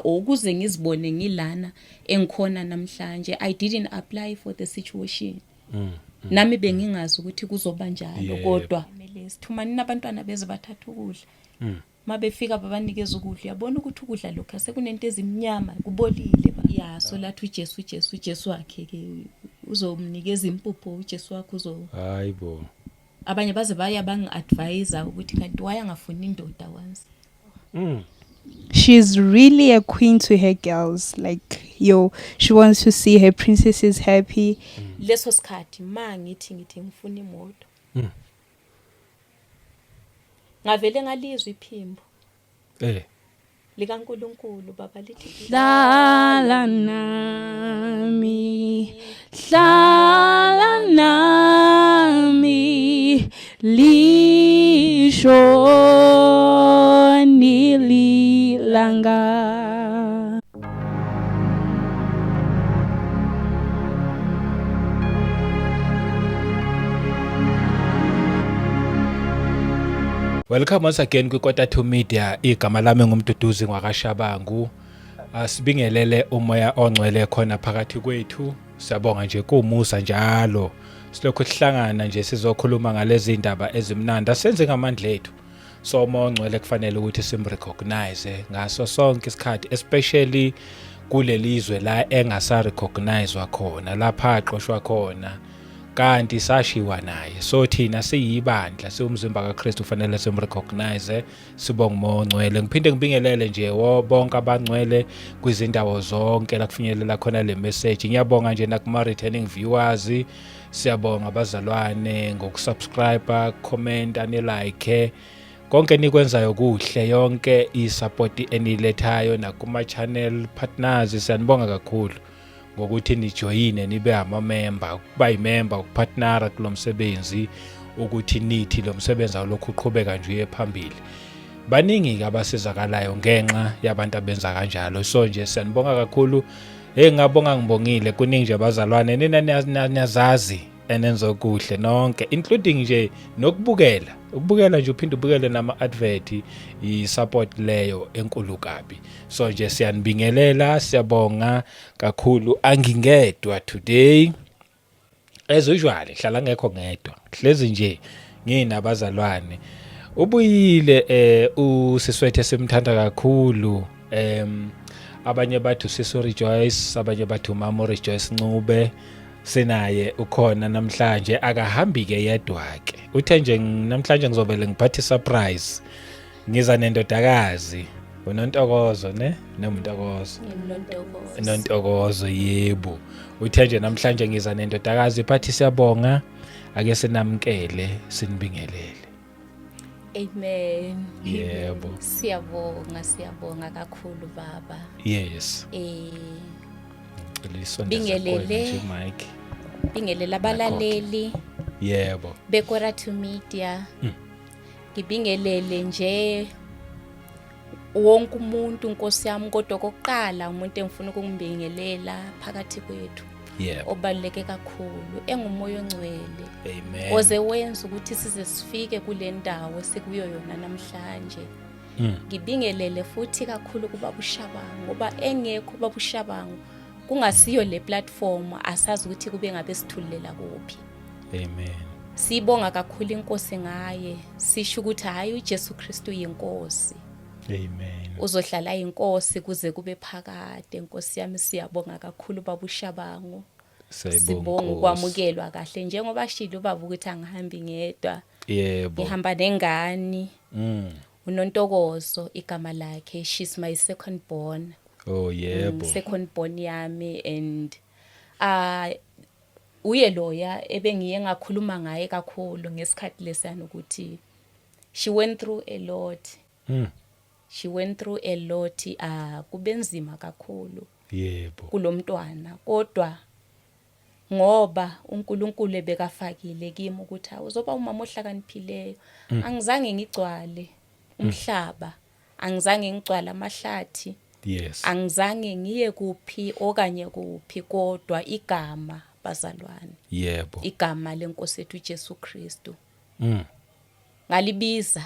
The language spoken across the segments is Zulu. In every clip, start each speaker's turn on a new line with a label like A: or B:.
A: Ukuze ngizibone ngilana engikhona namhlanje, I didn't apply for the situation. Nami bengingazi ukuthi kuzoba njalo. Kodwa sithumanini abantwana beze bathatha ukudla. Mabefika babanikeza ukudla, uyabona ukuthi ukudla lokhu sekunento ezimnyama, kubolile ba. Ya, so lathi uJesu, uJesu, uJesu wakhe ke uzomnikeza impupho, uJesu wakhe uzo
B: Hayibo.
A: Abanye baze baya bangi-advise ukuthi kanti wayangafuni indoda once.
C: She's really a queen to her girls. Like, yo, she wants to see her princesses happy.
A: Leso sikhathi ma ngithi ngifuna imoto, ngavele ngalizwa iphimbo likaNkulunkulu baba lithi,
C: "Hlala nami, hlala nami, lisho nililanga."
B: Welcome once again kwiKota 2 Media. Igama lami nguMduduzi ngwakaShabangu. Asibingelele umoya ongcwele khona phakathi kwethu. Siyabonga nje kumusa njalo. Silokhu sihlangana nje sizokhuluma ngalezi ndaba ezimnandi. Asenze ngamandla ethu. So umoya ongcwele kufanele ukuthi simrecognize ngaso sonke isikhathi, especially kulelizwe la engasa recognizwa khona, lapha axoshwa khona, kanti sashiwa naye. So thina siyibandla, siwumzimba kaKristu, kufanele simrecognize, sibonge umoya ongcwele. Ngiphinde ngibingelele nje wo bonke abangcwele kwizindawo zonke la kufinyelela khona le message. Ngiyabonga nje nakuma returning viewers. Siyabonga abazalwane ngokusubscribe, comment, ani like, konke nikwenzayo kuhle, yonke i-support enilethayo nakuma channel partners. Siyanibonga kakhulu ngokuthi nijoyine, nibe amamemba, ukuba yimember, ukupartnera kulo msebenzi, ukuthi nithi lo msebenzi awulokhu uqhubeka nje uye phambili. Baningi-ke abasizakalayo ngenxa yabantu abenza kanjalo. So nje siyanibonga kakhulu. Hey, ngabonga, ngibongile kuningi nje abazalwane. Nina niyazazi enenza okuhle nonke, including nje nokubukela, ukubukela nje uphinde ubukele nama-advert, i-support leyo enkulu kabi. So nje siyanibingelela, siyabonga kakhulu. Angingedwa today, as usual, hlala ngekho ngedwa, hlezi nje nginabazalwane. Ubuyile usiswethe simthanda kakhulu. Abanye bathi uSiso Rejoice, abanye bathi uMama Rejoice Ncube. Sinaye, ukhona namhlanje, akahambi ke yedwa ke. Uthe nje namhlanje ngizobele ngiphathe surprise, ngiza nendodakazi uNontokozo, ne noMntokozo.
A: Nontokozo.
B: Nontokozo, yebo. Uthe nje namhlanje ngiza nendodakazi phathi. Siyabonga, ake sinamkele, sinibingelele.
A: Amen.
B: Yebo.
A: Siyabonga, siyabonga kakhulu baba.
B: Ngicela isondeze
A: Bingelele.
B: kuwena nje mic.
A: Bingelela abalaleli beKora 2 Media. Ngibingelele nje wonke umuntu, Nkosi yami, kodwa kokuqala umuntu engifuna ukumbingelela phakathi kwethu obaluleke kakhulu engumoya ongcwele
B: Amen.
A: oze wenza ukuthi size sifike kule ndawo sikuyo yona namhlanje. Ngibingelele futhi kakhulu kuBaba uShabangu, ngoba engekho uBaba uShabangu, kungasiyo le platform, asazi ukuthi kube ngabe sithulela kuphi.
B: Amen.
A: Sibonga kakhulu inkosi ngaye, sisho ukuthi hayi, uJesu Kristu yinkosi.
B: Amen.
A: Uzohlala inkosi kuze kube phakade. Nkosi yami, siyabonga kakhulu Baba uShabangu.
B: Siyayibonga
A: Sibonga
B: Nkosi.
A: ukwamukelwa kahle, njengoba shilo ubaba ukuthi angihambi ngedwa. Ngihamba nengane, uNontokozo igama lakhe. She's my second born.
B: Oh yebo.
A: Second born yami, and uye loya ebengiye ngakhuluma ngaye kakhulu ngesikhathi lesiyana ukuthi she went through a lot. She went through a lot, kubenzima kakhulu kulomntwana, kodwa ngoba uNkulunkulu ebekafakile kimi ukuthi uzoba umama ohlakaniphileyo, angizange ngigcwale umhlaba, angizange ngigcwale amahlathi, angizange ngiye kuphi okanye kuphi, kodwa igama, bazalwane, igama lenkosi yethu uJesu Kristu ngalibiza,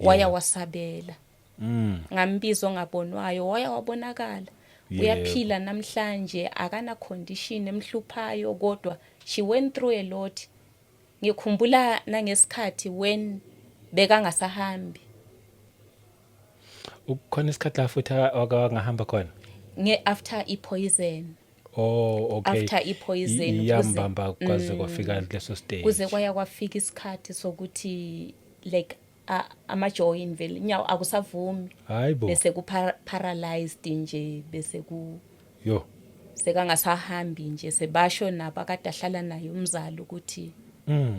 A: waya wasabela. Ngambizo ngabonwayo, waya wabonakala. Uyaphila namhlanje, akana condition emhluphayo, kodwa she went through a lot. Ngikhumbula nangesikhathi when bekangasahambi.
B: Ukhona isikhathi la futhi wakangahamba khona?
A: Nge after i-poison.
B: Oh, okay.
A: After i-poison.
B: Iyambamba kwaze kwafika leso stage.
A: Kuze kwaya kwafika isikhathi sokuthi like ama-joint vele inyawo akusavumi.
B: Hayibo.
A: Bese ku paralyzed nje, bese ku
B: Yo.
A: Sekangasahambi nje, sebasho nabo akade ahlala naye umzali ukuthi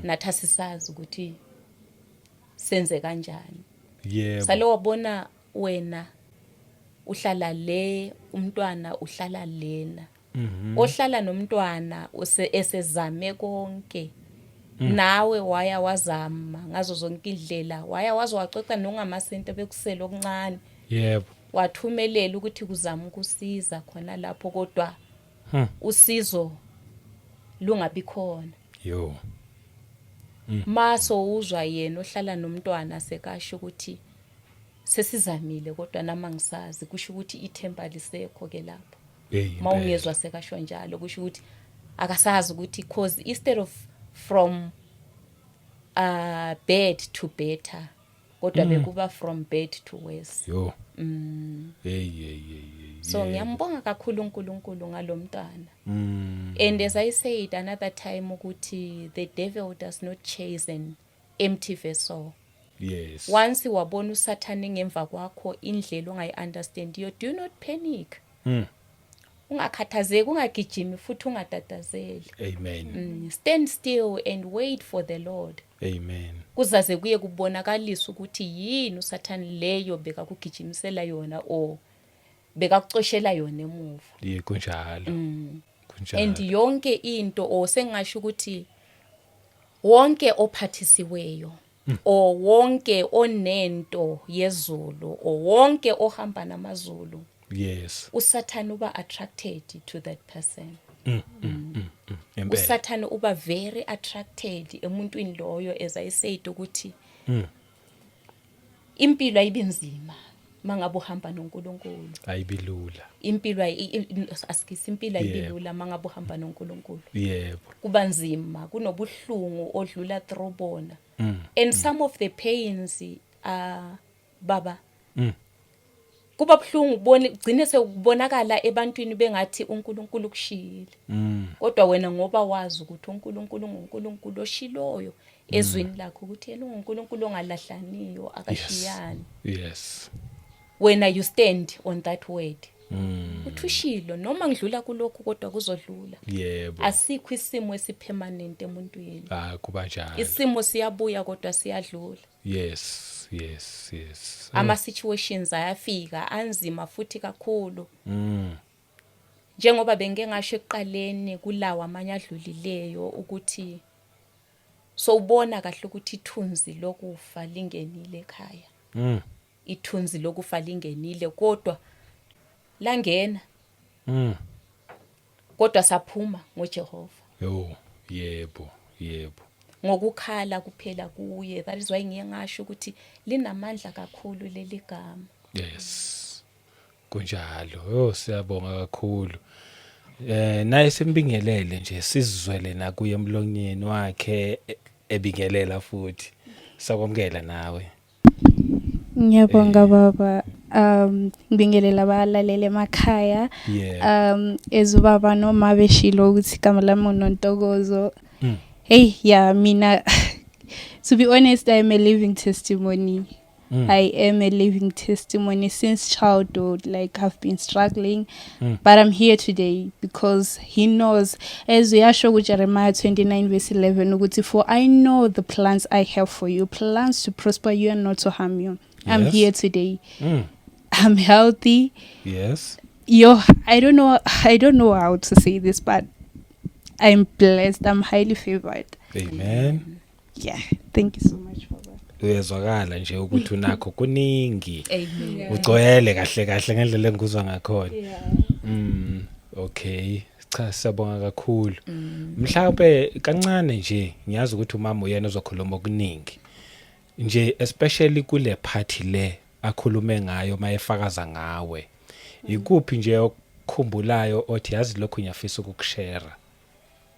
A: nathi asisazi ukuthi senze kanjani. Salo wabona wena uhlala le, umntwana uhlala lena. Ohlala nomntwana esezame konke. Nawe waya wazama ngazo zonke indlela, waya waze wacoca nongamasente bekusele okuncane. Wathumelela ukuthi kuzama ukusiza khona lapho, kodwa usizo lungabi khona.
B: Yo.
A: Maso uzwa yena ohlala nomntwana sekasho ukuthi sesizamile kodwa nama ngisazi, kusho ukuthi ithemba lisekho ke lapho. Mawungezwa sekasho njalo, kusho ukuthi akasazi ukuthi, cause instead of from bad to better, kodwa bekuba from bad to worse.
B: Yo. Hey, hey, hey, hey.
A: So ngiyambonga kakhulu uNkulunkulu ngalomntwana. And as I said another time ukuthi the devil does not chase an empty vessel. Once wabona uSathane ngemva kwakho, indlela ongayi-understandiyo, do not panic. Ungakhathazeki, ungagijimi futhi ungatatazeli.
B: Amen.
A: Stand still and wait for the Lord.
B: Amen.
A: Kuzaze kuye kubonakalisa ukuthi yini uSathane leyo bekakugijimisela yona or bekakucoshela yona emuva.
B: Ye, kunjalo. Kunjalo.
A: And yonke into, or sengasho ukuthi wonke ophathisiweyo or wonke onento yezulu or wonke ohamba namazulu, uSathane uba attracted to that person.
B: Impela.
A: USathane uba very attracted emuntwini loyo. As I said ukuthi impilo ayibinzima mangabe uhamba noNkulunkulu.
B: Ayibilula.
A: Impilo asikisi, impilo ayibilula mangabe uhamba noNkulunkulu. Kuba nzima, kunobuhlungu odlula through bona. And some of the pains, baba, kuba buhlungu ubone gcine sekubonakala ebantwini bengathi uNkulunkulu kushiyile. Kodwa wena ngoba wazi ukuthi uNkulunkulu nguNkulunkulu oshiloyo ezwini lakhe ukuthi yena unguNkulunkulu ongalahlaniyo, akashiyani. Wena you stand on that word. Uthi ushilo, noma ngidlula kulokhu kodwa kuzodlula. Asikho isimo esipermanent emuntwini.
B: Ah, kuba njalo.
A: Isimo siyabuya kodwa siyadlula. Ama situations ayafika anzima futhi kakhulu. Njengoba bengike ngasho ekuqaleni kulawa amanye adlulileyo ukuthi sowubona kahle ukuthi ithunzi lokufa lingenile ekhaya. Ithunzi lokufa lingenile, kodwa langena. Kodwa saphuma ngoJehova.
B: Yo, yebo, yebo.
A: Ngokukhala kuphela kuye. That is why ngiye ngasho ukuthi linamandla kakhulu leli gama.
B: Yes. Kunjalo. Oh, siyabonga kakhulu. Naye simbingelele nje, sizwele nakuye emlonyeni wakhe ebingelela futhi. Sakwamukela nawe.
C: Ngiyabonga baba. Ngibingelela abalaleli emakhaya. As ubaba noma beshilo ukuthi igama lami uNontokozo. Hey, yeah, mina, to be honest, I am a living testimony. I am a living testimony since childhood. Like, I've been struggling, but I'm here today because he knows. As uyasho kuJeremiah 29 verse 11 ukuthi, "For I know the plans I have for you, plans to prosper you and not to harm you." I'm here today. I'm healthy. Yo, I don't know how to say this, but I'm blessed. I'm highly favored.
B: Amen.
C: Yeah. Thank you so much for that.
B: Uyezwakala nje ukuthi unakho kuningi.
A: Amen.
B: Ugcwele kahle kahle ngendlela engikuzwa ngakhona.
C: Yeah.
B: Okay. Cha, siyabonga kakhulu. Mhlawumbe kancane nje, ngiyazi ukuthi umama uyena ozokhuluma okuningi. Nje especially kule party le. Akhulume ngayo mayefakaza ngawe, ikuphi nje okukhumbulayo othi yazi lokhu ngiyafisa ukukushare?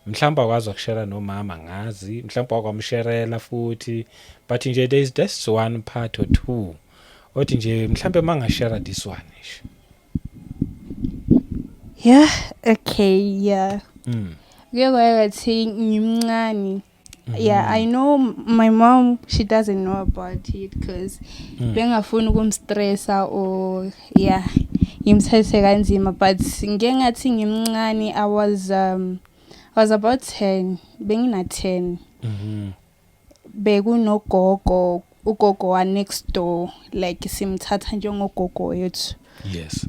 B: Mhlawumbe akwazi ukushare nomama, ngazi mhlawumbe wakwamsherela futhi, but nje there is this one part or two othi nje mhlawumbe mangashare this one nje.
C: Yeah, okay, yeah. Kuye kwathi ngimncane. Yeah, I know my mom, she doesn't know about it because bengafuni ukumstressa or, yeah, ngimthathe kanzima, but ngike ngathi ngimncane, I was about 10, bengina 10. Bekunogogo, ugogo wa next door, like simthatha njengogogo wethu.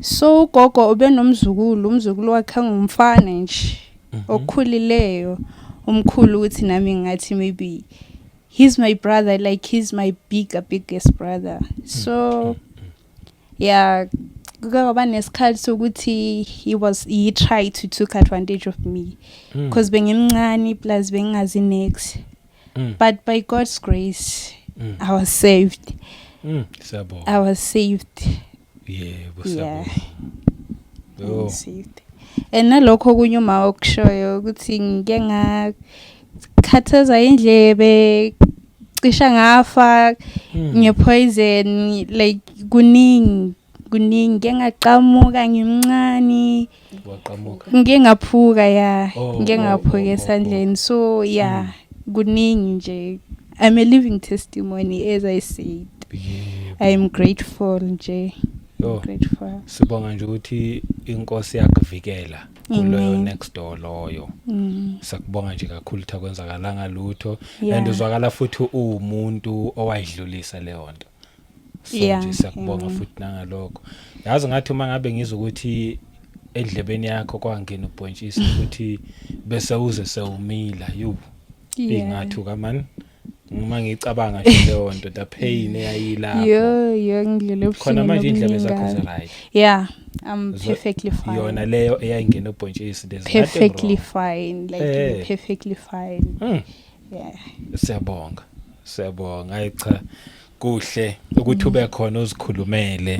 C: So ugogo ubenomzukulu, umzukulu wakhe ngumfana nje okhulileyo, umkhulu ukuthi nami ngathi maybe he's my brother, like he's my bigger biggest brother. So yeah, kuke kwaba nesikhathi sokuthi he tried to took advantage of me because bengimncane, plus bengingazi next, but by God's grace I was saved.
B: Siyabonga.
C: I was saved.
B: Yebo.
C: Yeah.
B: Siyabonga. Yo.
C: Saved. And nalokho kunye uma okushoyo ukuthi ngike ngakhathaza indlebe, cisha ngafa ngepoison, like kuningi kuningi, ngike ngaqamuka ngimncane.
B: Waqamuka?
C: Ngike ngaphuka, ya. Ngike ngaphuka esandleni. So yeah, kuningi nje. I'm a living testimony, as I said. I am grateful nje.
B: Yo.
C: Grateful.
B: Sibonga nje ukuthi inkosi yakuvikela kuloyo
C: Amen.
B: next door loyo. Sakubonga nje kakhulu ukuthi akwenzakalanga lutho and uzwakala futhi uwumuntu owayidlulisa leyo nto, so nje siyakubonga futhi nangalokho. Yazi ngathi uma ngabe ngizwa ukuthi endlebeni yakho kwangena ubhontshisi futhi bese uze sewumila, yu, ingathuka man uma ngicabanga nje leyo nto, the pain eyayilapho.
C: Yo yo, ngidlule
B: Khona manje indlebe zakho
C: obuhlungwini.
B: zi-right?
C: Yeah, I'm perfectly fine.
B: Yona leyo eyayingena ubhontshisi, there's nothing
C: Perfectly
B: wrong.
C: fine, like perfectly fine. Yeah.
B: Siyabonga, siyabonga. Hayi cha, kuhle ukuthi ube khona uzikhulumele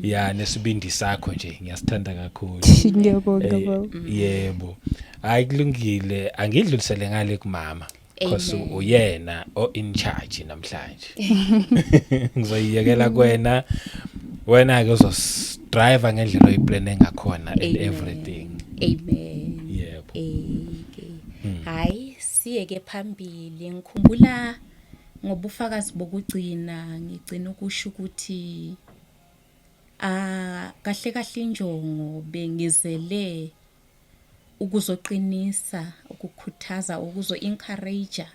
B: ya, nesibindi sakho nje ngiyasithanda kakhulu.
C: Ngiyabonga, baba.
B: Yebo, hayi kulungile, angidlulisele ngale kumama because
A: Amen.
B: uyena o in charge namhlanje. Ngizoyiyekela kuwena, wena ke uzos-drive ngendlela oyiplane ngakhona and
A: Amen.
B: everything.
A: Amen.
B: Yebo.
A: Eh ke, hayi, siyeke phambili. Ngikhumbula ngobufakazi bokugcina ngigcina ukusho ukuthi ah, kahle kahle injongo bengizele ukuzoqinisa, ukukhuthaza, ukuzo encourage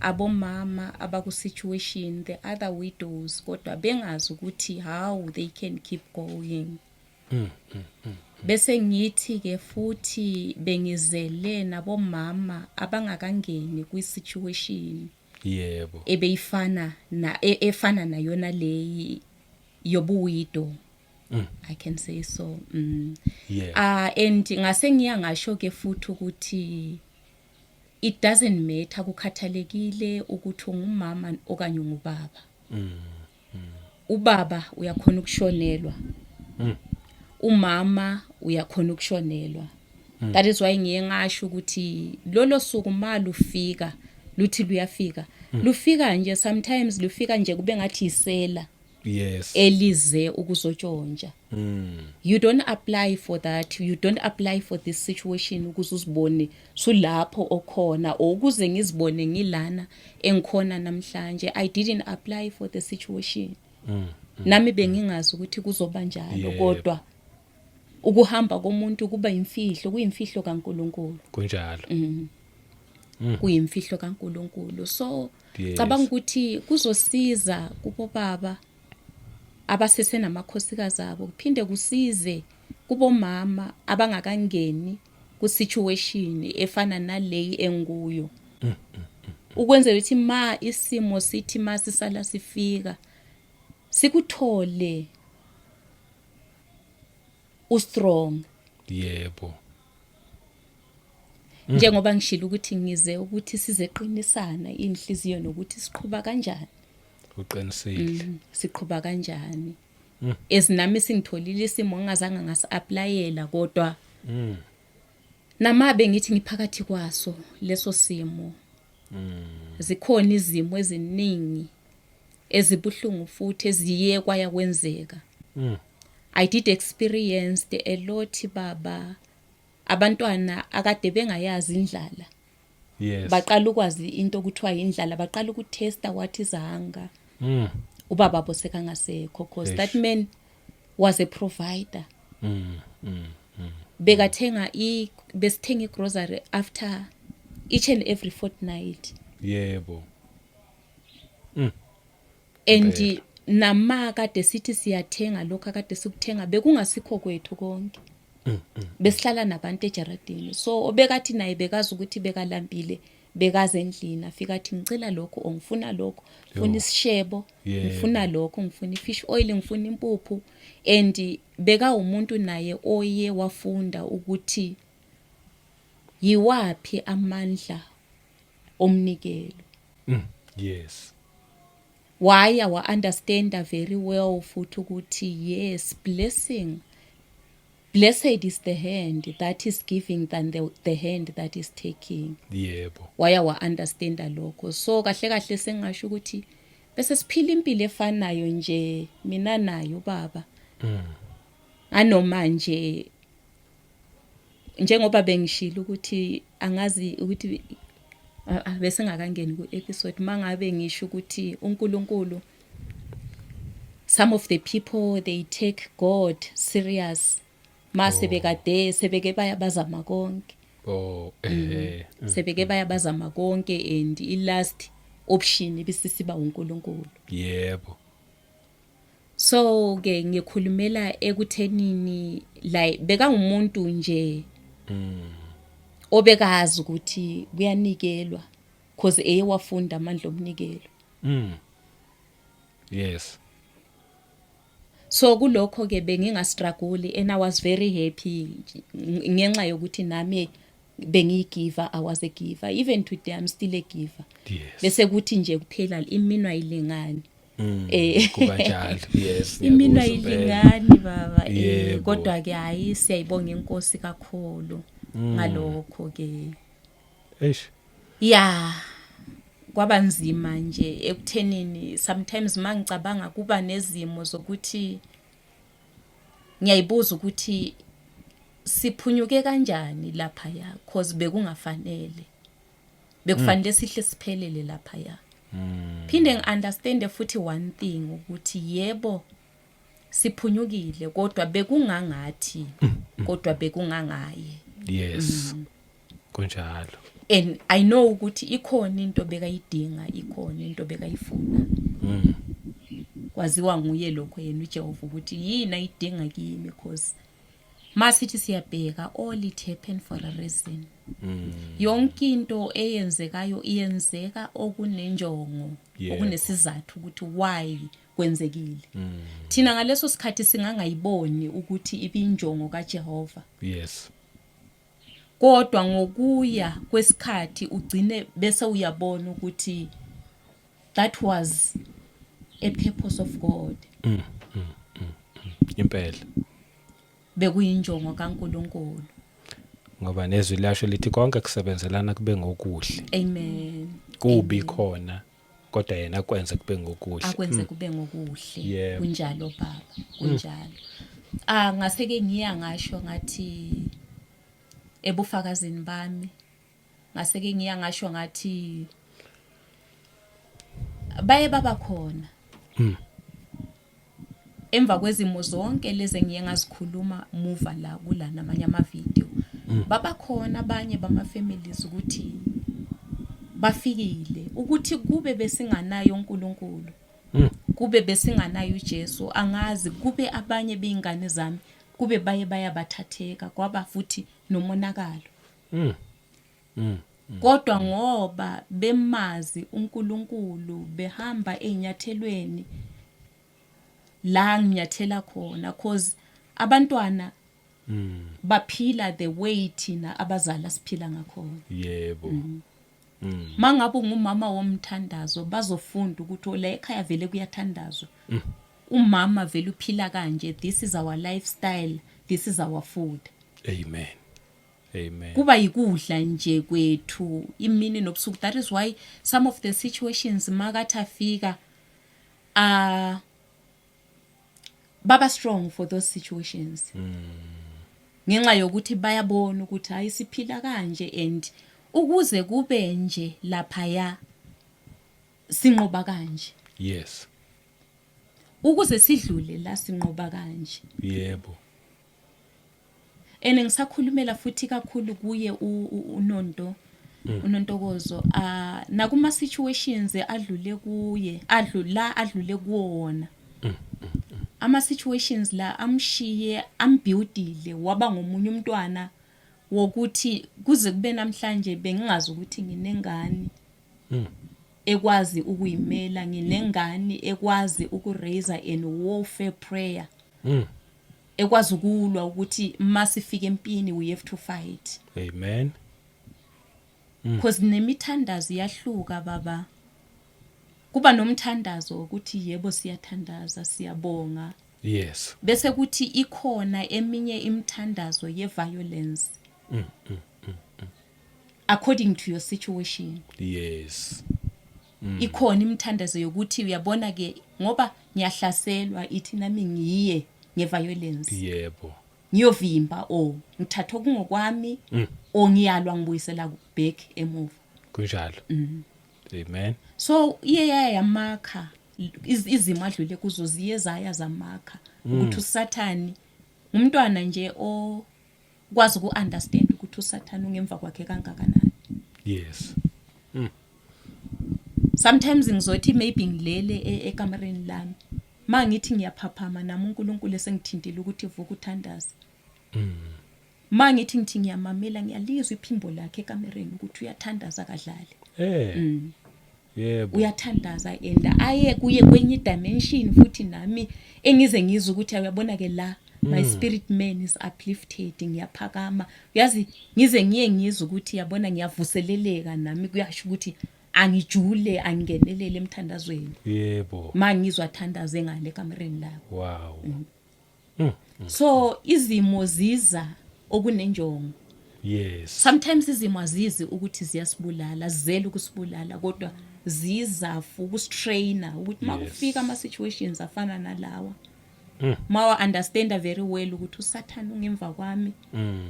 A: abomama abaku situation, the other widows, kodwa bengazi ukuthi how they can keep going. Bese ngithi ke futhi bengizele nabomama abangakangeni kwi situation ebeyifana na efana nayona leyi yobuwidow, I can say so. Ah, and ngase ngiya ngasho ke futhi ukuthi it doesn't matter, kukhathalekile ukuthi ungumama okanye ungubaba. Ubaba uyakhona ukushonelwa, umama uyakhona ukushonelwa. That is why ngiye ngasho ukuthi lolo suku malufika, luthi luyafika, lufika nje, sometimes lufika nje kube ngathi isela elize ukuzotshontsha. You don't apply for that, you don't apply for this situation ukuze uzibone sulapho okhona or ukuze ngizibone ngilana engikhona namhlanje. I didn't apply for the situation. Nami bengingazi ukuthi kuzoba njalo, kodwa ukuhamba komuntu kuba imfihlo, kuyimfihlo kaNkuluNkulu.
B: Kunjalo.
A: Kuyimfihlo kaNkuluNkulu. So cabanga ukuthi kuzosiza kubo baba abasesenamakhosikazi abo, kuphinde kusize kubomama abangakangeni ku-situation efana naleyi enguyo, ukwenzela ukuthi ma isimo sithi ma sisala sifika sikuthole ustrong. Njengoba ngishilo ukuthi ngize ukuthi sizeqinisana inhliziyo nokuthi siqhuba kanjani.
B: Uqinisile.
A: Siqhuba kanjani? Ezinami singitholile isimo ngingazange ngasi-applyela, kodwa namabe ngithi ngiphakathi kwaso leso simo, zikhona izimo eziningi ezibuhlungu futhi eziye kwaya kwenzeka. I did experience a lot, baba, abantwana akade bengayazi indlala baqala ukwazi into okuthiwa indlala, baqala ukutesta what is hunger. Ubaba bo sekangasekho, cause that man was a provider. Bekathenga i besithenga igrocery after each and every fortnight. And nama kade sithi siyathenga lokho akade sikuthenga, bekungasikho kwethu konke. Besihlala nabantu ejaradini, so obekathi naye bekazi ukuthi bekalambile, bekaze endlini afika athi, "Ngicela lokho," or, "Ngifuna lokho, ngifuna isishebo, ngifuna lokho, ngifuna ifish oil, ngifuna impuphu." And beka umuntu naye oye wafunda ukuthi yiwaphi amandla omnikelo. Waya wa-understanda very well futhi ukuthi yes, blessing, blessed is the hand that is giving than the hand that is taking. Waya wa-understanda lokho. So kahle kahle sengingasho ukuthi bese siphila impilo efanayo nje mina naye ubaba, anoma nje njengoba bengishilo ukuthi angazi ukuthi bese ngakangeni ku-episode, mangabe ngisho ukuthi uNkulunkulu, some of the people, they take God serious mase bekade sebeke baya bazama konke. Sebeke baya bazama konke and i last option ibisisiba uNkulunkulu. So ke ngikhulumela ekuthenini like bekangumuntu nje obekazi ukuthi kuyanikelwa, cause eye wafunda amandla omnikelo. So kulokho ke bengingastruggle and I was very happy ngenxa yokuthi nami bengiyigiver. I was a giver. Even today I'm still a giver. Bese kuthi nje kuphela iminwe ayilingani.
B: Kuba njalo, yes.
A: Iminwe
B: Ngiyakuzwa impela.
A: ayilingani, baba. Kodwa ke hayi, siyayibonga inkosi kakhulu ngalokho ke.
B: Eish.
A: Ya, kwaba nzima nje ekuthenini sometimes mangicabanga kuba nezimo zokuthi ngiyayibuza ukuthi siphunyuke kanjani lapha ya, cause bekungafanele, bekufanele sihle siphelele lapha ya. Phinde ngiunderstand futhi one thing ukuthi yebo, siphunyukile, kodwa bekungangathi, kodwa bekungangaye.
B: Yes, kunjalo.
A: And I know ukuthi ikhona into bekayidinga, ikhona into bekayifuna. Kwaziwa nguye lokho yena uJehova ukuthi yini ayidinga kimi, because masithi siyabheka, all it happened for a reason. Yonke into eyenzekayo iyenzeka okunenjongo, okunesizathu ukuthi why kwenzekile. Thina ngaleso sikhathi singangayiboni ukuthi ibinjongo kaJehova, kodwa ngokuya kwesikhathi ugcine bese uyabona ukuthi that was a purpose of God.
B: Impela.
A: Bekuyinjongo kaNkuluNkulu.
B: Ngoba nezwi lasho lithi konke kusebenzelana kube ngokuhle.
A: Amen.
B: Kubi khona, kodwa yena kwenze kube ngokuhle.
A: Akwenze kube ngokuhle. Kunjalo, baba, kunjalo. Ngase ke ngiya ngasho ngathi ebufakazini bami, ngase ke ngiya ngasho ngathi baye baba khona emva kwezimo zonke lezi engiye ngazikhuluma muva la kula namanye ama-video, baba khona abanye bama-families ukuthi bafikile ukuthi kube besinganayo uNkulunkulu, kube besinganayo uJesu, angazi kube abanye beyingane zami kube baye bayabathatheka, kwaba futhi nomonakalo. Kodwa ngoba bemazi uNkulunkulu, behamba ezinyathelweni la nginyathela khona, cause abantwana baphila the way thina abazali siphila ngakhona. Mangabe ungumama womthandazo, bazofunda ukuthi la ekhaya vele kuyathandazwa. Umama vele uphila kanje. This is our lifestyle, this is our food.
B: Amen, amen.
A: Kuba yikudla nje kwethu imini nobusuku. That is why some of the situations makathi afika, baba strong for those situations, ngenxa yokuthi bayabona ukuthi hayi, siphila kanje and ukuze kube nje laphaya sinqoba kanje. Ukuze sidlule la sinqoba kanje. And ngisakhulumela futhi kakhulu kuye uNonto, uNontokozo, nakuma situations adlule kuye, adlula adlule kuwona, ama situations la amshiye ambuildile waba ngomunye umntwana wokuthi kuze kube namhlanje bengingazi ukuthi nginengane ekwazi ukuyimela, nginengane ekwazi ukuraise in warfare prayer, ekwazi ukulwa ukuthi masifika empini we have to fight.
B: Amen.
A: Because nemithandazo iyahluka, baba. Kuba nomthandazo ukuthi yebo, siyathandaza, siyabonga, bese kuthi ikhona eminye imithandazo ye-violence according to your situation. Ikhona imithandazo yokuthi uyabona ke, ngoba ngiyahlaselwa, ithi nami ngiye ngeviolence, ngiyovimba or ngithatha okungokwami or ngiyalwa, ngibuyisela back emuva.
B: Kunjalo, amen.
A: So iye yaya yamakha izimo adlule kuzo, ziye zaya zamakha ukuthi uSathani umntwana nje o kwazi uku-understand ukuthi uSathani ungemva kwakhe kangakanani. Sometimes ngizothi maybe ngilele ekamereni lami, ma ngithi ngiyaphaphama nami uNkulunkulu esengithintile ukuthi vuka uthandaze. Ma ngithi ngiyamamela, ngiyalizwa iphimbo lakhe ekamereni ukuthi uyathandaza, kadlali. Uyathandaza and aye kuye kwenye dimension futhi nami engize ngizwe ukuthi uyabona ke la, my spirit man is uplifted, ngiyaphakama. Uyazi, ngize ngiye ngizwe ukuthi yabona, ngiyavuseleleka nami, kuyasho ukuthi angijule, angingenelele emthandazweni ma ngizwa thandaze ngale ekamereni labo. So izimo ziza okunenjongo. Sometimes izimo azizi ukuthi ziyasibulala, zizele ukusibulala, kodwa ziza for ukusitraina ukuthi makufika ama situations afana nalawa, mawa understand very well ukuthi uSathane ungemva kwami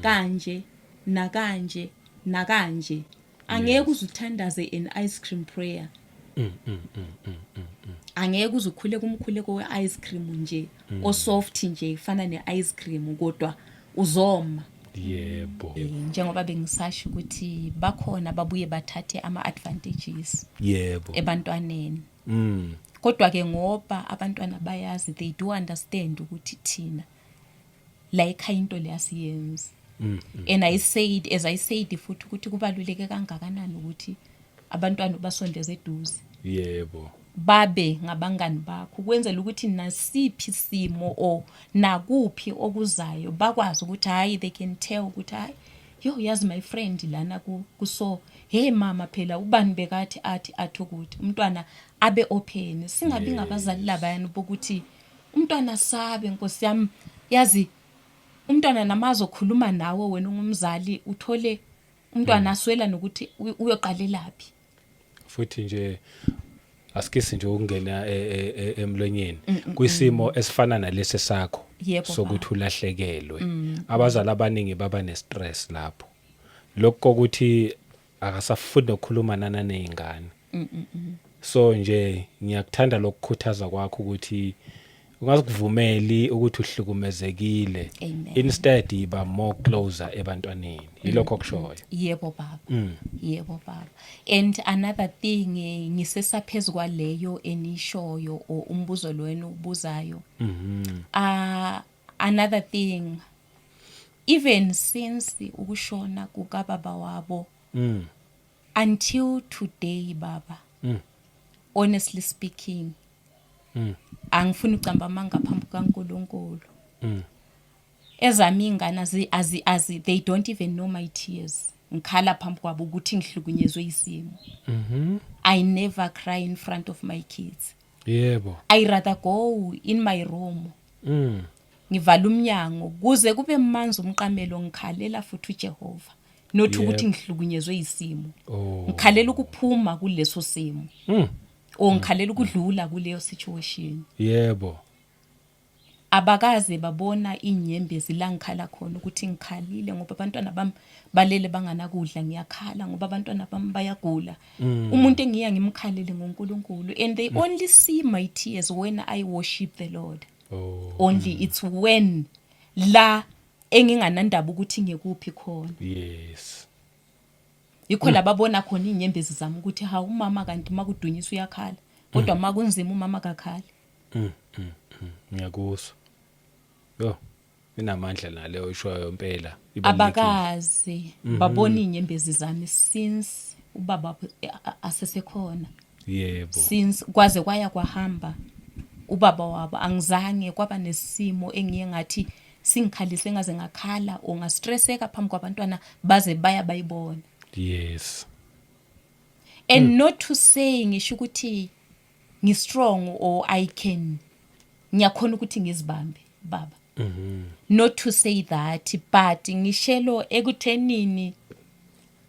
A: kanje nakanje nakanje. Angeke uzuthandaze an ice cream prayer, angeke uze ukhule kumkhuleko we-ice cream nje osoft nje ifana ne-ice cream, kodwa uzoma. Njengoba bengisasho ukuthi bakhona babuye bathathe ama-advantages ebantwaneni, kodwa ke ngoba abantwana bayazi, they do understand ukuthi thina la ekhaya into leyasiyenzi. And I said, as I said futhi, ukuthi kubaluleke kangakanani ukuthi abantwana basondeze eduze, babe ngabangani bakho, ukwenzela ukuthi nasiphi isimo or nakuphi okuzayo bakwazi ukuthi hayi, they can tell ukuthi hayi, yo, yazi my friend lana kuso, hey mama, phela ubani bekathi athi ukuthi umntwana abe open. Singabi ngabazali labayani bokuthi umntwana sabe, nkosi yami, yazi umntwana namazokhuluma nawe wena ungumzali, uthole umntwana aswela nokuthi uyoqalelaphi.
B: Futhi nje asikisi nje ukungena emlonyeni kwisimo esifana nalesi sakho sokuthi ulahlekelwe. Abazali abaningi baba nestress lapho, lokho kokuthi akasafuni nokukhuluma nana nezingane. So nje ngiyakuthanda lokukhuthaza kwakho ukuthi ungazikuvumeli ukuthi uhlukumezekile.
A: Amen.
B: Instead iba more closer ebantwaneni, yilokho okushoyo.
A: Yebo baba, yebo baba. And another thing, ngisesaphezulu kwaleyo enishoyo or umbuzo lwenu ubuzayo, another thing, even since ukushona kukababa wabo until today baba, honestly speaking, angifuni ucamba amanga phambi kukaNkuluNkulu, ezami ingane azi azi azi they don't even know my tears. Ngikhala phambi kwabo ukuthi ngihlukunyezwe isimo. I never cry in front of my kids. I rather go in my room, ngivala umnyango kuze kube manzi umqamelo, ngikhalela futhi uJehova, not ukuthi ngihlukunyezwe isimo. Ngikhalela ukuphuma kuleso simo or ngikhalela ukudlula kuleyo situation. Abakaze babona inyembezi la ngikhala khona ukuthi ngikhalile ngoba abantwana bami balele banganakudla, ngiyakhala ngoba abantwana bami bayagula. Umuntu engiya ngimkhalele ngoNkulunkulu, and they only see my tears when I worship the Lord. Only it's when la enginganandaba ukuthi ngekuphi khona. Yikho lababona khona inyembezi zami ukuthi hawu, umama kanti makudunyiswa uyakhala, kodwa makunzima umama kakhali.
B: Ngiyakuzwa. Yo, inamandla naleyo ishoyo impela, ibalulekile.
A: Abakaze babona inyembezi zami since ubaba asesekhona. Since kwaze kwaya kwahamba ubaba wabo, angizange kwaba nesimo engiye ngathi singikhalise ngaze ngakhala or ngastresseka phambi kwabantwana baze baya bayibona. And not to say ngisho ukuthi ngi-strong or I can, ngiyakhona ukuthi ngizibambe, baba, not to say that, but ngishelo ekuthenini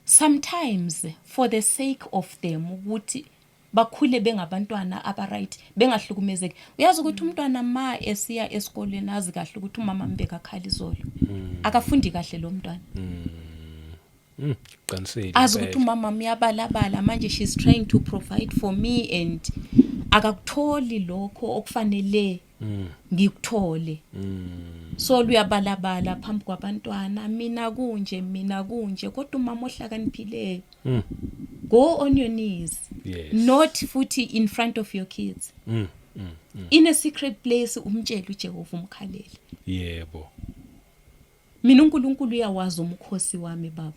A: sometimes for the sake of them ukuthi bakhule bengabantwana aba-right, bengahlukumezeki. Uyazi ukuthi umntwana ma esiya esikolweni azi kahle ukuthi umama mbekakhala izolo, akafundi kahle lo mntwana.
B: Qinisile.
A: Azi ukuthi
B: Impela.
A: Umama uyabalabala manje, she's trying to provide for me and akakutholi lokho okufanele ngikuthole, so luyabalabala phambi kwabantwana, mina kunje, mina kunje. Kodwa umama ohlakaniphileyo, go on your knees, not futhi in front of your kids, in a secret place, umtshele uJehova, umkhalele. Mina uNkulunkulu uyawazi umkhosi wami, baba.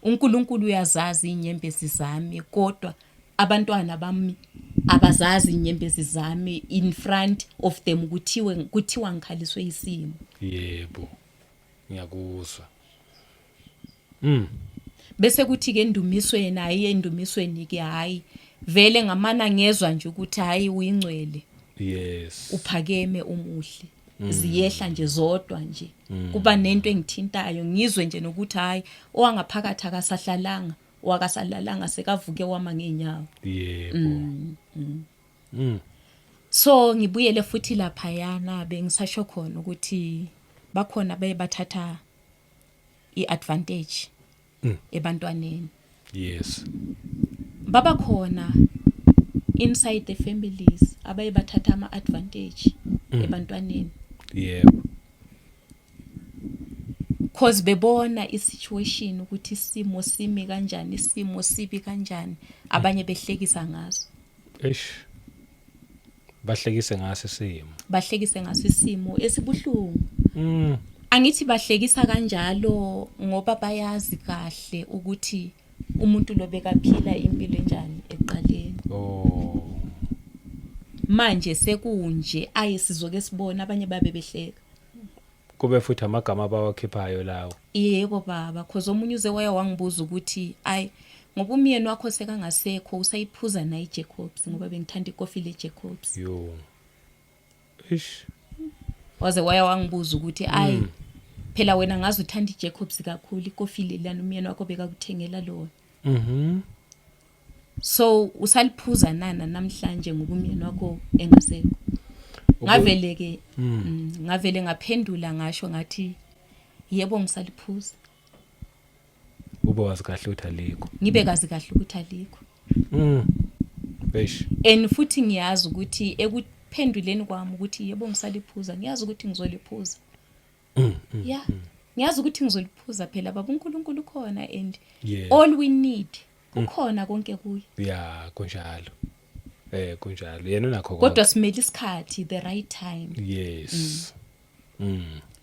A: UNkulunkulu uyazazi inyembezi zami, kodwa abantwana bami abazazi inyembezi zami in front of them kuthiwe kuthiwa ngikhaliswe isimo.
B: Yebo, ngiyakuzwa.
A: Bese kuthi ke endumisweni, hayi, endumisweni ke, hayi vele ngamana ngezwa nje ukuthi hayi, uyingcwele, uphakeme, umuhle, ziyehla nje zodwa nje. Kuba nento engithintayo, ngizwe nje nokuthi hayi, owangaphakathi akasahlalanga, owakasalalanga sekavuke wama ngeenyawo. So ngibuyele futhi laphayana bengisasho khona ukuthi bakhona baye bathatha i-advantage ebantwaneni. Baba khona inside the families abaye bathatha ama-advantage ebantwaneni, cause bebona i-situation ukuthi isimo simi kanjani, isimo sibi kanjani, abanye behlekisa ngaso.
B: Eish, bahlekise ngaso isimo.
A: Bahlekise ngaso isimo esibuhlungu. Angithi bahlekisa kanjalo ngoba bayazi kahle ukuthi umuntu lo bekaphila impilo enjani ekuqaleni. Manje sekunje, aye sizoke sibone abanye babe behleka.
B: Kube futhi amagama abawakhiphayo lawo.
A: Yebo baba, cause omunye uze waya wangibuza ukuthi ayi, ngoba umyeni wakho sekangasekho, usayiphuza naye iJacobs, ngoba bengithanda ikofi leJacobs.
B: Yo, ish.
A: Waze waya wangibuza ukuthi ayi phela wena ngazi uthanda iJacobs kakhulu, ikofi lelana umyeni wakho bekakuthengela lona, so usaliphuza nana namhlanje ngoba umyeni wakho engasekho? Ngavele ke ngavele ngaphendula ngasho ngathi yebo, ngisaliphuza.
B: Ube wazi kahle ukuthi alikho.
A: Ngibe kazi kahle ukuthi alikho.
B: Eish.
A: And futhi ngiyazi ukuthi ekuphenduleni kwami ukuthi yebo, ngisaliphuza, ngiyazi ukuthi ngizoliphuza. Yeah, ngiyazi ukuthi ngizoliphuza phela baba, uNkulunkulu ukhona and all we need kukhona konke kuye.
B: Ya, kunjalo, kunjalo, yena unakho
A: Kodwa
B: konke.
A: simele isikhathi, the right time.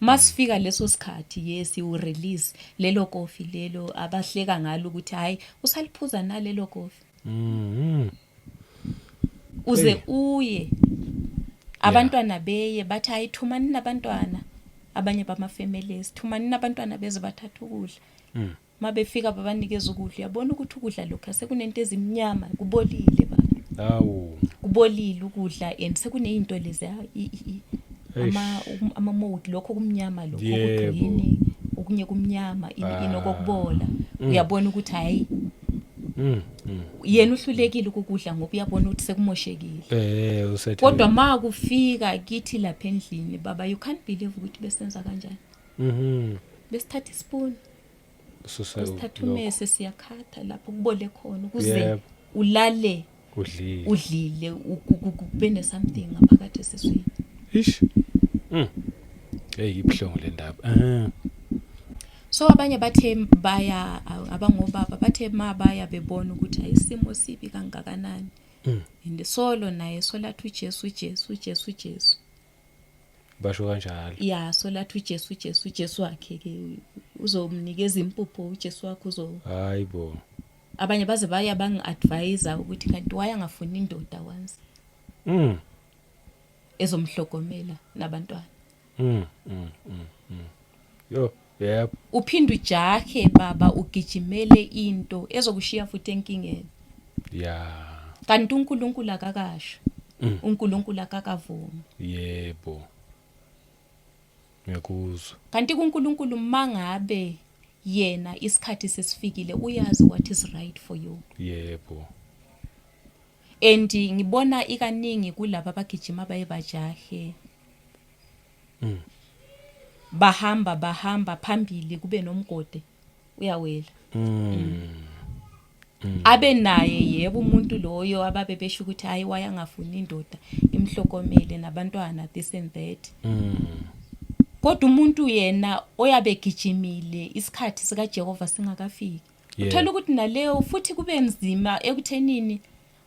A: Masifika leso sikhathi, yes, you release lelo kofi lelo abahleka ngalo ukuthi hayi, usaliphuza nalelo kofi. Uze
B: Hey.
A: uye abantwana beye bathi hayi, thumani nabantwana, abanye bama families, thumani nabantwana beze bathatha ukudla. Mabefika babanikeza ukudla, uyabona ukuthi ukudla lokhu sekunento ezimnyama, kubolile baba.
B: Hawu.
A: Kubolile ukudla and sekunezinto lezi
B: Eish.
A: ama mold, lokho kumnyama, lokho kugreen, okunye kumnyama, inokokubola. Uyabona ukuthi hayi, yena uhlulekile ukukudla ngoba uyabona ukuthi sekumoshekile.
B: Usethe.
A: Kodwa makufika kithi lapha endlini baba, you can't believe ukuthi besenza kanjani. Besithatha ispoon,
B: Suse
A: besithatha
B: lokho.
A: Umese, siyakhatha lapho kubole khona ukuze ulale
B: Udlile.
A: Udlile, kube ne-something ngaphakathi esiswini.
B: Ish. Hey, ibhlungu le ndaba.
A: So abanye bathe baya, abangobaba bathe ma baya bebona ukuthi ayisimo sibi kangakanani and solo naye solathi uJesu, uJesu, uJesu, uJesu.
B: Basho kanjalo.
A: Ya, solathi uJesu, uJesu, uJesu wakhe ke uzomnikeza impupho, uJesu wakhe uzo
B: Hayibo.
A: Abanye baze baya bangi-advise ukuthi kanti waya ngafuni indoda once ezomhlogomela nabantwana.
B: Yo, yep.
A: Uphinde ujahe baba, ugijimele into ezokushiya futhi enkingeni. Kanti uNkulunkulu akakasho, uNkulunkulu akakavumi.
B: Yebo. Ngiyakuzwa.
A: Kanti kuNkulunkulu mangabe yena isikhathi sesifikile, uyazi what is right for you. And ngibona ikaningi kulaba abagijima baye bajahe, bahamba bahamba, phambili kube nomgode, uyawela. Abe naye yebo umuntu loyo ababe besho ukuthi hayi, wayangafuni indoda imhlokomele nabantwana, this and that, kodwa umuntu yena oyabe egijimile isikhathi sikaJehova singakafiki, uthola ukuthi naleyo futhi kube nzima ekuthenini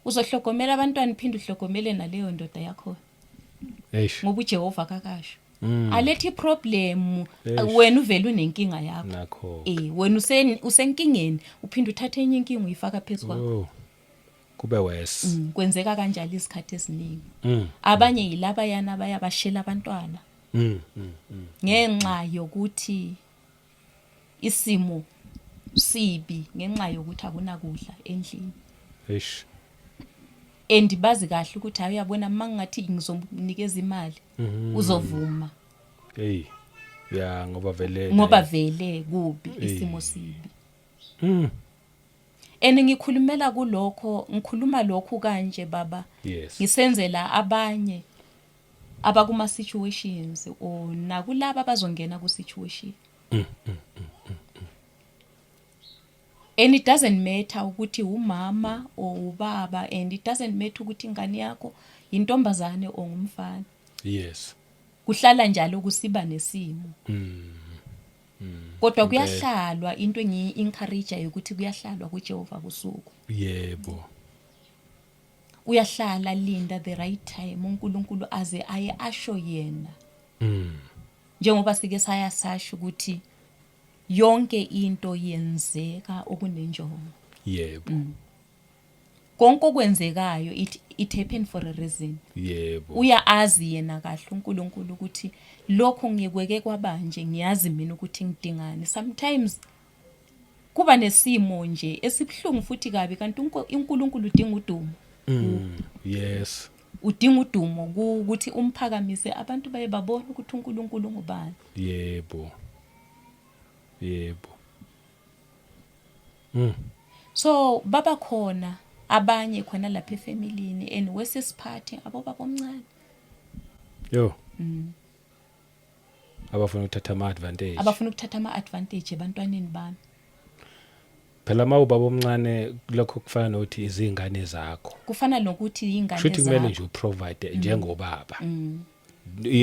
A: uzohlogomela abantwana, uphinde uhlogomele naleyo ndoda yakho,
B: Eish.
A: ngoba uJehova kakasho alethe iproblem.
B: Eish.
A: Wena uvele unenkinga yakho.
B: Nakho.
A: Wena usenkingeni, uphinde uthathe enye inkinga uyifaka phezu kwakho.
B: Oh. Kube worse.
A: Kwenzeka kanjalo izikhathi eziningi. Abanye yilaba yana bayabashela abantwana ngenxa yokuthi isimo sibi, ngenxa yokuthi akunakudla endlini.
B: Eish.
A: And bazi kahle ukuthi hayi, uyabona, mangingathi ngizomnikeza imali, uzovuma.
B: Hey. Ya, ngoba vele
A: Ngoba vele kubi, isimo sibi. And ngikhulumela kulokho, ngikhuluma lokhu kanje baba, ngisenzela abanye abakuma situations or nakulaba abazongena ku situation. And it doesn't matter ukuthi umama or ubaba, and it doesn't matter ukuthi ingane yakho intombazane or ngumfana. Kuhlala njalo kusiba nesimo, kodwa kuyahlalwa. Into engiyi-encourage ukuthi kuyahlalwa kuJehova kusuku. Uyahlala, linda the right time, uNkulunkulu aze aye asho yena, njengoba sike saya sasho ukuthi yonke into yenzeka okunenjongo. Konke okwenzekayo, it happened for a reason. Uya azi yena kahle uNkulunkulu ukuthi lokhu ngikweke kwabanje, ngiyazi mina ukuthi ngidingani. Sometimes kuba nesimo nje esibhlungu futhi kabi, kanti uNkulunkulu udinga udumo. Udinga udumo ukuthi umphakamise, abantu baye babona ukuthi uNkulunkulu ngubani.
B: Yebo. Yebo.
A: So baba khona abanye khona lapha efamilini and wesesiphathe abobaba omncane.
B: Yo. Abafuna ukuthatha ama advantage.
A: Abafuna ukuthatha ama-advantage ebantwaneni bami.
B: Phela uma ubaba omncane, lokho kufana nokuthi izingane zakho.
A: Kufana nokuthi ingane
B: Shuthi kumele
A: zakho.
B: nje uprovide njengobaba.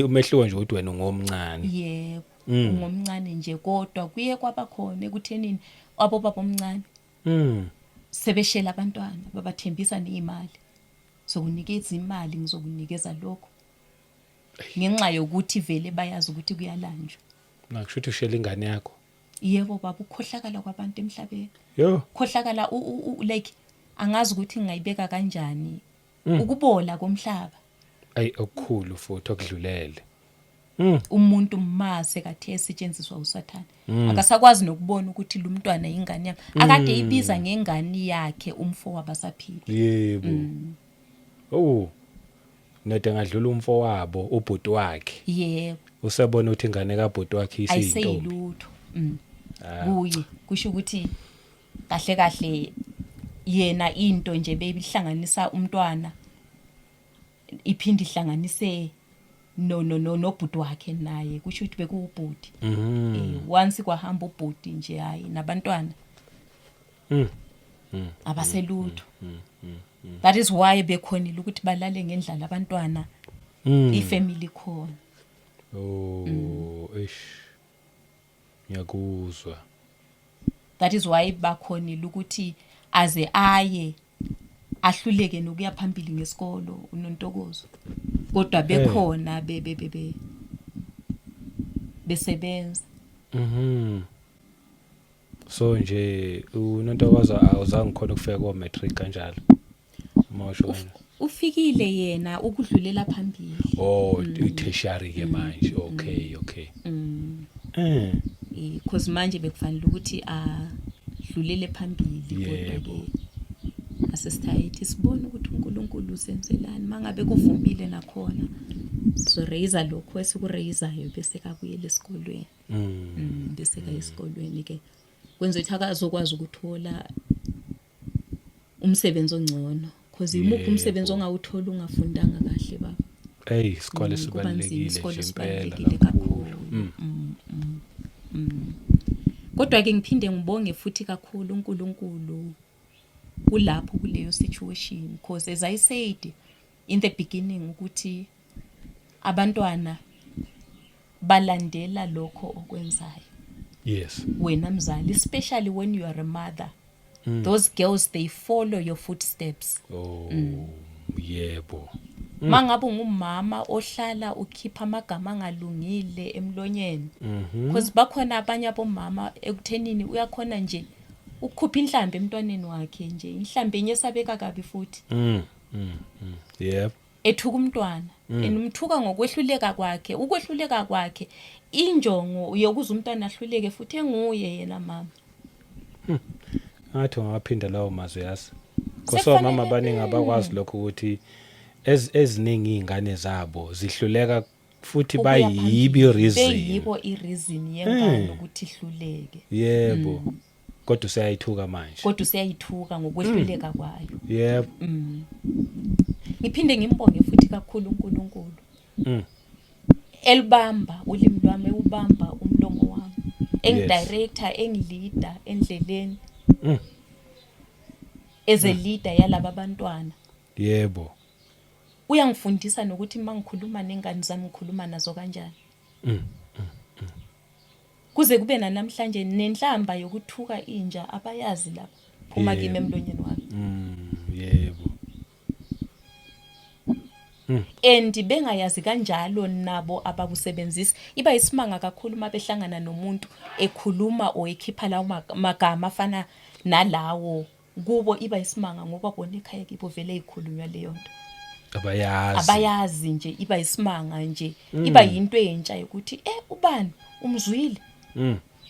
B: Umehluko nje ukuthi wena ungomncane.
A: Yebo, ungomncane nje, kodwa kuye kwaba khona ekuthenini abobaba omncane sebeshela abantwana, babathembisa nezimali, zokunikeza imali, ngizokunikeza lokho, ngenxa yokuthi vele bayazi ukuthi kuyalanjwa.
B: Nakusho ukuthi ushela ingane yakho.
A: Yebo baba, ukukhohlakala kwabantu emhlabeni.
B: Yo.
A: Khohlakala like angazi ukuthi ngingayibeka kanjani, ukubola komhlaba.
B: Ayi, okukhulu futhi okudlulele.
A: Umuntu mase kathe esetshenziswa uSathane akasakwazi nokubona ukuthi lo mntwana ingane yami akade ibiza ngengane yakhe umfo wabasaphila.
B: Yebo. Oh. Nede ngadlula umfo wabo ubhuti wakhe.
A: Yebo.
B: Usebona ukuthi ingane kabhuti wakhe isiyintombi.
A: Ayiseyilutho. Kuye kusho ukuthi kahle kahle yena into nje beyihlanganisa umntwana iphinde ihlanganise no no no nobhuti wakhe naye, kusho ukuthi bekuwubhuti. Once kwahamba ubhuti nje, hayi, nabantwana abaselutho. That is why bekhonile ukuthi balale ngendlala abantwana, ifamily khona.
B: Oh, eish. Ngiyakuzwa.
A: That is why bakhonile ukuthi aze aye ahluleke nokuya phambili ngesikolo uNontokozo, kodwa bekhona be be be besebenza.
B: So nje uNontokozo awuzange khona ukufika ko matric kanjalo. Mosho wena.
A: Ufikile yena ukudlulela phambili.
B: Oh, i-tertiary ke manje. Okay.
A: Because manje bekufanele ukuthi adlulele phambili, kodwa ke asesithayithi sibone ukuthi uNkulunkulu usenzelani. Mangabe kuvumile nakhona sizo-raise lokho esiku-raisayo bese kabuyela esikolweni. Bese kaya esikolweni ke, kwenza ukuthi akazokwazi ukuthola umsebenzi ongcono, because imuphi umsebenzi ongawuthola ungafundanga kahle, baba?
B: Hey, isikole
A: Kuba nzima,
B: sibalulekile
A: isikole
B: nje impela
A: sibalulekile
B: kakhulu.
A: kakhulu. Kodwa ke ngiphinde ngibonge futhi kakhulu uNkulunkulu kulapho kuleyo situation, because as I said in the beginning ukuthi abantwana balandela lokho okwenzayo wena mzali, especially when you are a mother. Those girls, they follow your footsteps.
B: Oh, yebo.
A: Mangabe ungumama ohlala ukhipha amagama angalungile emlonyeni, because bakhona abanye abomama ekuthenini uyakhona nje ukukhupha inhlambi emntwaneni wakhe nje, inhlambi enye esabeka kabi futhi,
B: Yebo.
A: Ethuka umntwana and umthuka ngokwehluleka kwakhe, ukwehluleka kwakhe, injongo yokuze umntwana ahluleke futhi enguye yena mama.
B: Ngathi ungawaphinda lawo mazwi, yazi. Koso mama abaningi abakwazi lokho ukuthi eziningi izingane zabo zihluleka futhi
A: Ukuya
B: bayibo
A: phambili.
B: I-reason.
A: Beyibo i-reason yengane ukuthi ihluleke.
B: Yebo. Kodwa useyayithuka manje.
A: Kodwa useyayithuka ngokwehluleka kwayo. Ngiphinde ngimbonge futhi kakhulu uNkulunkulu elibamba ulimi lwami, ewubamba umlomo wami, engidirector, engilida endleleni as a leader yalaba bantwana. Uyangifundisa nokuthi uma ngikhuluma nengane zami ngikhuluma nazo kanjani, kuze kube nanamhlanje nenhlamba yokuthuka inja abayazi lapha phuma kimi emlonyeni wami.
B: Yebo.
A: And bengayazi kanjalo nabo abakusebenzisi. Iba isimanga kakhulu uma behlangana nomuntu ekhuluma or ekhipha lawo magama afana nalawo kubo. Iba isimanga ngoba bona ekhaya kibo vele ikhulunywa leyo nto.
B: Abayazi.
A: Abayazi nje. Iba isimanga nje, iba yinto entsha yokuthi ubani umzwile,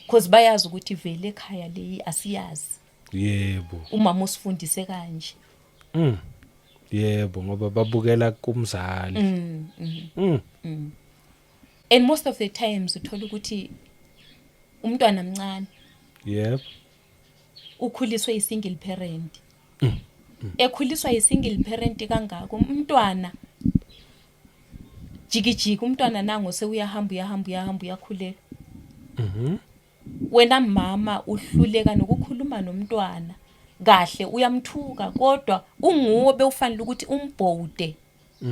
A: because bayazi ukuthi vele ekhaya leyi asiyazi. Umama usifundise kanje.
B: Yebo, ngoba babukela kumzali.
A: And most of the times uthola ukuthi umntwana mncane, ukhuliswe i-single parent. Ekhuliswa i-single parent kangako umntwana, jikijiki umntwana nango sewuyahamba, uyahamba, uyahamba, uyakhulelwa. Wena mama uhluleka nokukhuluma nomntwana kahle, uyamthuka, kodwa unguwe bewufanele ukuthi umbhode,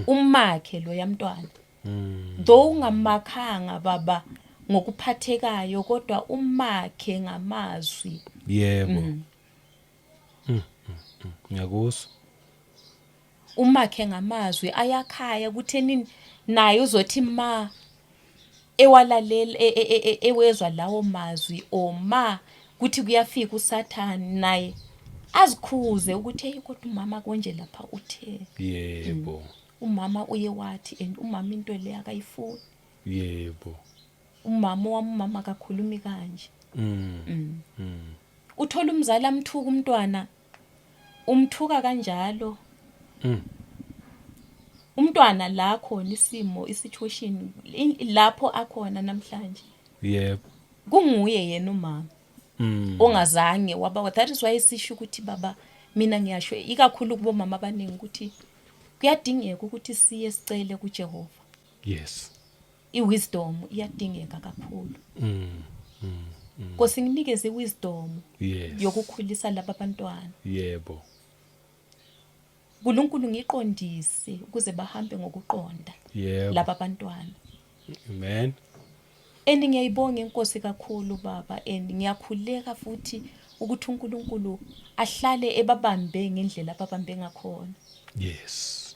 A: umakhe lo yamntwana. Though ungamakhanga, baba, ngokuphathekayo, kodwa umakhe ngamazwi.
B: Yebo. Ngiyakuzwa.
A: Umakhe ngamazwi ayakhaya kuthenini naye uzothi ma ewalalela ewezwa lawo mazwi, or ma kuthi kuyafika uSathane, naye azikhuze ukuthi hey, kodwa umama konje lapha uthe, umama uye wathi, and umama into le akayifuni.
B: Yebo.
A: Umama wami, umama akakhulumi kanje. Uthola umzali amthuka umntwana, umthuka kanjalo. Umntwana la khona isimo, isituation lapho akhona namhlanje. Kunguye yena umama ongazange waba. That is why sisho ukuthi, baba, mina ngiyasho ikakhulu kubomama abaningi ukuthi kuyadingeka ukuthi siye sicele kuJehova. Iwisdom iyadingeka kakhulu. Nkosi, nginikeze iwisdom yokukhulisa laba bantwana. uNkulunkulu, ngiqondise ukuze bahambe ngokuqonda laba bantwana.
B: Amen.
A: And ngiyayibonga inkosi kakhulu, baba, and ngiyakhuleka futhi ukuthi uNkulunkulu ahlale ebabambe ngendlela ababambe ngakhona.
B: Yes.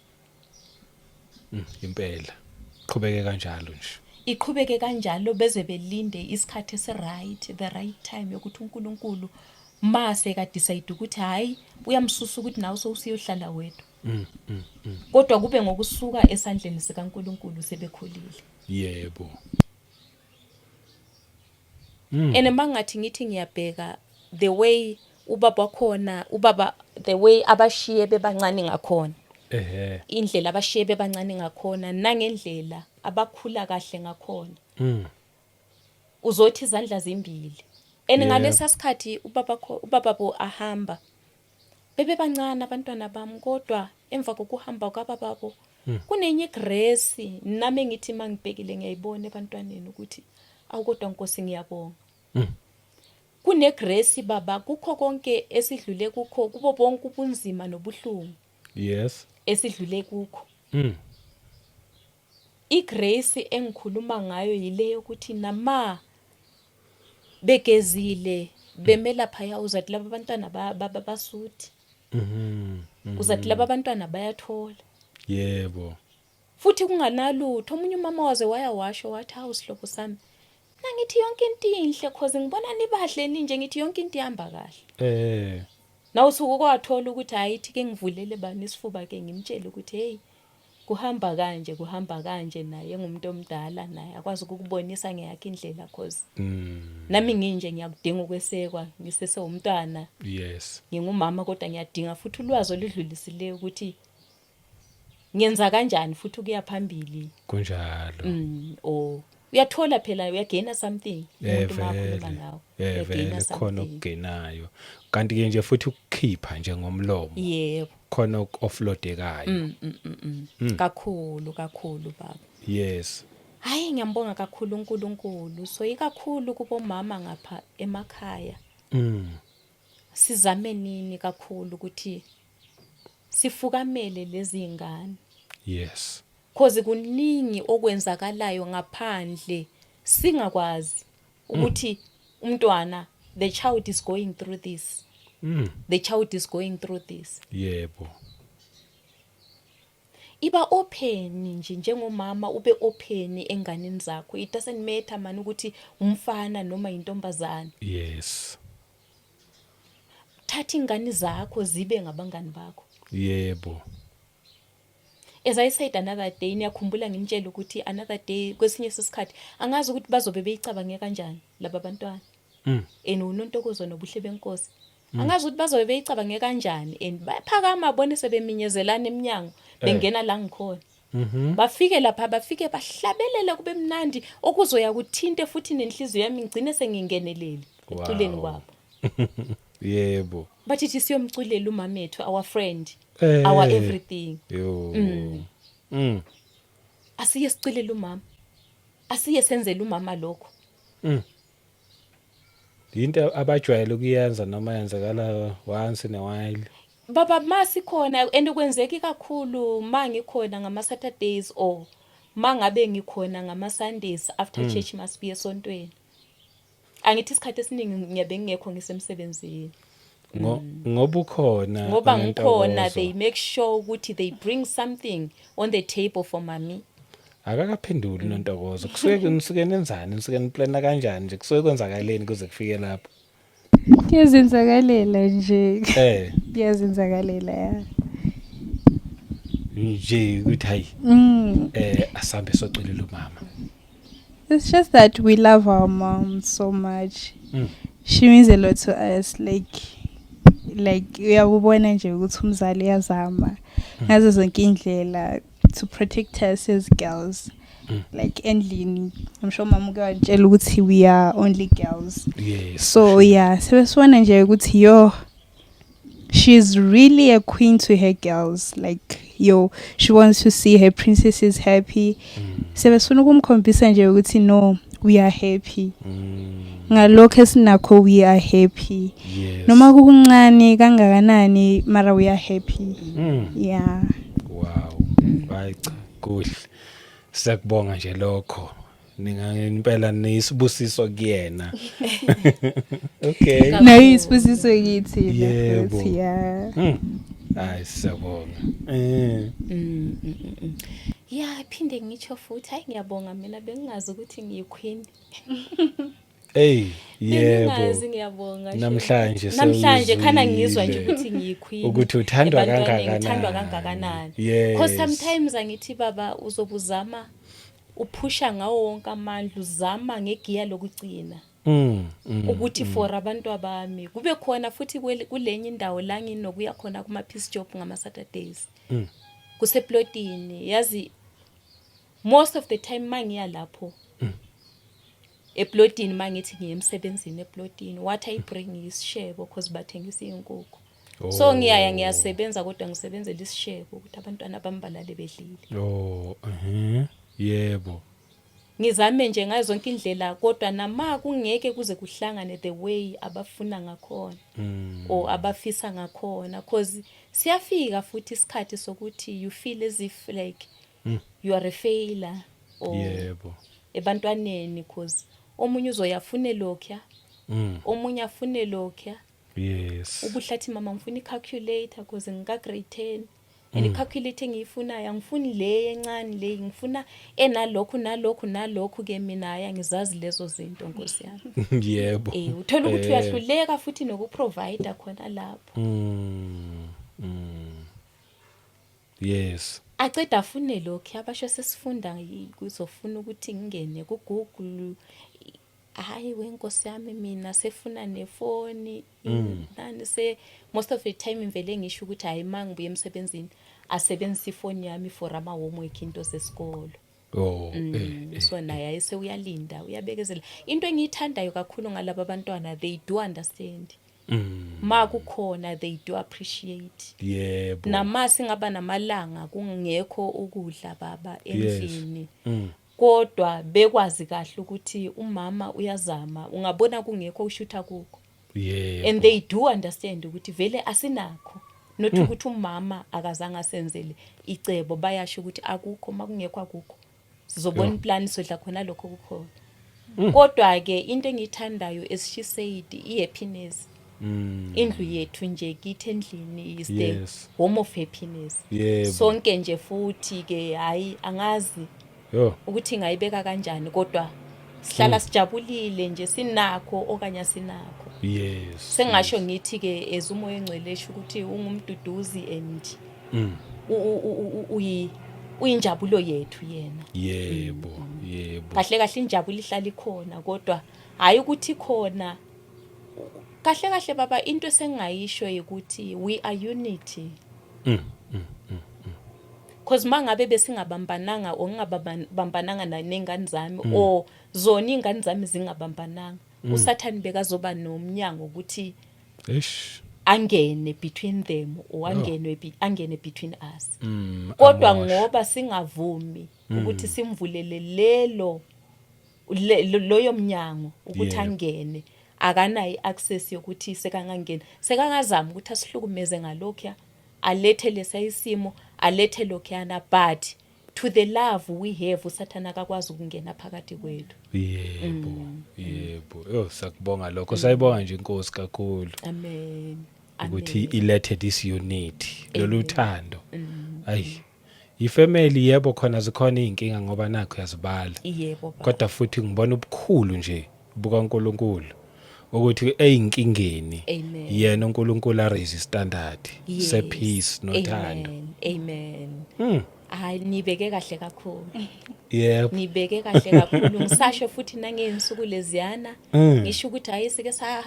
B: Impela. Qhubeke kanjalo nje.
A: Iqhubeke kanjalo beze belinde isikhathi esi-right, the right time yokuthi uNkulunkulu mase ka-decide ukuthi hayi, uyamsusa ukuthi nawe sowusiyohlala wedwa, kodwa kube ngokusuka esandleni sikaNkulunkulu sebekhulile. And mangathi ngithi ngiyabheka the way ubaba wakhona, ubaba, the way abashiye bebancane ngakhona, indlela abashiye bebancane ngakhona nangendlela abakhula kahle ngakhona, uzothi izandla zimbili. And ngalesa sikhathi ubaba ubaba bo ahamba, bebebancane abantwana bami, kodwa emva kokuhamba kwabababo kunenye igrace nami engithi mangibhekile ngiyayibona ebantwaneni ukuthi awu, kodwa Nkosi, ngiyabonga. Kune grace, baba, kukho konke esidlule kukho, kubo bonke ubunzima nobuhlungu esidlule kukho. Igrace engikhuluma ngayo yile yokuthi nama begezile beme laphaya, uzathi laba abantwana basuthi, uzathi laba abantwana bayathola. Futhi kunganalutho. Omunye umama waze waya washo wathi, "Hawu, sihlobo sami, nangithi yonke into inhle, cause ngibona nibahle ninje, ngithi yonke into ihamba kahle." Nawe usuke kwathola ukuthi hayi, ithi ke ngivulele bani isifuba ke, ngimtshele ukuthi hey, kuhamba kanje, kuhamba kanje, naye engumuntu omdala, naye akwazi ukukubonisa ngeyakhe indlela, cause nami nginje ngiyakudinga ukwesekwa ngisesewumntwana. Ngingumama, kodwa ngiyadinga futhi ulwazi oludlulisileyo ukuthi ngenza kanjani futhi ukuya phambili.
B: Kunjalo.
A: Or uyathola phela, uyagaina something umuntu makhuluma nawe. Uyagaina
B: Vele khona
A: something.
B: Okugenayo. Kanti ke nje futhi ukukhipha nje ngomlomo. Khona oku-offloadekayo.
A: Kakhulu kakhulu, baba. Hayi, ngiyambonga kakhulu uNkulunkulu. So ikakhulu kubomama ngapha emakhaya, sizame nini kakhulu ukuthi sifukamele lezi ngane. Cause kuningi okwenzakalayo ngaphandle singakwazi ukuthi umntwana, the child is going through this. The child is going through this. Iba open nje njengomama, ube open enganeni zakho. It doesn't matter man ukuthi umfana noma intombazana. Thatha ingane zakho zibe ngabangani bakho. As I said another day, niyakhumbula nginitshela ukuthi another day, kwesinye sesikhathi angazi ukuthi bazobe beyicabange kanjani laba bantwana. And uNontokozo nobuhle benkosi. Angazi ukuthi bazobe beyicabange kanjani, and bayaphakama bone sebeminyezelana eminyango bengena la ngikhona. Bafike lapha, bafike bahlabelele, kube mnandi, okuzoya kuthinte futhi nenhliziyo yami, ngigcine sengingenelele ekuculeni kwabo. Bathi thi siyomculela umamethu, our friend, our everything.
B: Yo.
A: Asiye siculele umama. Asiye senzele umama lokho.
B: Into abajwayele ukuyenza noma yenzakala once in a while?
A: Baba, masikhona, and kwenzeki kakhulu mangikhona ngama Saturdays or mangabe ngikhona ngama Sundays after church, masibuye esontweni. Angithi isikhathi esiningi ngiyabe ngingekho, ngisemsebenzini.
B: Ngoba ukhona.
A: Ngoba ngikhona,
B: unentokozo.
A: they make sure ukuthi they bring something on the table for mommy.
B: Akakaphenduli Nontokozo. Kusuke nisuke nenzani? Nisuke niplana kanjani nje? Kusuke kwenzakaleni kuze kufike lapho?
C: Kuyazenzakalela nje. Kuyazenzakalela, ya.
B: Nje ukuthi hayi, asambe soculela umama.
C: It's just that we love our mom so much. She means a lot to us. Like uyabubona nje ukuthi umzali uyazama ngazo zonke indlela to protect us as girls. Like endlini, I'm sure mama uke wantshela ukuthi we are only girls. So yeah, sebesibona nje ukuthi yo, she's really a queen to her girls. Like yo, she wants to see her princesses happy. Sebesifuna ukumkhombisa nje ukuthi no, we are happy. Ngalokho esinakho we are happy. Noma kukuncane kangakanani mara we are happy. Yeah.
B: Wow. Hayi cha, kuhle. Siyakubonga nje lokho. Ninga impela nisibusiso kuyena. Okay.
C: Nayo isibusiso kithi futhi, yeah.
B: Hayi, siyabonga.
A: Yeah, phinde ngitsho futhi, hayi, ngiyabonga, mina bengingazi ukuthi ngiyi-queen.
B: Hey, yebo.
A: Bengingazi, ngiyabonga.
B: Namhlanje
A: Namhlanje khana ngizwa nje
B: sewuzwile
A: ukuthi ngiyi-queen.
B: Ukuthi uthandwa
A: Ebantwaneni,
B: kangakanani.
A: ngithandwa kangakanani. Because sometimes angithi baba uzobuzama uphusha ngawo wonke amandla, uzama ngegiya lokugcina ukuthi for abantu abami kube khona futhi kulenye indawo la nginokuya khona kuma piece job ngama Saturdays. Kuseplotini, yazi, most of the time mangiya lapho eplotini, mangithi ngiye emsebenzini eplotini, what I bring isishebo because bathengisa izinkukhu. So ngiyaya ngiyasebenza kodwa ngisebenzela isishebo ukuthi abantwana bami balale bedlile.
B: Oh, Yebo.
A: Ngizame nje ngazo zonke indlela, kodwa nama kungeke kuze kuhlangane the way abafuna ngakhona or abafisa ngakhona, cause siyafika futhi isikhathi sokuthi you feel as if like you are a failure or ebantwaneni, cause omunye uzoyafune lokhuya, omunye afune lokhuya. Ubuhlathi, "Mama, ngifuna i-calculator cause ngika grade 10 and i-calculator engiyifunayo angifuni le encane, le ngifuna enalokhu nalokhu nalokhu." Ke mina hayi, angizazi lezo zinto, nkosi yami. Uthola ukuthi uyahluleka futhi nokuprovide khona lapho. Aceda afune lokhu, abasho sesifunda kuzofuna ukuthi ngingene ku Google. Hayi wenkosi yami, mina sefuna nefoni nani, se most of the time ngivele ngisho ukuthi hayi, mangibuye emsebenzini asebenzise ifoni yami for ama homework, into zesikolo. So naye ayese uyalinda, uyabekezela. Into engiyithandayo kakhulu ngalaba bantwana, they do understand. Ma kukhona, they do appreciate. Nama singaba namalanga kungekho ukudla baba endlini, kodwa bekwazi kahle ukuthi umama uyazama, ungabona kungekho ushutha kukho. And they do understand ukuthi vele asinakho, not ukuthi umama akazange asenzele icebo. Bayasho ukuthi akukho, makungekho akukho, sizobona iplan, sodla khona lokho kukhona. Kodwa ke into engiyithandayo, as she said, i-happiness. Indlu yethu nje, kithi endlini is the home of happiness. Sonke nje futhi ke, hayi, angazi ukuthi ngayibeka kanjani, kodwa sihlala sijabulile nje, sinakho okanye asinakho. Sengasho ngithi ke, as umoya ongcwele esho ukuthi ungumduduzi and uyinjabulo yethu yena.
B: Yebo, yebo.
A: Kahle kahle injabulo ihlala ikhona, kodwa hayi ukuthi khona kahle kahle baba. Into esengayisho ukuthi we are unity, cause mangabe besingabambananga or ngingabambananga nengane zami or zona ingane zami zingabambananga, uSathane bekazoba nomnyango ukuthi
B: Eish.
A: angene between them or angene between us. Kodwa
B: Amoshe.
A: ngoba singavumi ukuthi simvulele lelo loyo mnyango ukuthi angene, akanayo i-access yokuthi sekangangena, sekangazama ukuthi asihlukumeze ngalokhuya, alethe lesa isimo, alethe lokhuyana, but to the love we have, uSathana akakwazi ukungena phakathi kwethu.
B: Yebo. Yo, sakubonga lokho. Sayibonga nje inkosi kakhulu
A: Amen.
B: ukuthi
A: Amen.
B: ilethe this unity, lolu thando. Ayi. Ifamily, yebo, khona zikhona izinkinga ngoba nakho uyazibala.
A: Yebo baba.
B: Kodwa futhi ngibona ubukhulu nje bukaNkuluNkulu ukuthi eyinkingeni
A: Amen.
B: yena uNkulunkulu a raise standard se peace nothando.
A: Amen, amen. Hayi, nibeke kahle kakhulu.
B: Yebo.
A: Nibeke kahle kakhulu. Ngisasho futhi nangey'nsuku leziyana, ngisho ukuthi hayi, sike sa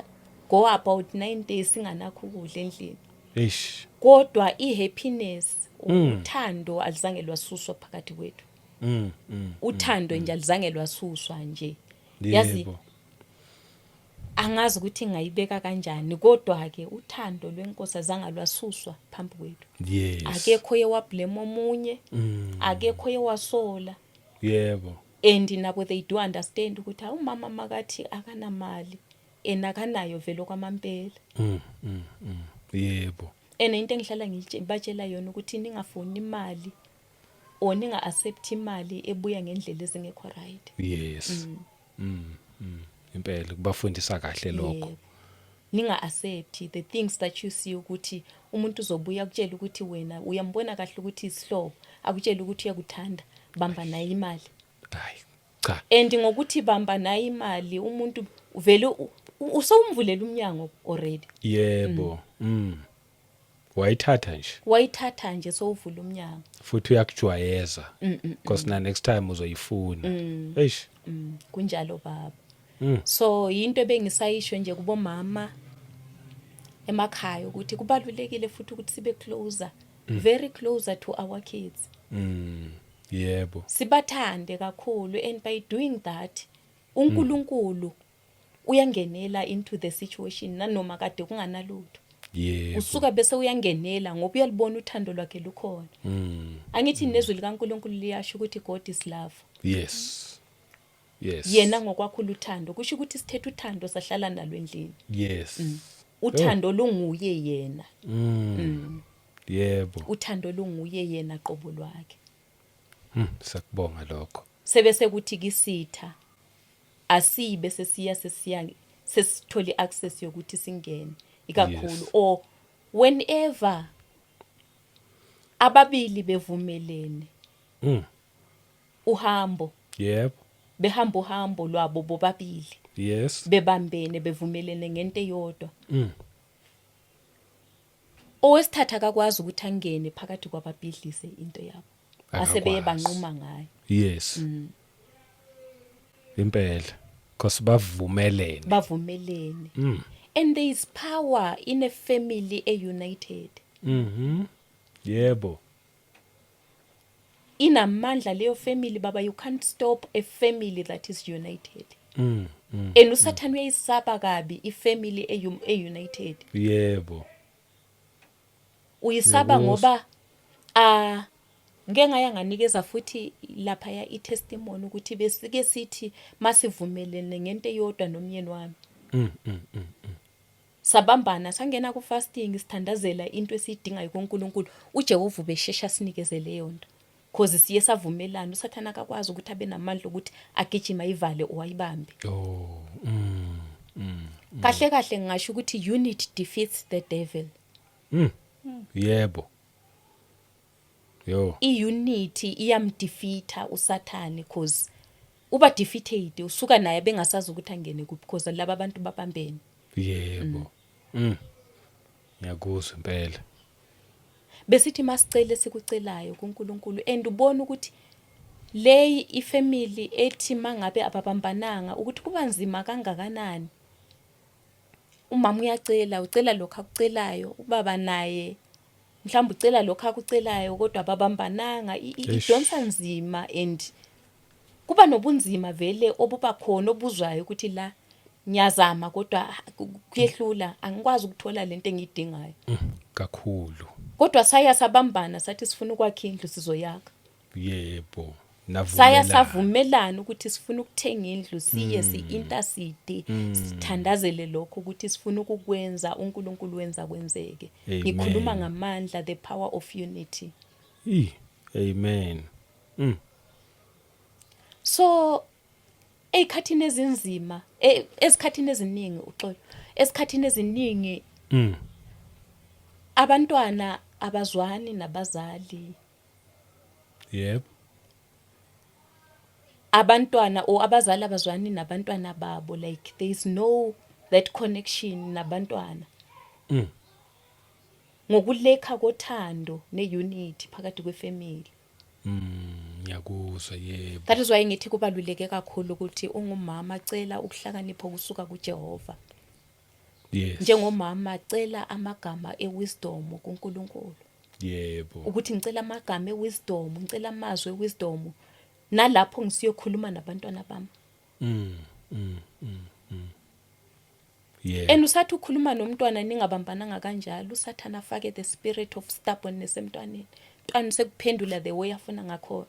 A: go about 9 days singanakho ukudla endlini.
B: Eish.
A: Kodwa i-happiness, uthando alizange lwasuswa phakathi kwethu. Uthando nje alizange lwasuswa nje. Yazi, angazi ukuthi ngayibeka kanjani, kodwa ke uthando lwenkosi azange lwasuswa phambi kwethu. Akekho oye wablame omunye, akekho oye wasola. And nabo they do understand ukuthi umama makathi akanamali, and akanayo vele kwamampela. And into engihlala ngibatshela yona ukuthi ningafuni imali or ninga accept imali ebuya ngendlela ezingekho right.
B: Yes. Impela kubafundisa kahle lokho.
A: Yebo. Ninga accept the things that you see ukuthi umuntu uzobuya akutshela ukuthi wena uyambona kahle ukuthi isihlobo, akutshela ukuthi uyakuthanda, bamba naye imali.
B: Hayi cha.
A: And ngokuthi bamba naye imali, umuntu vele usewumvulela umnyango already.
B: Yebo. Wayithatha nje.
A: Wayithatha nje, sowuvula umnyango.
B: Futhi uyakujwayeza. Because na next time uzoyifuna. Eish.
A: Kunjalo baba. So into ebengisayisho nje kubomama emakhaya ukuthi kubalulekile futhi ukuthi sibe closer, very closer to our kids.
B: Yebo.
A: Sibathande kakhulu, and by doing that uNkulunkulu uyangenela into the situation nanoma kade kunganalutho. Usuka bese uyangenela ngoba uyalibona uthando lwakhe lukhona. Angithi nezwi likaNkulunkulu liyasho ukuthi God is love. Yena ngokwakho uthando, kusho ukuthi sithethe uthando sahlala nalo endlini. Uthando lunguye yena. Uthando lunguye yena qobo lwakhe.
B: Sakubonga lokho.
A: Sebese kuthi kisitha asibe sesiya sesithola iaccess yokuthi singene ikakhulu or whenever ababili bevumelene uhambo, behamba uhambo lwabo bobabili, bebambene, bevumelene ngento eyodwa, owesithathu akakwazi ukuthi angene phakathi kwababhidlise into yabo asebeye
B: Akakwazi.
A: banquma ngayo.
B: Yes. Impela. Because bavumelene.
A: Bavumelene. And there is power in a family a united.
B: Yebo.
A: Inamandla leyo family baba. You can't stop a family that is united. And uSathane uyayisaba kabi ifamily e-united. Uyisaba
B: Ngiyakuzwa.
A: ngoba ah, ngeke ngaya nganikeza futhi lapha ya i-testimony ukuthi besike sithi masivumelene ngento eyodwa nomyeni wami, sabambana, sangena ku fasting, sithandazela into esiyidingayo kuNkulunkulu. uJehova ubeshesha sinikeze leyo nto cause siye savumelana. USathana akakwazi ukuthi abe namandla ukuthi agijima ayivale or ayibambe.
B: Oh.
A: Kahle kahle ngingasho ukuthi unity defeats the devil.
B: Yebo. Yo.
A: I-unity iyamdefeata uSathane cause uba defeated, usuka naye bengasazi ukuthi angene kuphi because laba abantu babambene.
B: Yebo. Ngiyakuzwa impela.
A: Besithi masicele sikucelayo kuNkulunkulu, and ubona ukuthi leyi ifamily ethi mangabe ababambananga ukuthi kuba nzima kangakanani. Umama uyacela, ucela lokho akucelayo, ubaba naye mhlawumbe ucela lokho akucelayo, kodwa ababambananga,
B: Eish.
A: idonsa nzima and kuba nobunzima vele obuba khona obuzwayo ukuthi la ngiyazama kodwa ah, kuyehlula, angikwazi ukuthola lento engiyidingayo.
B: Kakhulu.
A: Kodwa saya sabambana, sathi sifuna ukwakha indlu, sizoyakha. Saya
B: Navumelana.
A: savumelana ukuthi sifuna ukuthenga indlu, siye si-intercede, sithandazele lokho ukuthi sifuna ukukwenza, uNkulunkulu wenza kwenzeke.
B: Amen.
A: Ngikhuluma ngamandla, the power of unity.
B: Amen.
A: So ezikhathini ezinzima, ezikhathini eziningi, uxolo, esikhathini eziningi abantwana abazwani nabazali. Abantwana or abazali abazwani nabantwana babo, like there is no that connection nabantwana ngokulekha kothando neunity phakathi kwefamily.
B: Ngiyakuzwa, yebo.
A: That is why ngithi kubaluleke kakhulu ukuthi ungumama cela ukuhlakanipha kusuka kuJehova. Njengomama cela amagama ewisdom kuNkulunkulu. Ukuthi ngicela amagama ewisdom, ngicela amazwi ewisdom nalapho ngisiyokhuluma nabantwana bami. And usathi ukhuluma nomntwana ningabambananga kanjalo, uSathana afake the spirit of stubbornness emntwaneni. Umntwana usekuphendula the way afuna ngakhona.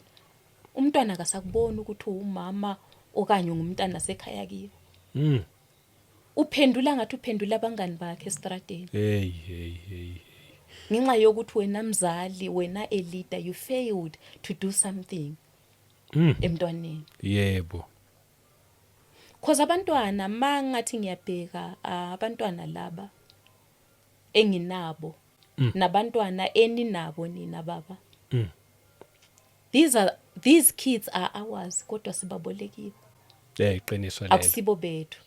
A: Umntwana akasakuboni ukuthi uwumama okanye ungumntana sekhaya kibo. Uphendula ngathi uphendula abangani bakhe estradeni.
B: Hey, hey, hey.
A: Ngenxa yokuthi wena mzali, wena a leader, you failed to do something emntwaneni. Cause abantwana, mangathi ngiyabheka, abantwana laba enginabo nabantwana eninabo nina baba. These kids are ours, kodwa sibabolekile.
B: Eh, iqiniso lelo.
A: Akusibo bethu.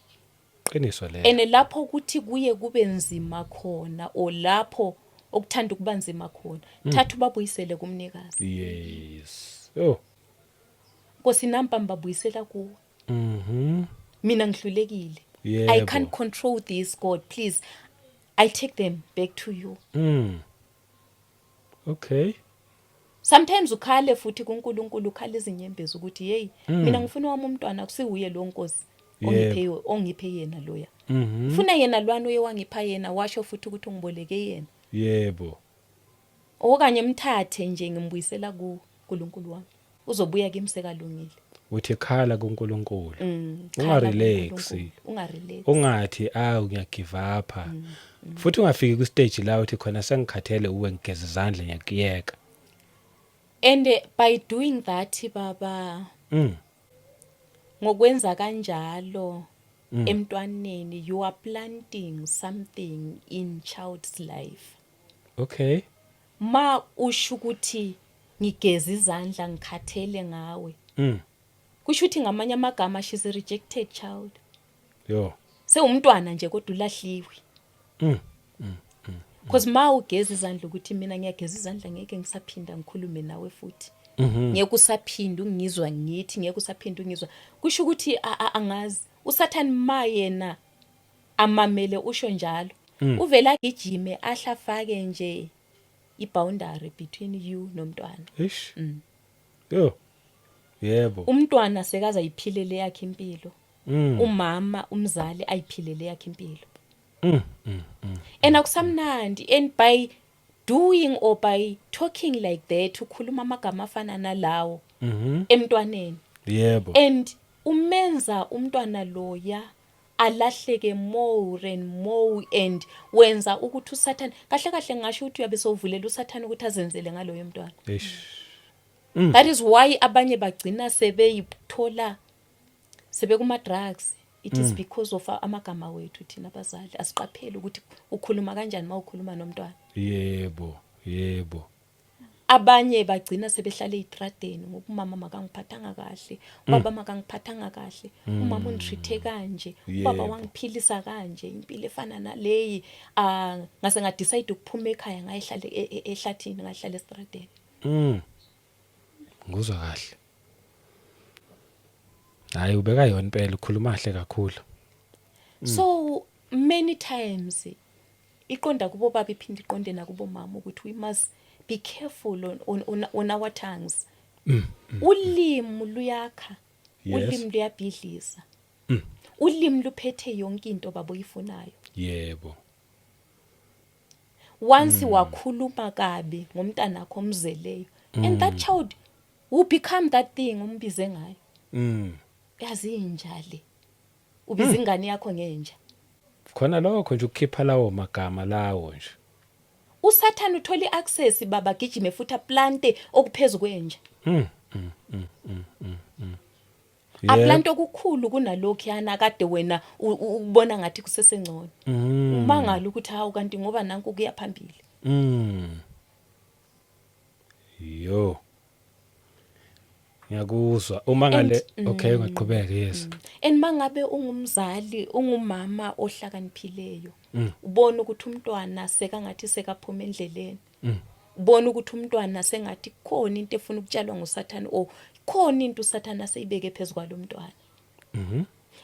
B: Iqiniso lelo.
A: And lapho ukuthi kuye kube nzima khona, or lapho okuthanda ukuba nzima khona, thatha ubabuyisele kumnikazi.
B: Yes. Oh.
A: Nkosi, nampa mbabuyisela kuwe. Mina ngihlulekile. I can't control this, God, please. I take them back to you.
B: Okay.
A: Sometimes ukhale futhi kuNkulunkulu, ukhala izinyembezi ukuthi hey, mina ngifuna wami umntwana, akusiwuye lo Nkosi ongiphe yena loya. Ufuna yena lwana uye wangipha yena, washo futhi ukuthi ungiboleke yena. Okanye mthathe nje ngimbuyisela ku uNkulunkulu wami. Uzobuya kimi sekalungile.
B: Uthi khala kuNkulunkulu.
A: Khala
B: Ungarelax.
A: kuNkulunkulu, ungarelax.
B: Ungathi awu ngiya give up. Futhi ungafiki ku stage la uthi khona sengikhathele uwe, ngigeza izandla, ngiyakuyeka.
A: And by doing that, baba, ngokwenza kanjalo emntwaneni, you are planting something in child's life. Ma usho ukuthi ngigeza izandla, ngikhathele ngawe, kusho ukuthi ngamanye amagama she's a rejected child. Sewumntwana nje kodwa ulahliwe. Because ma ugeza izandla ukuthi mina ngiyageza izandla, ngeke ngisaphinda ngikhulume nawe futhi, ngeke usaphinda ungizwa ngithi, ngeke usaphinda ungizwa, kusho ukuthi angazi uSathane ma yena amamele usho njalo, uvela agijime ahlafake nje iboundary between you nomntwana.
B: Ish. Yo. Yebo.
A: Umntwana sekaza ayiphilele yakhe impilo, umama umzali ayiphilele yakhe impilo, and akusamnandi. And by doing or by talking like that, ukhuluma amagama afana nalawo emntwaneni, and umenza umntwana loya alahleke more and more, and wenza ukuthi uSathane, kahle kahle ngisho ukuthi uyabe sowuvulela uSathane ukuthi azenzele ngaloyo mntwana.
B: Ish.
A: That is why abanye bagcina sebeyithola sebekuma drugs. It is because of amagama wethu thina abazali. Asiqaphele ukuthi ukhuluma kanjani mawukhuluma nomntwana.
B: Yebo. Yebo.
A: Abanye bagcina sebehlala ezitradeni ngoba umama makangiphathanga kahle, ubaba makangiphathanga kahle, umama ungitreat kanje, ubaba wangiphilisa kanje, impilo efana naleyi, ah, ngase nga decide ukuphuma ekhaya, ngayihlala ehlathini, ngahlala estradeni.
B: Nguzwa kahle. Hayi, ubeka yona impela, ukhuluma kahle kakhulu.
A: So many times iqonda kubo baba, iphinde iqonde nakubo mama ukuthi we must be careful on our tongues. Ulimi luyakha, ulimi luyabhidliza, ulimi luphethe yonke into baba oyifunayo. Once wakhuluma kabi ngomntana wakho omzeleyo, and that child will become that thing umbize ngayo. Yazi inja le, ubiza ingane yakho ngenja.
B: Khona lokho nje ukukhipha lawo magama lawo nje.
A: USathane uthola iaccess baba, gijime futhi aplante okuphezulu kwenja. Aplante okukhulu kunalokhu yana kade wena ubona ngathi kusesengcono. Umangala ukuthi hawu, kanti ngoba nanku kuya phambili.
B: Yo. Ngiyakuzwa. Uma ngale, okay, ungaqhubeka, yes.
A: And mangabe ungumzali, ungumama ohlakaniphileyo, ubona ukuthi umntwana sekangathi sekaphuma endleleni, Ubona ukuthi umntwana sengathi kukhona into efuna ukutshalwa nguSathane or khona into uSathane aseyibeke phezu kwalomntwana.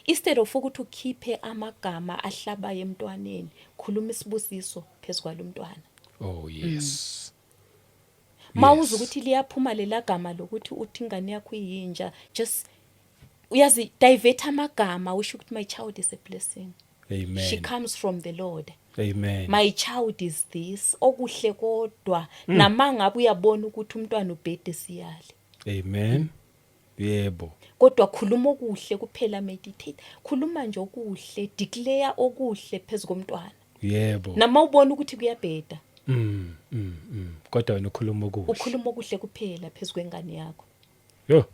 A: Instead of ukuthi ukhiphe amagama ahlabayo emntwaneni, khuluma isibusiso phezu kwalomntwana.
B: Oh yes.
A: Mawuza ukuthi liyaphuma lela gama lokuthi uthi ingane yakho iyinja, just uyazi divert amagama, usho ukuthi my child is a blessing.
B: Amen.
A: She comes from the Lord.
B: Amen.
A: My child is this, okuhle kodwa nama ngabe uyabona ukuthi umntwana ubhede siyale.
B: Amen. Yebo.
A: Kodwa khuluma okuhle kuphela, meditate. Khuluma nje okuhle, declare okuhle phezulu komntwana. Nama ubona ukuthi kuyabheda,
B: Kodwa wena ukhuluma okuhle.
A: Ukhuluma okuhle kuphela phezulu kwengane yakho.
B: Yo.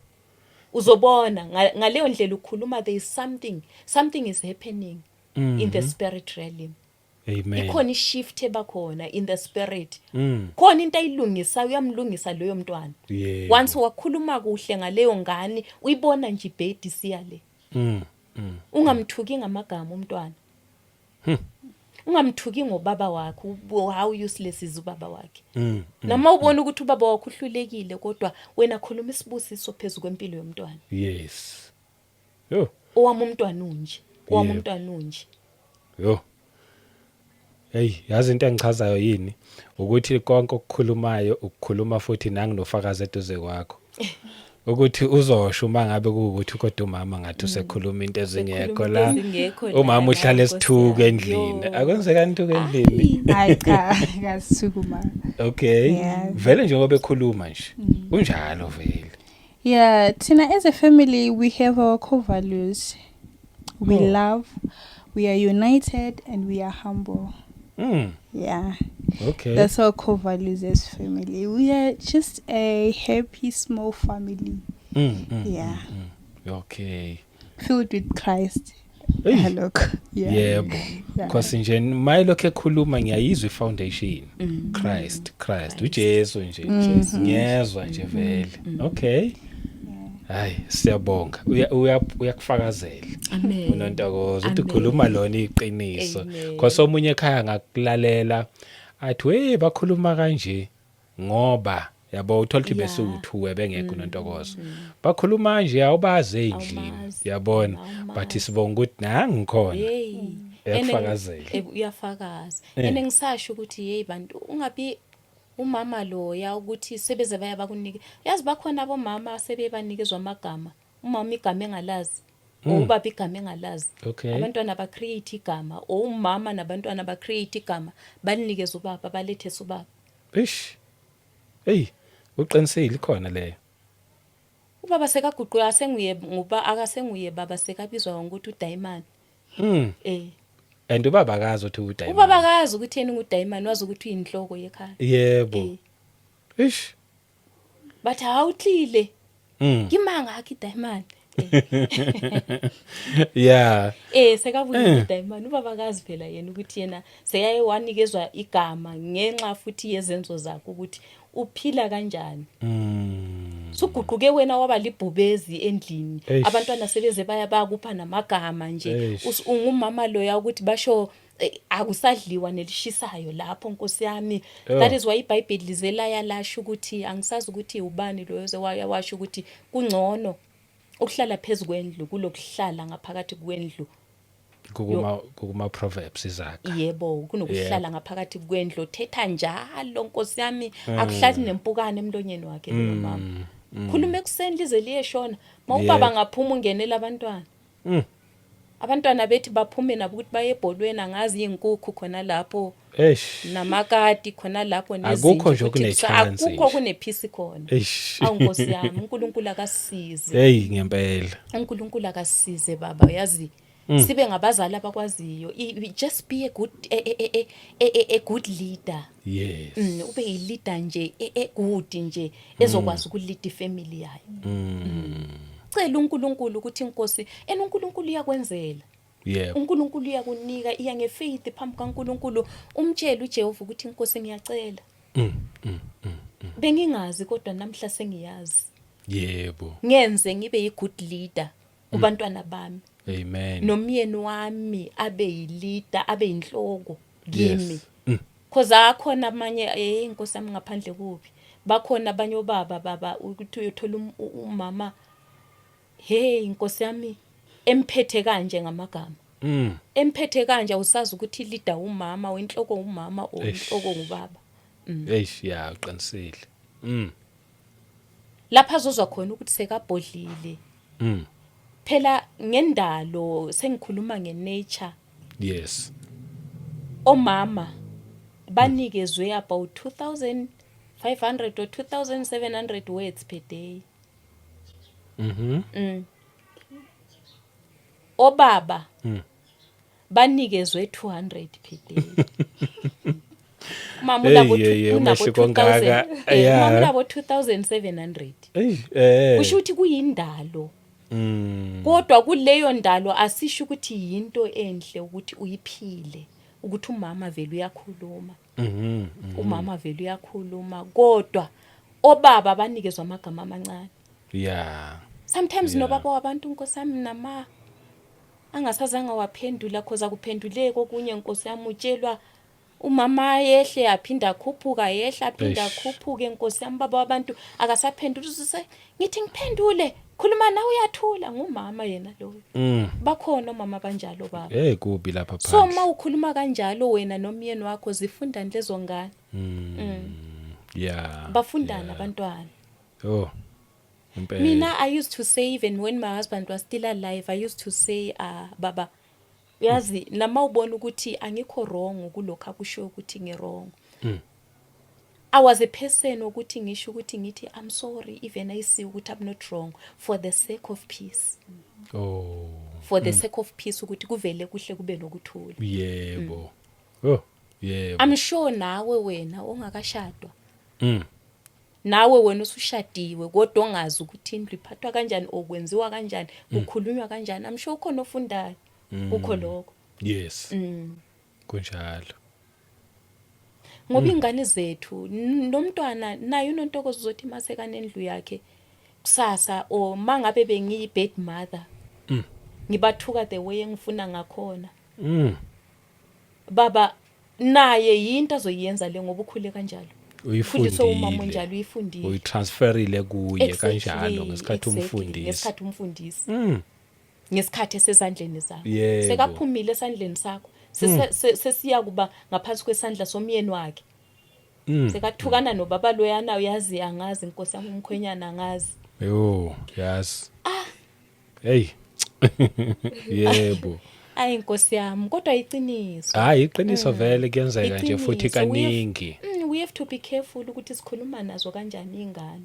A: Uzobona ngaleyo ndlela ukhuluma, there is something is happening in the spirit realm.
B: Amen.
A: Ikhona ishift ebakhona in the spirit. Khona into ayilungisayo, uyamlungisa leyo mntwana. Once wakhuluma kuhle ngaleyo ngane, uyibona nje ibhedi siya le. Ungamthuki ngamagama umntwana. Ungamthuki ngobaba wakhe, how useless is ubaba wakhe. Noma ubona ukuthi ubaba wakhe uhlulekile, kodwa wena khuluma isibusiso phezulu kwempilo yomntwana.
B: Yes. Yo.
A: Owami umntwana unje, owami umntwana unje.
B: Yo. Hey, yazi into engichazayo yini? Ukuthi konke okukhulumayo ukukhuluma futhi nanginofakazi eduze kwakho. Ukuthi uzosho uma ngabe kuwukuthi kodwa umama ngathi usekhuluma into ezingekho
A: Usekhuluma
B: la.
A: into ezingekho
B: Umama
A: la,
B: uhlala
A: Nkosi
B: esithuka
A: yami.
B: endlini.
A: Yo.
B: Akwenzeka into endlini.
C: Hayi cha, akasukuma.
B: Okay.
C: Yeah.
B: Vele njengoba ekhuluma nje. Unjalo vele.
C: Yeah, thina as a family we have our core values. We love, we are united and we are humble. Yeah. That's our core values as family. We are just a happy small family. Yeah.
B: Okay.
C: Filled with Christ.
B: Hey.
C: Look. Yeah.
B: Yebo.
C: Yeah.
B: Because nje mayilokho ekhuluma ngiyayizwa ifoundation. Christ, Christ, uJesu nje. Ngiyezwa nje vele. Okay. Hayi, siyabonga. Uya uyakufakazela.
A: Amen.
B: Unontokozo uthi
A: Amen.
B: khuluma lona iqiniso.
A: Amen.
B: Because omunye ekhaya ngakulalela athi hey bakhuluma kanje ngoba yabo uthola ukuthi bese uthuwe bengekho unontokozo. Bakhuluma nje awubazi endlini.
A: Awubazi,
B: Yabona?
A: awumazi.
B: But sibonga ukuthi nangikhona.
A: Hey.
B: Uyakufakazela.
A: Uyafakaza. Ene ngisasho ukuthi hey bantu, ungabi umama loya ukuthi sebeze baya bakunike. Yazi bakhona abomama sebebanikezwa amagama. Umama igama engalazi, ubaba igama engalazi. Abantwana ba create igama, or umama nabantwana ba create igama, balinikeze ubaba, balethe ubaba.
B: Eish. Hey, uqinisile, ikhona leyo.
A: Ubaba sekaguquka, asenguye nguba, akasenguye baba, sekabizwa ngokuthi uDiamond.
B: And ubaba akazi ukuthi uDiamond.
A: Ubaba akazi ukuthi yena unguDiamond, wazi ukuthi uyinhloko yekhaya.
B: Eish.
A: Bathi awuhlile. Kimanga akhe iDiamond. Sekabuyile uDiamond. Ubaba akazi phela yena ukuthi yena seyaye wanikezwa igama ngenxa futhi yezenzo zakhe ukuthi uphila kanjani. Suguquke wena waba libhubezi endlini.
B: Eish.
A: Abantwana sebeze baya bakupha namagama nje.
B: Eish.
A: Ungumama loya ukuthi basho akusadliwa nelishisayo lapho, Nkosi yami.
B: Oh.
A: That is why iBhayibheli lize laya lasho ukuthi angisazi ukuthi ubani loyo oze waya washo ukuthi kungcono ukuhlala phezulu kwendlu kulokuhlala ngaphakathi kwendlu.
B: Kukuma Proverbs, izaga.
A: Yebo, kunokuhlala ngaphakathi kwendlu thetha njalo, Nkosi yami, akuhlali nempukane emlonyeni wakhe lo mama. Khuluma ekuseni lize liyeshona. Mawubaba ngaphuma ungenela abantwana. Abantwana bethi baphume nabo ukuthi baye ebholweni, angazi izinkukhu khona lapho.
B: Eish.
A: Namakati khona lapho.
B: Akukho nje
A: nezinja ukuthi
B: okune-chance
A: akukho
B: nje.
A: kunepeace khona.
B: Eish.
A: Awu Nkosi yami, uNkulunkulu akasisize.
B: Hey, ngempela.
A: uNkulunkulu akasisize baba, uyazi. Sibe ngabazali abakwaziyo. Just be a good leader. Ube yi-leader nje e good nje ezokwazi ukulead ifamily yayo. Cela uNkulunkulu ukuthi inkosi, ena uNkulunkulu uyakwenzela. uNkulunkulu uyakunika, iya ngefaith phambi kaNkulunkulu, umtshele uJehova ukuthi inkosi ngiyacela. Bengingazi kodwa namhla sengiyazi. Ngenze ngibe yi-good leader kubantwana bami.
B: Amen.
A: Nomyeni wami abe yi-leader, abe yinhloko kimi.
B: Yes.
A: Cause akhona amanye, inkosi yami, ngaphandle kuphi, bakhona abanye obaba, baba, ukuthi uyothola umama, hey inkosi yami, emphethe kanje ngamagama, emphethe kanje, awusazi ukuthi leader umama, wenhloko umama or inhloko ngubaba.
B: Eish, ya, uqinisile.
A: Lapha azozwa khona ukuthi sekabhodlile. Phela ngendalo, sengikhuluma ngenature, omama banikezwe about 2500 or 2700 words per day. Obaba banikezwe 200 per day. Mama
B: Hey,
A: unabo
B: hey, hey,
A: unabo
B: umehluko ongaka.
A: 2000, mama unabo 2700.
B: Eish, eh.
A: Kusho ukuthi kuyindalo. Kodwa kuleyo ndalo asisho ukuthi yinto enhle ukuthi uyiphile, ukuthi umama vele uyakhuluma. Umama vele uyakhuluma, kodwa obaba banikezwa amagama amancane. Sometimes nobaba wabantu, nkosi yami, nama angasazange waphendula, cause akuphenduleki okunye, nkosi yami, utshelwa umama yehle aphinda akhuphuka, yehla aphinda akhuphuke, nkosi yami, baba wabantu akasaphendula, uzuse ngithi ngiphendule, khuluma nawe, uyathula, ngumama yena loyo. Bakhona omama banjalo, baba.
B: Hey, kubi lapha
A: So
B: phandle.
A: uma ukhuluma kanjalo wena nomyeni wakho, zifundani lezo ngane? Bafundani abantwana?
B: Oh. Impela.
A: Mina, I used to say, even when my husband was still alive, I used to say, ah baba, uyazi nama ubona ukuthi angikho wrong kulokho akusho ukuthi ngi wrong. I was a person ukuthi ngisho ukuthi ngithi I'm sorry even I see ukuthi I'm not wrong, for the sake of peace. For the sake of peace, ukuthi kuvele kuhle, kube nokuthula.
B: Yebo. Oh, yebo.
A: I'm sure nawe wena ongakashadwa, nawe wena usushadiwe kodwa ongazi ukuthi indlu iphathwa kanjani, okwenziwa kanjani, kukhulunywa kanjani, I'm sure ukhona ofundayo kukho lokho.
B: Yes. Kunjalo.
A: Ngoba ingane zethu, nomntwana naye uNontokozo uzothi maseka nendlu yakhe kusasa, or mangabe bengiyi bad mother, ngibathuka the way engifuna ngakhona, baba, naye yinto azoyenza le ngoba ukhule kanjalo. Ukhuliswe umama
B: Uyifundile.
A: onjalo, uyifundile.
B: Uyitransferile kuye kanjalo ngesikhathi umfundisa.
A: Ngesikhathi umfundisi. Ngesikhathi esezandleni zakho. Sekaphumile esandleni sakho. Sesiya kuba ngaphansi kwesandla somyeni wakhe. Sekathukana nobaba loyana, uyazi, angazi inkosi yami, umkhwenyana, angazi.
B: Yo, yes. Hey. Yebo.
A: Ayi inkosi yami, kodwa iqiniso.
B: Hayi, iqiniso vele, kuyenzeka nje futhi
A: Iqiniso.
B: kaningi.
A: We have to be careful ukuthi sikhuluma nazo kanjani ingane.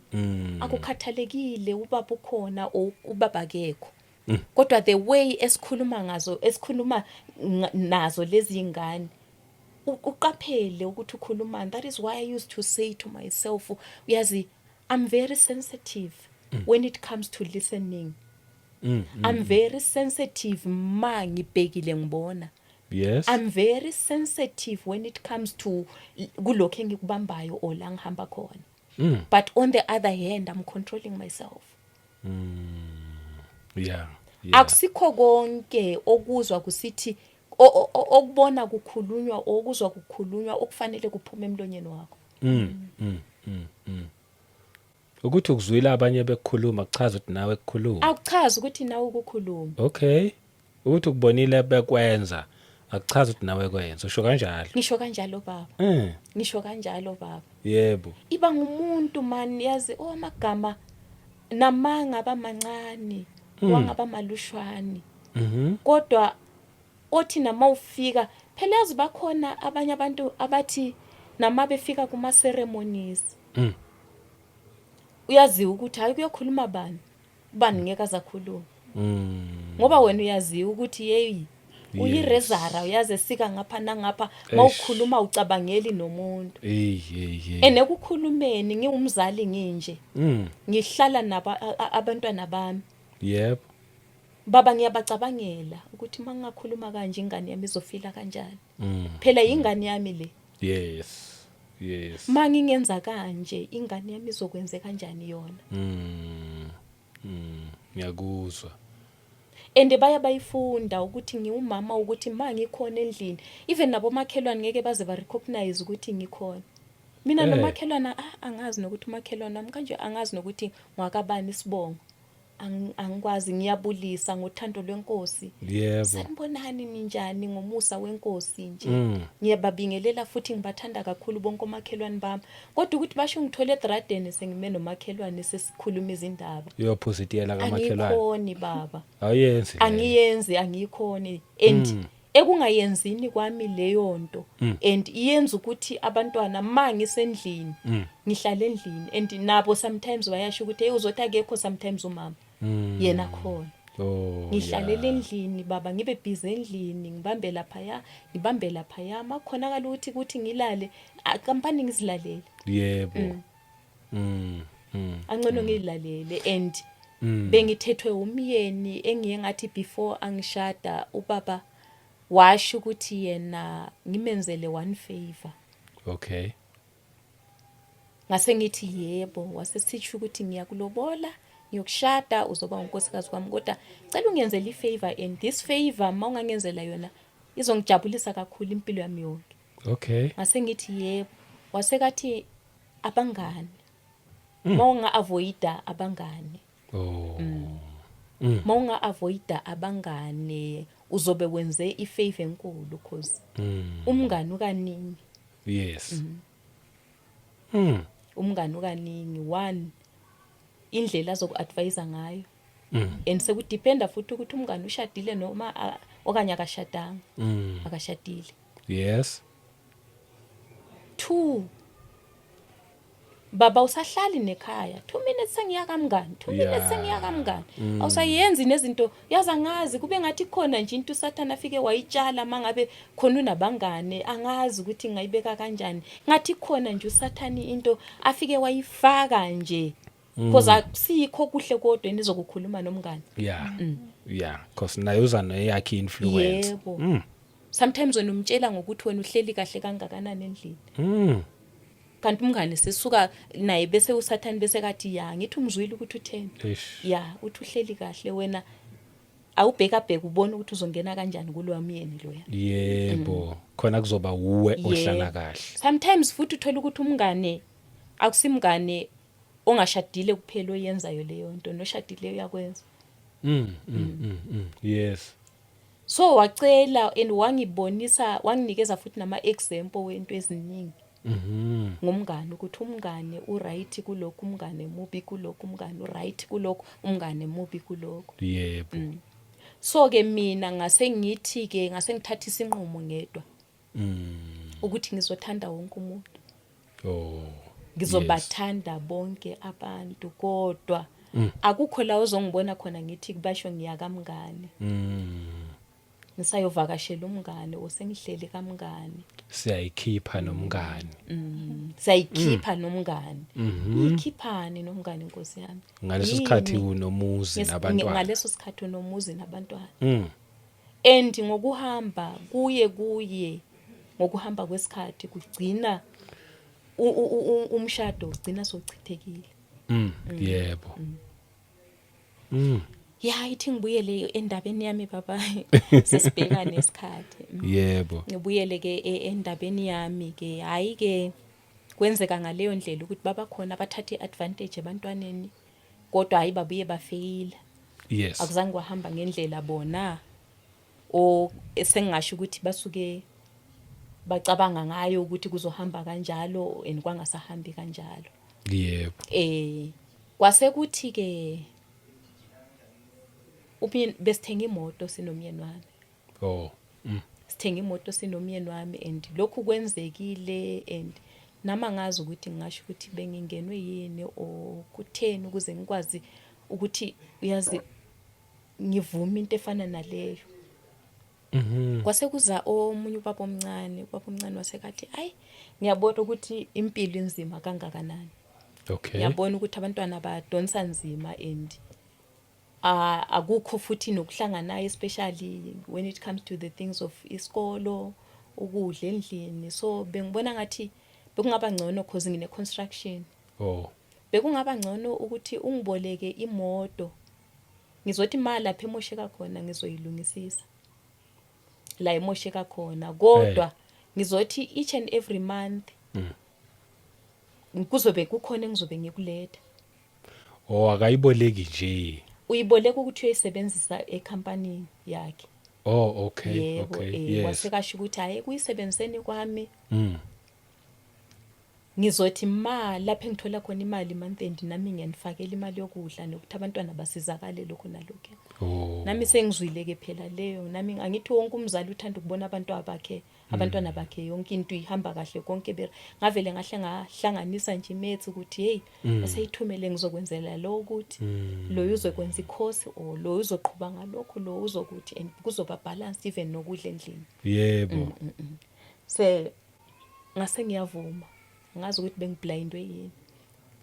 A: Akukhathalekile ubaba ukhona or ubaba akekho. Kodwa the way esikhuluma ngazo, esikhuluma nazo lezi ingane, uqaphele ukuthi ukhulumani. That is why I used to say to myself, uyazi, I'm very sensitive when it comes to listening. I'm very sensitive ma ngibhekile ngibona. I'm very sensitive when it comes to kulokho engikubambayo or la ngihamba khona. But on the other hand, I'm controlling myself. Akusikho konke okuzwa kusithi okubona kukhulunywa, okuzwa kukhulunywa, okufanele kuphume emlonyeni wakho.
B: Ukuthi ukuzwila abanye bekukhuluma kuchaza ukuthi nawe kukhuluma?
A: Akuchazi ukuthi nawe ukukhuluma.
B: Okay. Ukuthi ukubonile bekwenza akuchazi ukuthi nawe kwenza. Usho kanjalo?
A: Ngisho kanjalo, baba. Ngisho kanjalo, baba. Iba ngumuntu man, yazi, oh, amagama namanga abamancane, wangaba malushwani. Kodwa othi nama ufika phela, yazi, bakhona abanye abantu abathi nama befika kuma ceremonies, uyaziwa ukuthi hayi, kuyokhuluma bani bani, ngeke azakhuluma, ngoba wena uyaziwa ukuthi hey, uyirezara, uyazi, esika ngapha nangapha, mawukhuluma ucabangeli nomuntu.
B: Hey hey hey.
A: Enekukhulumeni, ngiwumzali nginje, ngihlala nabo abantwana bami, baba, ngiyabacabangela ukuthi mangingakhuluma kanje ingane yami izofila kanjani. Phela ingane yami le. Mangingenza kanje ingane yami izokwenze kanjani yona?
B: Ngiyakuzwa.
A: And baya bayifunda ukuthi ngiwumama, ukuthi ma ngikhona endlini, even nabomakhelwane ngeke baze ba-recognize ukuthi ngikhona mina. Nomakhelwane, ah, angazi nokuthi umakhelwane wami kanje, angazi nokuthi ngwakabani isibongo. Angikwazi, ngiyabulisa ngothando lwenkosi. Sanibonani, ninjani, ngomusa wenkosi nje. Ngiyababingelela futhi ngibathanda kakhulu bonke omakhelwane bami, kodwa ukuthi basho ngithole edradeni sengime nomakhelwane sesikhuluma izindaba.
B: Uyophuza itiyela kamakhelwane.
A: Angikhoni, baba.
B: Awuyenzi leyo.
A: Angiyenzi, angiyikhoni, and ekungayenzini kwami leyo nto and iyenza ukuthi abantwana, ma ngisendlini, ngihlala endlini, and nabo sometimes bayasho ukuthi, hey, uzothi akekho sometimes umama, yena khona. Ngihlalela endlini, baba, ngibe busy endlini, ngibambe laphaya, ngibambe laphaya, makukhonakala ukuthi ngilale kampani, ngizilalele.
B: yebo
A: Angcono ngiyilalele, and bengithethwe umyeni engiye ngathi before angishada, ubaba washo ukuthi yena ngimenzele one favor. Ngase ngithi yebo, wasesitsho ukuthi ngiyakulobola, ngiyokushada, uzoba unkosikazi wami, kodwa cela ungenzele i-favor, and this favor uma ungangenzela yona izongijabulisa kakhulu impilo yami yonke. Ngase ngithi yebo, wasekathi abangani, uma unga-avoida abangani, uma unga-avoida abangane uzobe wenze i-favor enkulu, cause umngani ukaningi. Umngani ukaningi, one, indlela azoku-advise ngayo, and sekudependa futhi ukuthi umngani ushadile noma okanye akashadanga. Akashadile. Two, baba, usahlali nekhaya, 2 minutes sengiya kamngani, 2 minutes sengiya kamngani. Awusayenzi nezinto, yazi, angazi, kube ngathi khona nje into usathana afike wayitshala mangabe khona unabangane, angazi ukuthi ngayibeka kanjani, ngathi khona nje usathani into afike wayifaka nje, because akusikho kuhle kodwa enizokukhuluma nomngane.
B: Yeah, because naye uza neyakhe influence.
A: Yebo. Sometimes wena umtshela ngokuthi wena uhleli kahle kangakanani endlini, kanti umngane sesuka naye bese usathani bese kathi, ya, ngithi umzwile ukuthi utheni.
B: Eish.
A: Ya, uthi uhleli kahle, wena awubheka bheka ubone ukuthi uzongena kanjani kulowa myeni loya.
B: Yebo, khona kuzoba uwe ohlala kahle.
A: Sometimes futhi uthola ukuthi umngane akusimngane ongashadile kuphela oyenzayo leyo nto, noshadile uyakwenza. So wacela and wangibonisa, wanginikeza futhi nama example wento eziningi ngomngane, ukuthi umngane uright kulokhu, umngane mubi kulokhu, umngane uright kulokhu, umngane mubi kulokhu. So ke mina ngase ngithi ke, ngase ngithatha isinqumo ngedwa ukuthi ngizothanda wonke umuntu. Ngizobathanda bonke abantu, kodwa akukho la ozongibona khona ngithi kubasho ngiya kamngane, ngisayovakashela umngane osengihleli kamngane.
B: Siyayikhipha nomngani.
A: Siyayikhipha nomngane. Ikhiphani nomngane, nkosi yami?
B: Ngaleso sikhathi
A: Yini?
B: unomuzi nabantwana.
A: Ngaleso sikhathi unomuzi nabantwana. And ngokuhamba kuye kuye ngokuhamba kwesikhathi kugcina umshado ugcina sochithekile.
B: Yebo.
A: Ya, ithi ngibuyele endabeni yami, baba, sesibheka nesikhathi. Ngibuyele ke endabeni yami ke, hayi ke, kwenzeka ngaleyo ndlela ukuthi baba khona bathathe iadvantage ebantwaneni, kodwa hayi, babuye bafeyila. Akuzange kwahamba ngendlela bona o esengingasho ukuthi basuke bacabanga ngayo ukuthi kuzohamba kanjalo, and kwangasahambi kanjalo. Kwase kuthi ke umyeni, besithenga imoto sinomyeni wami. Sithenga imoto sinomyeni wami, and lokhu kwenzekile, and nama ngazi ukuthi ngingasho ukuthi bengingenwe yini or kutheni ukuze ngikwazi ukuthi, uyazi, ngivuma into efana naleyo. Kwase kuza omunye ubaba omncane, ubaba omncane wasekathi, ayi, ngiyabona ukuthi impilo inzima kangakanani. Ngiyabona ukuthi abantwana badonsa nzima and akukho futhi nokuhlanganayo, especially when it comes to the things of isikolo, ukudla endlini, so bengibona ngathi bekungaba ngcono, cause ngine construction, bekungaba ngcono ukuthi ungiboleke imoto. Ngizothi ma lapha emosheka khona ngizoyilungisisa la emosheka khona, kodwa ngizothi each and every month kuzobe kukhona engizobe ngikuletha.
B: Oh, akayiboleki nje?
A: Uyiboleka ukuthi uyoyisebenzisa ekhampanini yakhe.
B: Oh, okay.
A: Yebo. Wasekasho ukuthi hayi, kuyisebenziseni kwami ngizothi ma lapho engithola khona imali month end, nami ngiyanifakela imali yokudla nokuthi abantwana basizakale, lokhu nalokhu. Nami sengizwile ke phela leyo. Nami angithi wonke umzali uthanda ukubona abantu abakhe, abantwana bakhe, yonke into ihamba kahle konke. Ngavele ngahle ngahlanganisa nje imaths ukuthi hey, aseyithumele, ngizokwenzela lo ukuthi lo uzokwenza icourse or lo uzoqhuba ngalokho, lo uzokuthi, and kuzoba balance even nokudla endlini. Se ngase ngiyavuma, ngazi ukuthi bengiblindwe yini.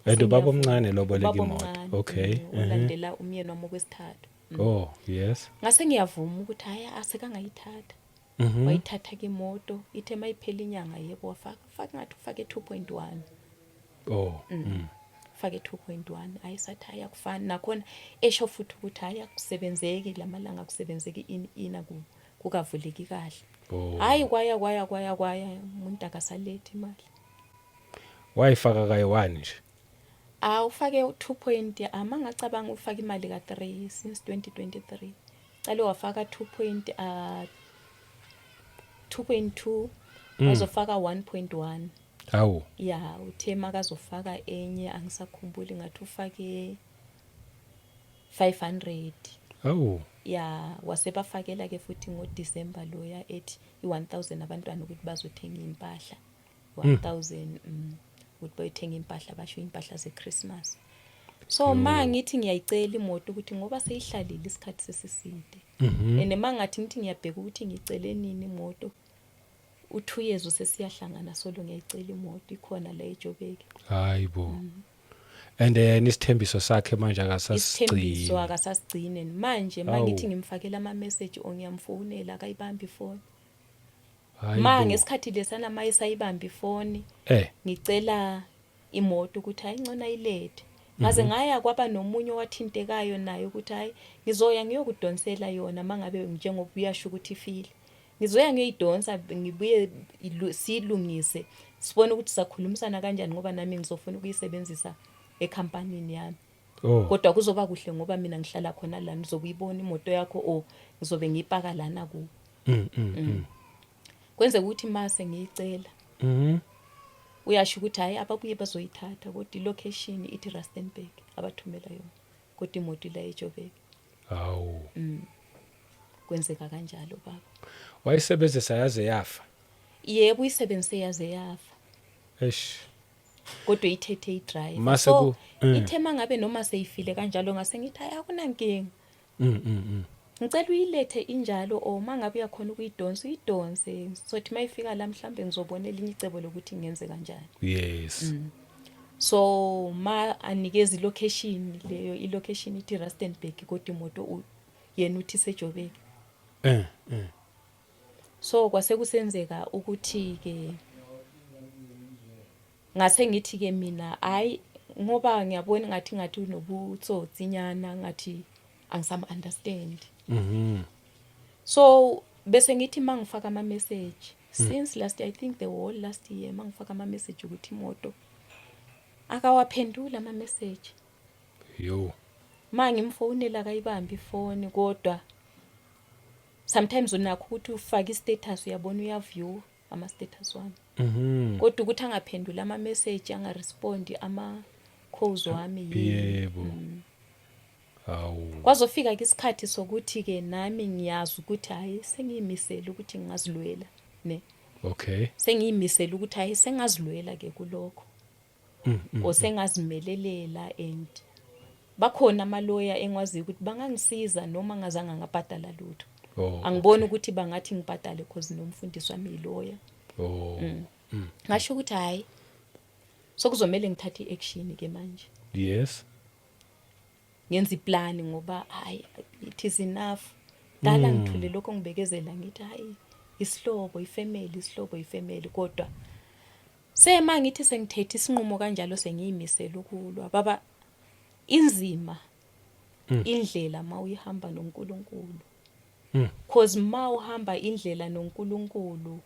B: And ubaba
A: Sengiyavuma.
B: omncane lo boleka
A: Ubaba
B: imoto?
A: omncane, olandela umyeni wami okwesithathu.
B: Oh, yes.
A: Ngase ngiyavuma ukuthi hayi, asekangayithatha. Wayithatha ke imoto. Ithe mayiphela inyanga, yebo, wafaka, faka, ngathi ufake 2.1. Fake 2.1. Ayisathi hayi, akufani nakhona, esho futhi ukuthi hayi, akusebenzeki lamalanga, akusebenzeki ini ina kukavuleki kahle. Hayi, kwaya kwaya kwaya kwaya, umuntu akasalethi imali.
B: Wayifaka kayi-1 nje?
A: Ah, ufake u2 point, ama ngacabanga ufaka imali ka3 since 2023. Cale wafaka 2 point 2.2, wazofaka 1.1.
B: Hawu.
A: Ya, uthe makazofaka enye, angisakhumbuli, ngathi ufake 500.
B: Hawu.
A: Ya, wasebafakela ke futhi ngoDecember loya, ethi i1000 abantwana ukuthi bazothenga impahla, 1000 ukuthi bayothenga impahla, basho impahla zeChristmas. So ma ngithi ngiyayicela imoto ukuthi ngoba seyihlalile isikhathi sesiside, and mangathi ngithi ngiyabheka ukuthi ngicele nini imoto, u2 years sesiyahlangana solo ngiyayicela imoto, ikhona la eJobek.
B: Hayibo, and then isithembiso sakhe manje
A: Isithembiso
B: akasasigcini?
A: Akasasigcine manje. Mangithi ngimfakela ama message or ngiyamfonela, akayibambi ifoni. Ma ngesikhathi lesana mayisayibamba ifoni, ngicela imoto ukuthi hayi, ngcono ayilethe. Ngaze ngaya kwaba nomunye owathintekayo naye ukuthi hayi, ngizoya ngiyokudonsela yona mangabe njengoba uyasho ukuthi ifile, ngizoya ngiyoyidonsa, ngibuye siyilungise, sibone ukuthi sakhulumisana kanjani, ngoba nami ngizofuna ukuyisebenzisa ekhampanini yami. Kodwa kuzoba kuhle ngoba mina ngihlala khona la, ngizokuyibona imoto yakho or ngizobe ngiyipaka lana ku Kwenzeka ukuthi mase ngiyicela, uyasho ukuthi hayi, ababuye bazoyithatha, kodwa ilocation ithi Rustenburg abathumela yona, kodwa imoto ila eJoburg.
B: Hawu.
A: Kwenzeka kanjalo, baba.
B: Wayisebenzisa yaze yafa?
A: Yebo, uyisebenzise yaze yafa.
B: Eish.
A: Kodwa ithethe idriver.
B: Mase
A: So ithe mangabe noma seyifile kanjalo, ngase ngithi hayi, akunankinga, ngicela uyilethe injalo, or mangabe uyakhona ukuyidonsa, uyidonse, sothi mayifika la mhlambe ngizobona elinye icebo lokuthi ngenze kanjani. So ma anikeza ilocation leyo, ilocation ithi Rustenburg, kodwa imoto yena uthi seJobek. So kwase kusenzeka ukuthi ke ngase ngithi ke mina hayi, ngoba ngiyabona ngathi unobutsotsi nyana, ngathi angisam understand. So bese ngithi mangifaka ama message since last, I think the whole last year, mangifaka ama message ukuthi imoto, akawaphendula ama message.
B: Yo.
A: Ma ngimfonela, akayibambi ifoni, kodwa sometimes unakho ukuthi ufake istatus, uyabona uyaview ama status wami, kodwa ukuthi angaphenduli ama message, angarespondi ama calls wami yini.
B: Yebo, hawu.
A: Kwazofika ke isikhathi sokuthi ke nami ngiyazi ukuthi hayi, sengiyimisele ukuthi ngingazilwela ne. Sengiyimisele ukuthi hayi, sengazilwela ke kulokho or sengazimelelela, and bakhona amaloya engwaziyo ukuthi bangangisiza noma ngazange ngabhadala lutho. Angiboni ukuthi bangathi ngibhadale cause nomfundisi wami yiloya. Ngasho ukuthi hayi, sokuzomela ngithathe i-action ke manje, ngenza iplan, ngoba hayi, it is enough. Dala ngithule lokho, ngibekezela, ngithi hayi, isihlobo, ifamily, isihlobo, ifamily, kodwa sema ngithi sengithethe isinqumo kanjalo, sengiyimisela ukulwa, baba, inzima. Indlela mawuyihamba noNkulunkulu, cause mawuhamba indlela noNkulunkulu,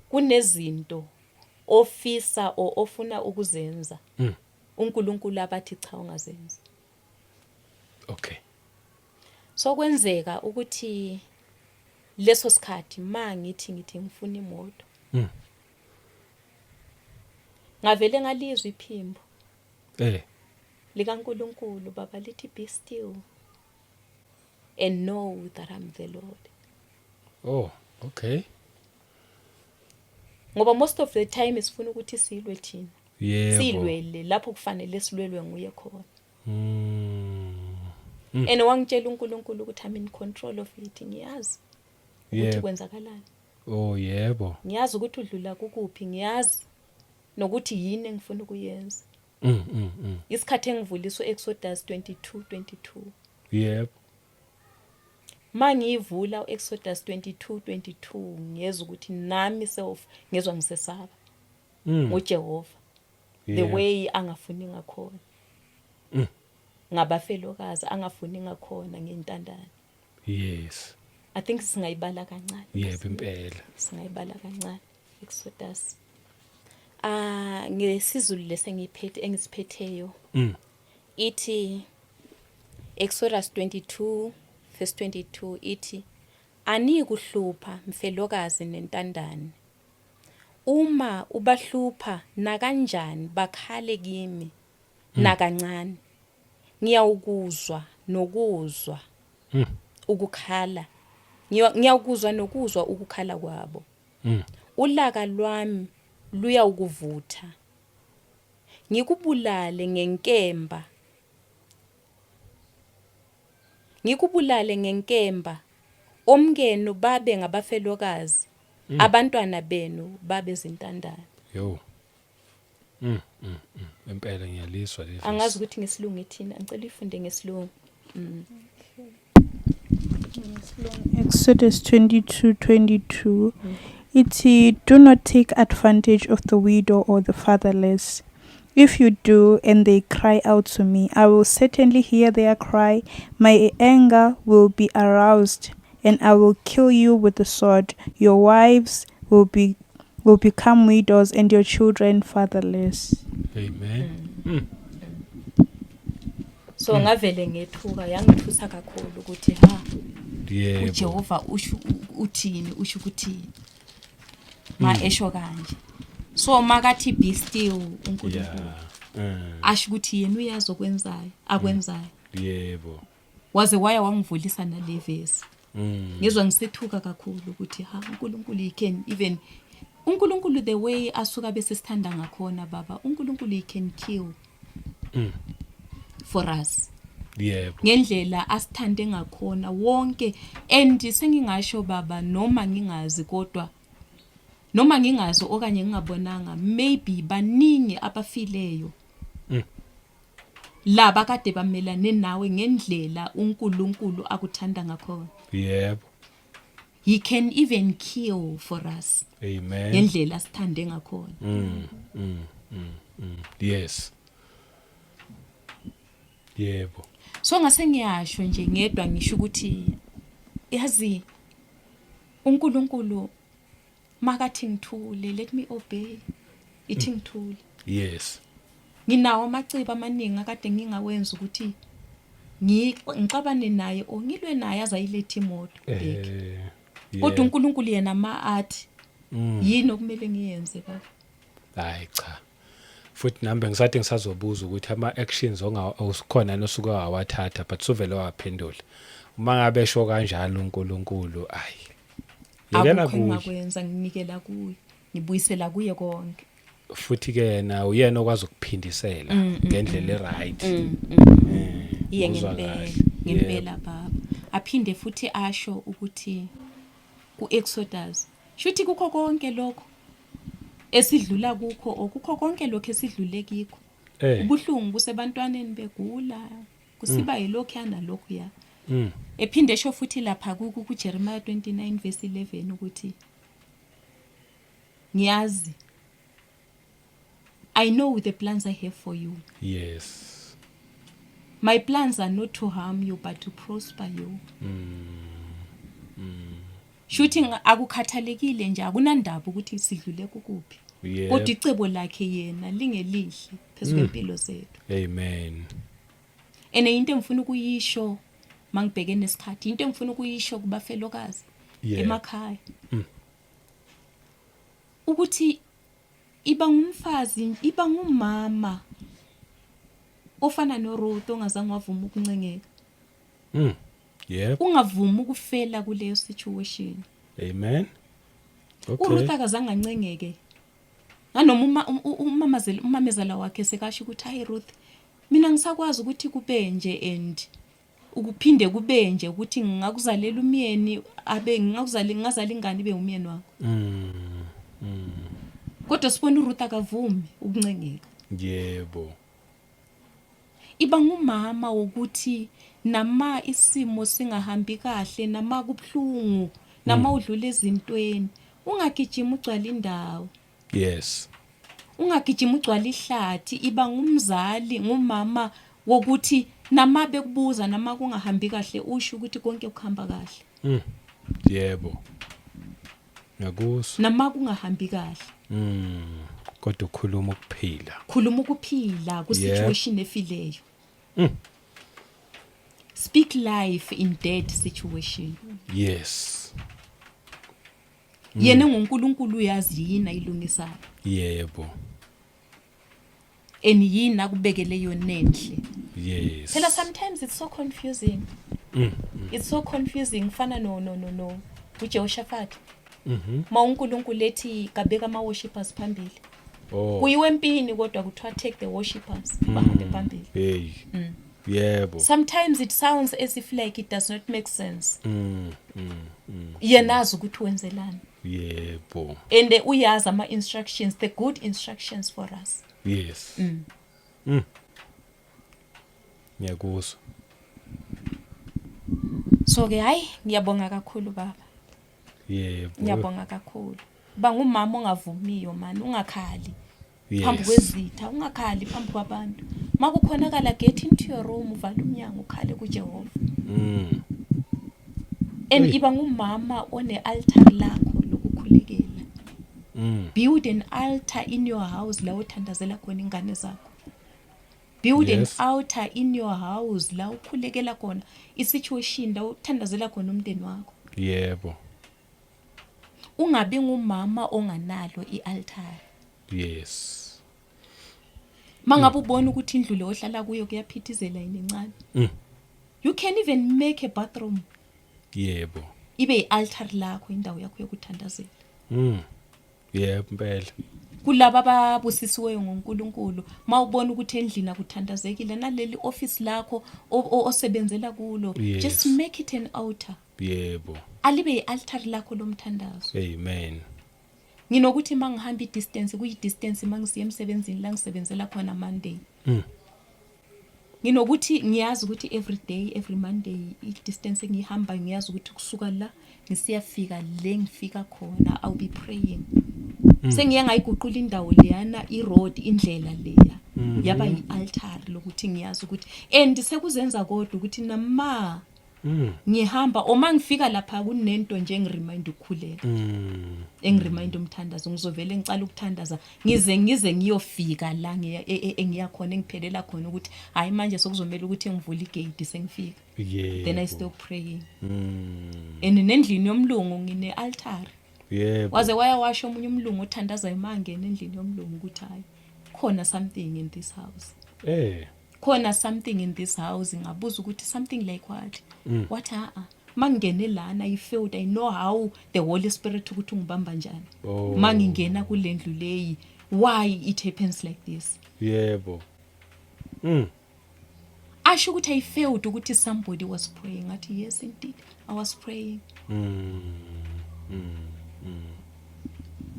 A: kunezinto ofisa or ofuna ukuzenza, uNkulunkulu abathi cha, ungazenzi. So kwenzeka ukuthi leso sikhathi ma ngithi ngifuna imoto, ngavele ngalizwa iphimbo likaNkulunkulu, baba, lithi, "Be still and know that I'm the Lord."
B: Oh, okay.
A: Ngoba most of the time sifuna ukuthi silwe thina, silwele lapho kufanele silwelwe nguye khona. And wangitshela uNkulunkulu ukuthi I'm in control of it, ngiyazi ukuthi kwenzakalani.
B: Oh, yebo.
A: Ngiyazi ukuthi udlula kukuphi, ngiyazi nokuthi yini engifuna ukuyenza. Isikhathi engivuliswa Exodus 22:22. Mangiyivula uExodus 22:22, ngiyezwa ukuthi nami self ngezwa ngisesaba ngoJehova, the way angafuni ngakhona ngabafelokazi, angafuni ngakhona ngentandane. I think singayibala kancane.
B: Yebo, impela.
A: Singayibala kancane Exodus, ah, ngesiZulu lesengiphethe, engisiphetheyo. Ithi Exodus 22 verse 22, ithi, "Anikuhlupha mfelokazi nentandane. Uma ubahlupha nakanjani bakhale kimi nakancane, ngiyawukuzwa nokuzwa ukukhala, ngiyawukuzwa nokuzwa ukukhala kwabo. Ulaka lwami luyawukuvutha, ngikubulale ngenkemba, ngikubulale ngenkemba, omkenu babe ngabafelokazi, abantwana benu babe zintandane."
B: Yo. Impela ngiyalizwa le verse.
A: Angazi ukuthi ngesilungu ithina, ngicela uyifunde ngesilungu.
C: Exodus 22:22. Ithi, "Do not take advantage of the widow or the fatherless. If you do, and they cry out to me, I will certainly hear their cry. My anger will be aroused, and I will kill you with the sword. Your wives will become widows and your children fatherless."
B: Amen.
A: So ngavele ngethuka, yangithusa kakhulu ukuthi ha, uJehova usho uthini, usho ukuthini ma esho kanje? So makathi be still uNkulunkulu, asho ukuthi yena uyazi okwenzayo, akwenzayo. Waze waya wangivulisa nale verse. Ngizwa ngisethuka kakhulu ukuthi ha, uNkulunkulu, he can even, uNkulunkulu, the way asuka bese sithanda ngakhona, baba, uNkulunkulu, he can kill for us. Ngendlela asithande ngakhona wonke. And sengingasho, baba, noma ngingazi, kodwa noma ngingazi okanye ngingabonanga, maybe baningi abafileyo laba kade bamelane nawe ngendlela uNkulunkulu akuthanda ngakhona. He can even kill for us.
B: Amen.
A: Ngendlela asithande ngakhona.
B: Yes. Yebo.
A: So ngase ngiyasho nje ngedwa, ngisho ukuthi yazi uNkulunkulu makathi ngithule, let me obey, ithi ngithule. Nginawo amacebo amaningi akade ngingawenza ukuthi ngixabane naye or ngilwe naye azayiletha imoto back. Kodwa uNkulunkulu yena ma athi yini okumele ngiyenze, baba?
B: Hayi cha. Futhi nami bengisathi ngisazobuza ukuthi ama actions onga awusikhona nosuke wawathatha, but suvele waphendula. Uma ngabe esho kanjalo uNkulunkulu, ayi. Yekela
A: Akukho
B: kuye.
A: engingakwenza, nginikela kuye, ngibuyisela kuye konke.
B: Futhi ke yena uyena okwazi ukuphindisela ngendlela eright.
A: Iye.
B: Uzwa
A: Ngempela.
B: kahle.
A: Ngempela, baba, aphinde futhi asho ukuthi ku-Exodus, shuthi kukho konke lokho esidlula kukho or kukho konke lokho esidlule kikho, ubuhlungu kusebantwaneni begula, kusiba yilokhu nalokhu ya. Ephinde esho futhi lapha kuJeremiah 29 verse 11 ukuthi ngiyazi, I know the plans I have for you. My plans are not to harm you but to prosper you. Shuthi akukhathalekile nje, akunandaba ukuthi sidlule kukuphi. Kodwa icebo lakhe yena lingelihle phezu kwempilo zethu.
B: Amen.
A: Ene into engifuna ukuyisho mangibheke nesikhathi, into engifuna ukuyisho kubafelokazi emakhaya. Ukuthi iba ngumfazi, iba ngumama ofana noRuth ongazange wavuma ukuncengeka. Ungavumi ukufela kuleyo situation.
B: Amen. Okay.
A: URuth akazange ancengeke. Nganoma umamazela umamezala wakhe sekasho ukuthi hayi Ruth, mina ngisakwazi ukuthi kube nje and ukuphinde kube nje ukuthi ngingakuzalela umyeni abe ngingakuzali ngingazala ingane ibe umyeni wakho. Kodwa sibona uRuth akavumi ukuncengeka.
B: Yebo.
A: Iba ngumama wokuthi nama isimo singahambi kahle, nama kubhlungu, nama udlula ezintweni, ungagijimi ugcwala indawo.
B: Yes.
A: Ungagijimi ugcwala ihlathi, iba ngumzali, ngumama wokuthi nama bekubuza nama kungahambi kahle usho ukuthi konke kuhamba kahle.
B: Yebo. Ngiyakuzwa.
A: Nama kungahambi kahle.
B: Kodwa ukhuluma ukuphila.
A: Khuluma ukuphila ku situation efileyo. Speak life in dead situation.
B: Yes.
A: Yena nguNkulunkulu uyazi yini ayilungisayo.
B: Yebo.
A: And yini akubekele yona enhle.
B: Yes.
A: Phela sometimes it's so confusing. It's so confusing, fana no no no no uJehoshaphat. Ma uNkulunkulu ethi kabeka ama worshippers phambili.
B: Oh.
A: Kuyiwe empini kodwa kuthiwa take the worshippers bahambe phambili.
B: Hey. Yebo.
A: Sometimes it sounds as if like it does not make sense. Yena azi ukuthi wenzelani.
B: Yebo.
A: And uyazi ama instructions, the good instructions for us.
B: Yes. Ngiyakuzwa.
A: So ke hayi ngiyabonga kakhulu baba.
B: Yebo.
A: Ngiyabonga kakhulu. Ba ngumama ongavumiyo man, ungakhali. Phambi
B: Yes.
A: kwezitha, ungakhali phambi kwabantu. Makukhonakala get into your room, uvala umnyango ukhale kuJehova. And
B: Hey.
A: iba ngumama one altar lakho lokukhulekela. Build an altar in your house la uthandazela khona ingane zakho. Build an altar in your house la ukhulekela khona i-situation, la uthandazela khona umndeni wakho.
B: Yebo.
A: Ungabi ngumama onganalo i-altar.
B: Yes.
A: Mangabe ubona ukuthi indlu le ohlala kuyo kuyaphithizela yini encane. You can even make a bathroom.
B: Yebo.
A: Ibe i-altar lakho, indawo yakho yokuthandazela.
B: Yebo impela.
A: Kulaba ababusisiweyo ngoNkulunkulu, mawubona ukuthi endlini akuthandazekile, naleli office lakho osebenzela kulo, just make it an altar.
B: Yebo.
A: Alibe i-altar lakho lomthandazo.
B: Amen.
A: Nginokuthi mangihamba i-distance, kuyi-distance mangisiya emsebenzini la ngisebenzela khona Monday. Nginokuthi ngiyazi ukuthi every day, every Monday i-distance engihamba ngiyazi ukuthi kusuka la ngisiyafika le ngifika khona, I'll be praying. Sengiye ngayiguqula indawo leyana, i-road, indlela leya yaba i-altar lokuthi ngiyazi ukuthi, and sekuzenza kodwa ukuthi nama ngihamba oma ngifika lapha kunento nje engiremind ukukhuleka, engiremind umthandazo, ngizovele ngicala ukuthandaza ngize ngiyofika la engiya khona, engiphelela khona ukuthi hayi manje sokuzomela ukuthi ngivule igate sengifika. Then I stop praying. And nendlini yomlungu ngine altar.
B: Yebo.
A: Waze waya washo omunye umlungu othandazayo mangena endlini yomlungu ukuthi hayi khona something in this house. Khona something in this house, ngabuza ukuthi something like what? What a mangene lana I felt I know how the Holy Spirit ukuthi ungibamba njani.
B: Oh.
A: Mangingena kulendlu leyi, why it happens like this?
B: Yebo.
A: Asho ukuthi I felt ukuthi somebody was praying. Athi yes indeed I was praying.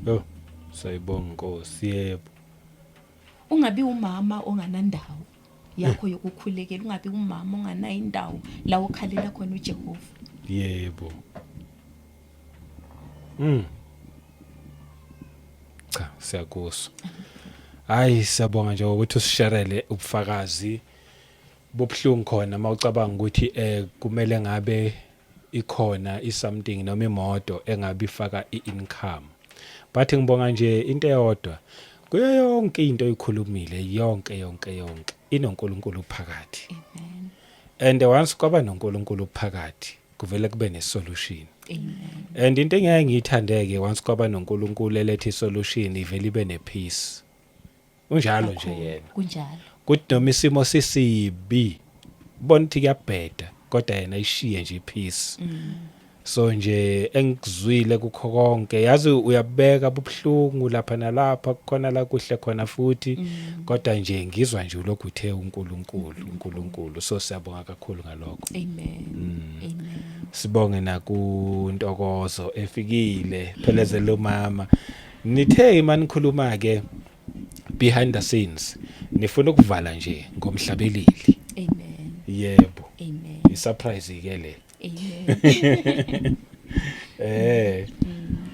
B: Oh, sayibonga Nkosi. Yebo.
A: Ungabi umama onganandawo yakho yokukhulekela, ungabi umama onganayo indawo la ukhalela khona uJehova.
B: Yebo. Cha, siyakuzwa. Hayi siyabonga nje ukuthi usisharele ubufakazi. Bubuhlungu khona mawucabanga ukuthi kumele ngabe ikhona isomething noma imoto engabe ifaka i-income. But ngibonga nje into eyodwa kuyo yonke into oyikhulumile yonke yonke yonke inoNkulunkulu phakathi.
A: Amen.
B: And once kwaba noNkulunkulu phakathi kuvele kube nesolution.
A: Amen.
B: And into engeke ngiyithandeke once kwaba noNkulunkulu elethe isolution ivele ibe nepeace. Unjalo nje yena.
A: Kunjalo.
B: Kuthi noma isimo sisibi bona ukuthi kuyabheda kodwa yena ishiye nje ipeace. So nje engikuzwile kukho konke yazi uyabeka bubuhlungu lapha nalapha kukhona la kuhle khona futhi kodwa nje ngizwa nje ulokhu uthe uNkulunkulu uNkulunkulu so siyabonga kakhulu ngalokho.
A: Amen. Amen.
B: Sibonge nakuNtokozo efikile phelezela umama. Nithe manikhuluma ke behind the scenes nifuna ukuvala nje ngomhlabeleli.
A: Amen.
B: Yebo.
A: Amen.
B: I surprise ke le.
A: Amen.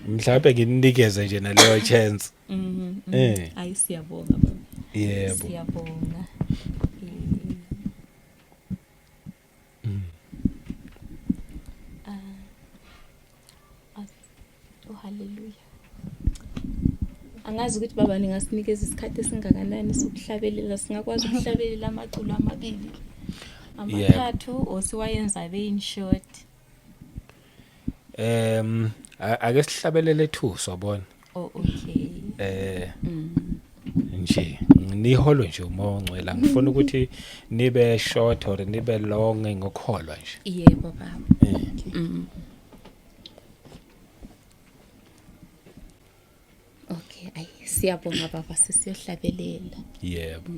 B: Mhlawumbe ngininikeze nje naleyo chance.
A: Ayi siyabonga baba.
B: Yebo.
A: Siyabonga. Oh hallelujah. Angazi ukuthi baba ningasinikeza isikhathi esingakanani sokuhlabelela singakwazi ukuhlabelela amaculo amabili amathathu or siwayenza abe in short.
B: Ake sihlabelele two sobona.
A: Oh okay.
B: Nje niholo nje umoya ongcwele angifuni ukuthi nibe short or nibe long ngokholwa nje.
A: Yebo baba. Okay, ayi siyabonga baba sesiyohlabelela.
B: Yebo.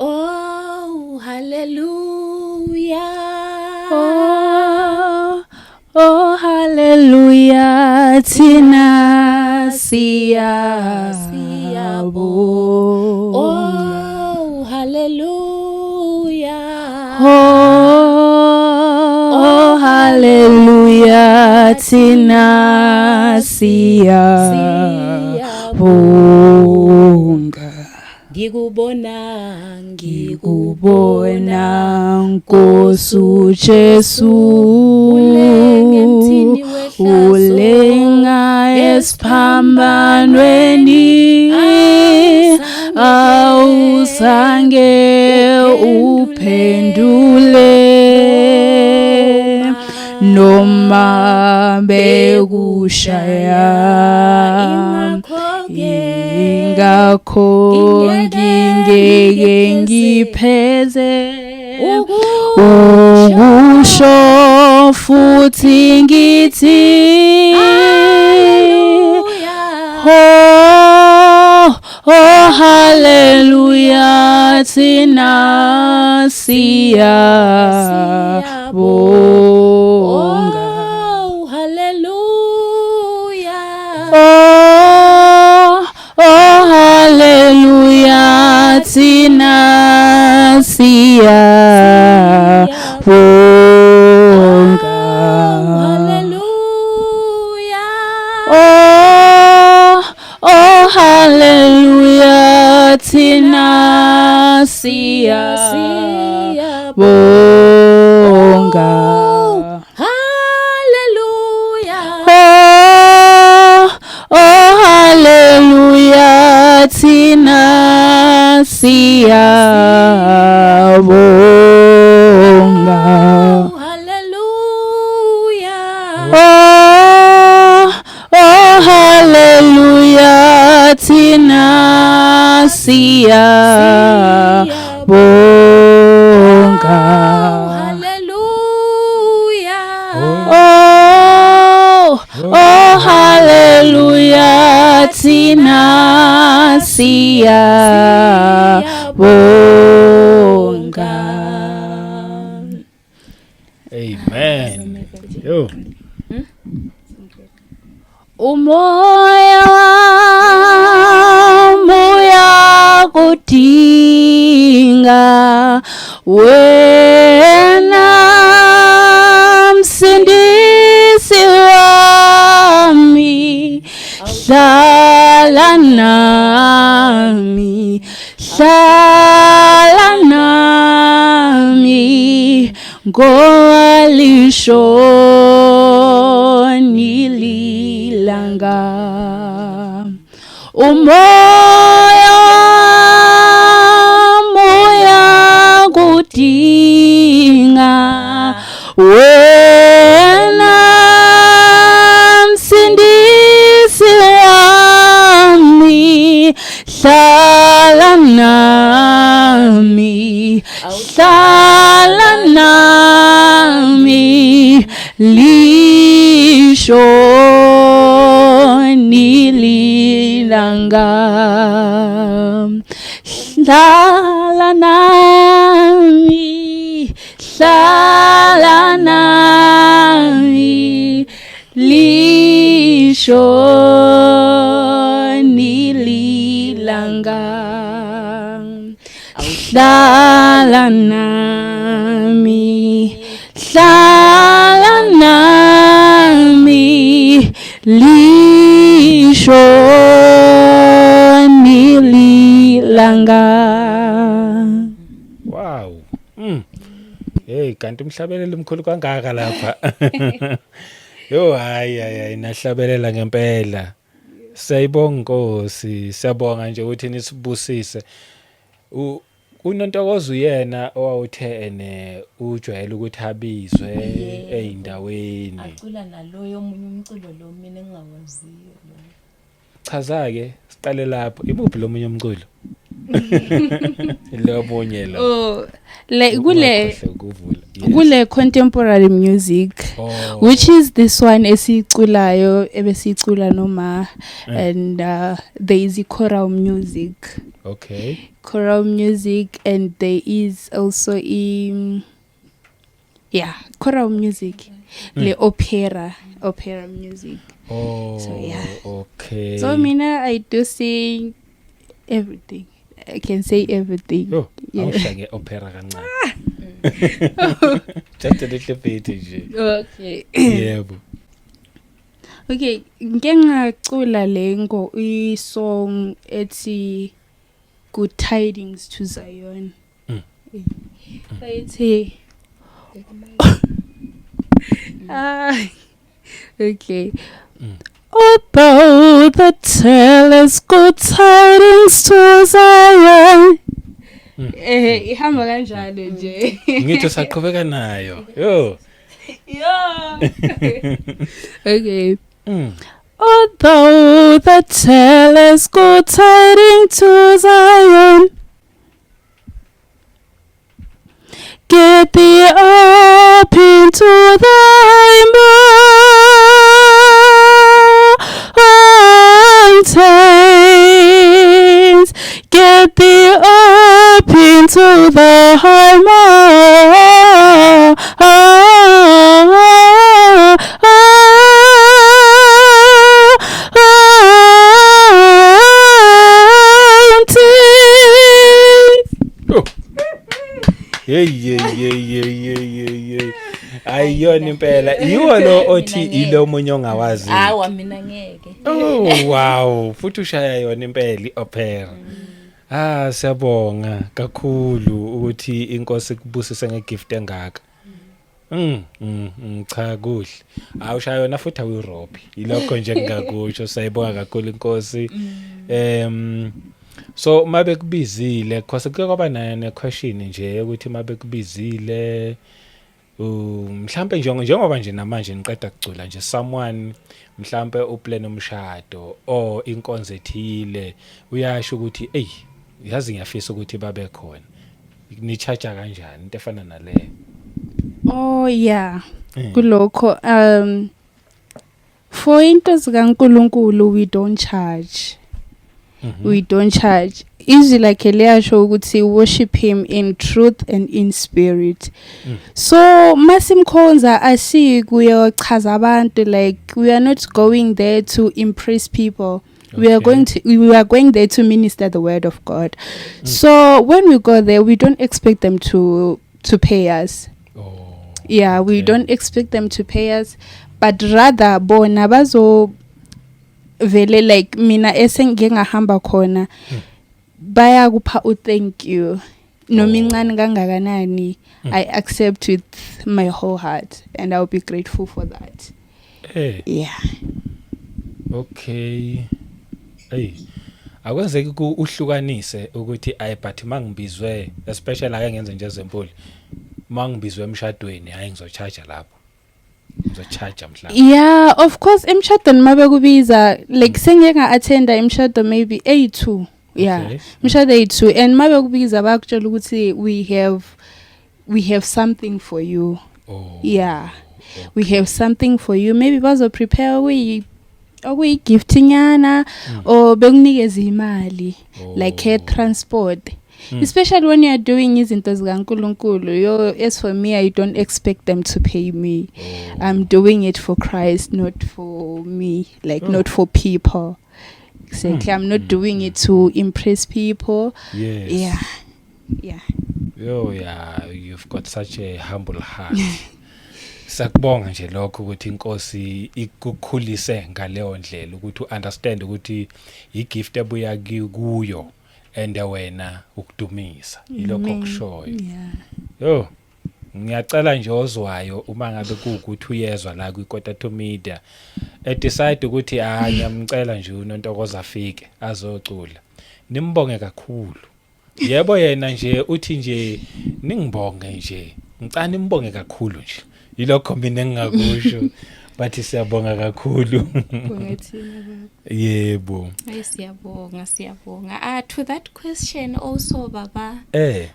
A: Oh hallelujah.
C: Oh, oh hallelujah thina siyabonga.
A: Oh hallelujah.
C: Oh hallelujah thina siyabonga.
A: Ngikubona
C: ngikubona Nkosi uJesu ulenga esiphambanweni awuzange uphendule noma bekushaya ingakho ngingeke ngipheze ukusho futhi ngithi oh, oh hallelujah thina siyabonga.
A: Oh hallelujah.
C: Oh, oh hallelujah thina siyabonga.
A: Hallelujah.
C: Oh, oh hallelujah thina siyabonga.
A: Hallelujah.
C: Oh, oh hallelujah thina siyabonga.
A: Oh hallelujah.
C: Oh, oh hallelujah thina siyabonga.
A: Hallelujah.
C: Oh, oh hallelujah thina siyabonga.
B: Amen. Yo.
C: Umoya wami uyakudinga wena msindisi wami, hlala Hlala nami, hlala nami, ngoalishoni lilanga. Umoya wami uyakudinga wena, Msindisi wami. Hlala nami, hlala nami, lishoni lilanga. Hlala nami, hlala nami, lishoni lilanga. Hlala nami, hlala nami, lishoni lilanga.
B: Wow. Hey, kanti umhlabeleli omkhulu kangaka lapha. Yo, hayi hayi hayi, nahlabelela ngempela. Siyayibonga Nkosi, siyabonga nje ukuthi nisibusise. UNontokozo uyena owawuthe ene ujwayele ukuthi abizwe eyindaweni.
A: Acula naloyo omunye umculo lo mina engingawaziyo lo.
B: Chaza ke, siqale lapho. Ibuphi lo munye umculo? Lo munye lo.
C: Oh, le kule
B: Ungakhohlwa ukuvula. Yes.
C: kule contemporary music,
B: Oh.
C: which is this one esiyiculayo, ebesiyicula noma, and there is a choral music. Choral music, and there is also yeah, choral music, le opera music.
B: Oh.
C: So, yeah. So mina, I do sing everything. I can say everything.
B: Yo,
C: Yeah.
B: awushaye nge-opera kancane. Just a little bit nje.
C: Okay.
B: Yebo.
C: Okay, ngike ngacula le ngo i-song ethi "Good Tidings to Zion". Bayithi, ah, okay. "Although the tellest good tidings to Zion." Eh, ihamba kanjalo nje.
B: Ngithi usaqhubeka nayo. Yo.
C: Yeah. Okay. "Although the tellest good tidings to Zion, get thee up into the high mountains. Get thee up into the high mountains."
B: Oh. Hey, hey, hey, hey, hey, hey, hey. Ayiyona impela. Yiwo lo othi
A: Mina ngeke.
B: ilo munye ongawazi.
A: Hawa, mina ngeke.
B: Oh wow, futhi ushaya yona impela iopera. Ah, siyabonga kakhulu ukuthi inkosi ikubusise ngegift engaka. Cha kuhle. Awushaya yona futhi awuyirobhi. Yilokho nje ngingakusho, sayibonga kakhulu inkosi. So mabe kubizile, because kuke kwaba nayo ne question nje ukuthi mabe kubizile, mhlambe njengoba nje namanje niqeda kucula nje, someone mhlambe uplan umshado or inkonzo ethile, uyasho ukuthi, "Ey, yazi ngiyafisa ukuthi babe khona." Ni charge kanjani into efana naleyo?
C: Oh yeah. Kulokho, for into zikaNkuluNkulu we don't charge. We don't charge. Izwi lakhe liyasho ukuthi worship him in truth and in spirit. So masimkhonza asikuyochaza abantu, like we are not going there to impress people. We are going there to minister the word of God. So when we go there, we don't expect them to pay us.
B: Oh.
C: Yeah, we don't expect them to pay us, but rather bona bazo Vele like mina esengike ngahamba khona, bayakupha u thank you noma incane kangakanani. I accept with my whole heart and I'll be grateful for that. Yeah.
B: Okay, hey, akwenzeki ku uhlukanise ukuthi ay, but mangibizwe, especially ake ngenze nje ezempuli, mangibizwe emshadweni, hayi, ngizocharge lapho, ngizocharge mhlawumbe.
C: Yeah, of course, emshadweni mabekubiza, like sengike nga-attenda imishado maybe eyi-2, yeah. Imishado eyi-2, and mabekubiza bayakutshela ukuthi we have something for you. Yeah, we have something for you. Maybe bazo prepare okuyi gift nyana or bekunikeza imali like a transport, especially when you are doing izinto zikaNkuluNkulu. Yo, as for me, I don't expect them to pay me. I'm doing it for Christ, not for me, like not for people exactly. I'm not doing it to impress people. Yeah.
B: Yo, yeah, you've got such a humble heart. Sakubonga nje lokho ukuthi inkosi ikukhulise ngaleyo ndlela ukuthi uunderstand ukuthi igift ebuya kuyo and wena ukudumisa ilokho
C: Amen.
B: okushoyo.
C: Yeah.
B: Yo, ngiyacela nje ozwayo, uma ngabe kuwukuthi uyezwa la kwiKota to Media, e decide ukuthi ah, ngiyamcela nje uNontokozo afike azocula, nimbonge kakhulu. Yebo, yena nje uthi nje ningibonge nje, ngicela nimbonge kakhulu nje. Yilokho mina engingakusho, bathi siyabonga kakhulu.
C: Bonga thina, baba.
B: Yebo.
A: Hayi, siyabonga, siyabonga. Ah, to that question also, baba,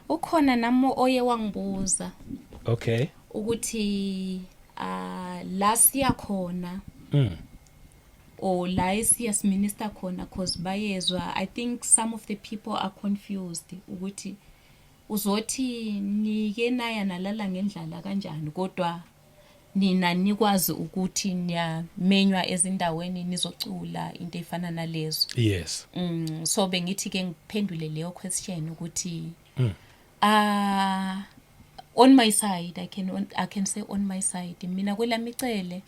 A: ukhona nami oye wangibuza ukuthi ah, la siya khona or la esiya siminister khona, cause bayezwa, I think some of the people are confused ukuthi uzothi nike naya nalala ngendlala kanjani, kodwa nina nikwazi ukuthi niyamenywa ezindaweni nizocula, into efana nalezo. So bengithi ke ngiphendule leyo question ukuthi on my side, I can say on my side, mina kwelami icele,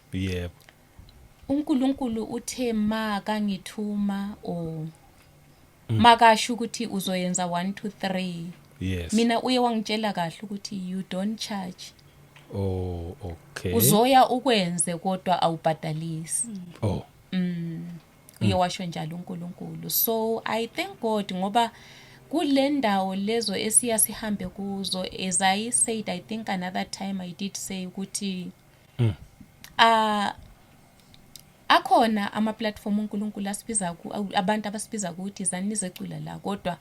A: uNkulunkulu uthe ma kangithuma or makasho ukuthi uzoyenza 1 2 3, mina uye wangitshela kahle ukuthi you don't charge.
B: Oh, okay.
A: Uzoya ukwenze kodwa awubhadalisi. Uye washo njalo uNkulunkulu, so I thank God ngoba kule ndawo lezo esiya sihambe kuzo, as I said, I think another time I did say ukuthi akhona ama platform uNkulunkulu asibiza ku abantu abasibiza ukuthi zani nizecula la, kodwa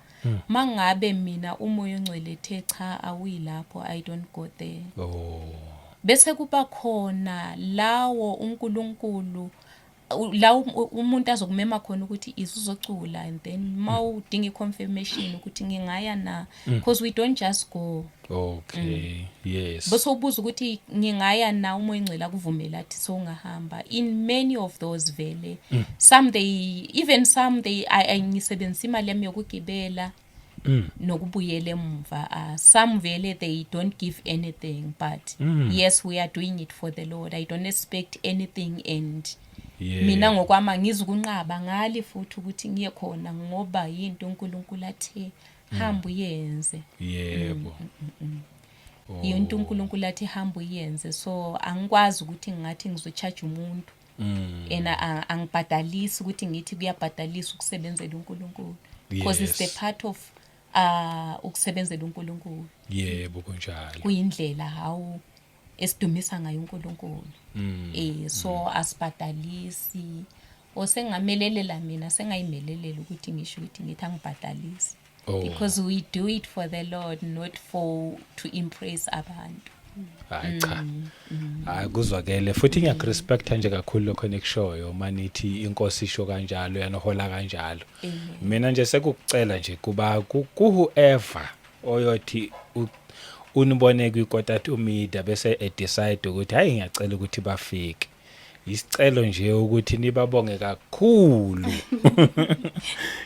A: mangabe mina uMoya oNgcwele ethe cha, awuyilapho, I don't go there. Bese kuba khona lawo uNkulunkulu la umuntu azokumema khona ukuthi izuzocula, and then mawudinga iconfirmation ukuthi ngingaya na, because we don't just go. Bese ubuza ukuthi ngingaya na, uMoya oNgcwele akuvumela athi sowungahamba. In many of those vele, some they even some they ngisebenzisa imali yami yokugibela nokubuyela emva. Some vele they don't give anything, but yes, we are doing it for the Lord. I don't expect anything, and mina ngokwami angizukunqaba ngali futhi ukuthi ngiye khona, ngoba yinto uNkulunkulu athe hamba uyenze. Yinto uNkulunkulu athi hamba uyenze, so angikwazi ukuthi ngingathi ngizocharge umuntu ena angibhadalisi, ukuthi ngithi kuyabhadalisa ukusebenzela uNkulunkulu, because it's the part of ukusebenzela uNkulunkulu.
B: Yebo, kunjalo.
A: Kuyindlela hawu esidumisa ngayo uNkulunkulu. So asibhadalisi, osengamelelela mina sengayimelelela ukuthi ngisho ukuthi ngithi angibhadalisi, because we do it for the Lord, not for to impress abantu.
B: Hayi cha, hayi, kuzwakele futhi ngiyakurespecta nje kakhulu lokho nikushoyo manithi inkosi isho kanjalo, yanohola kanjalo.
A: Amen.
B: Mina nje sekukucela nje kuba ku whoever oyothi unibone kwiKota to Media bese e decide ukuthi hayi, ngiyacela ukuthi bafike, isicelo nje ukuthi nibabonge kakhulu.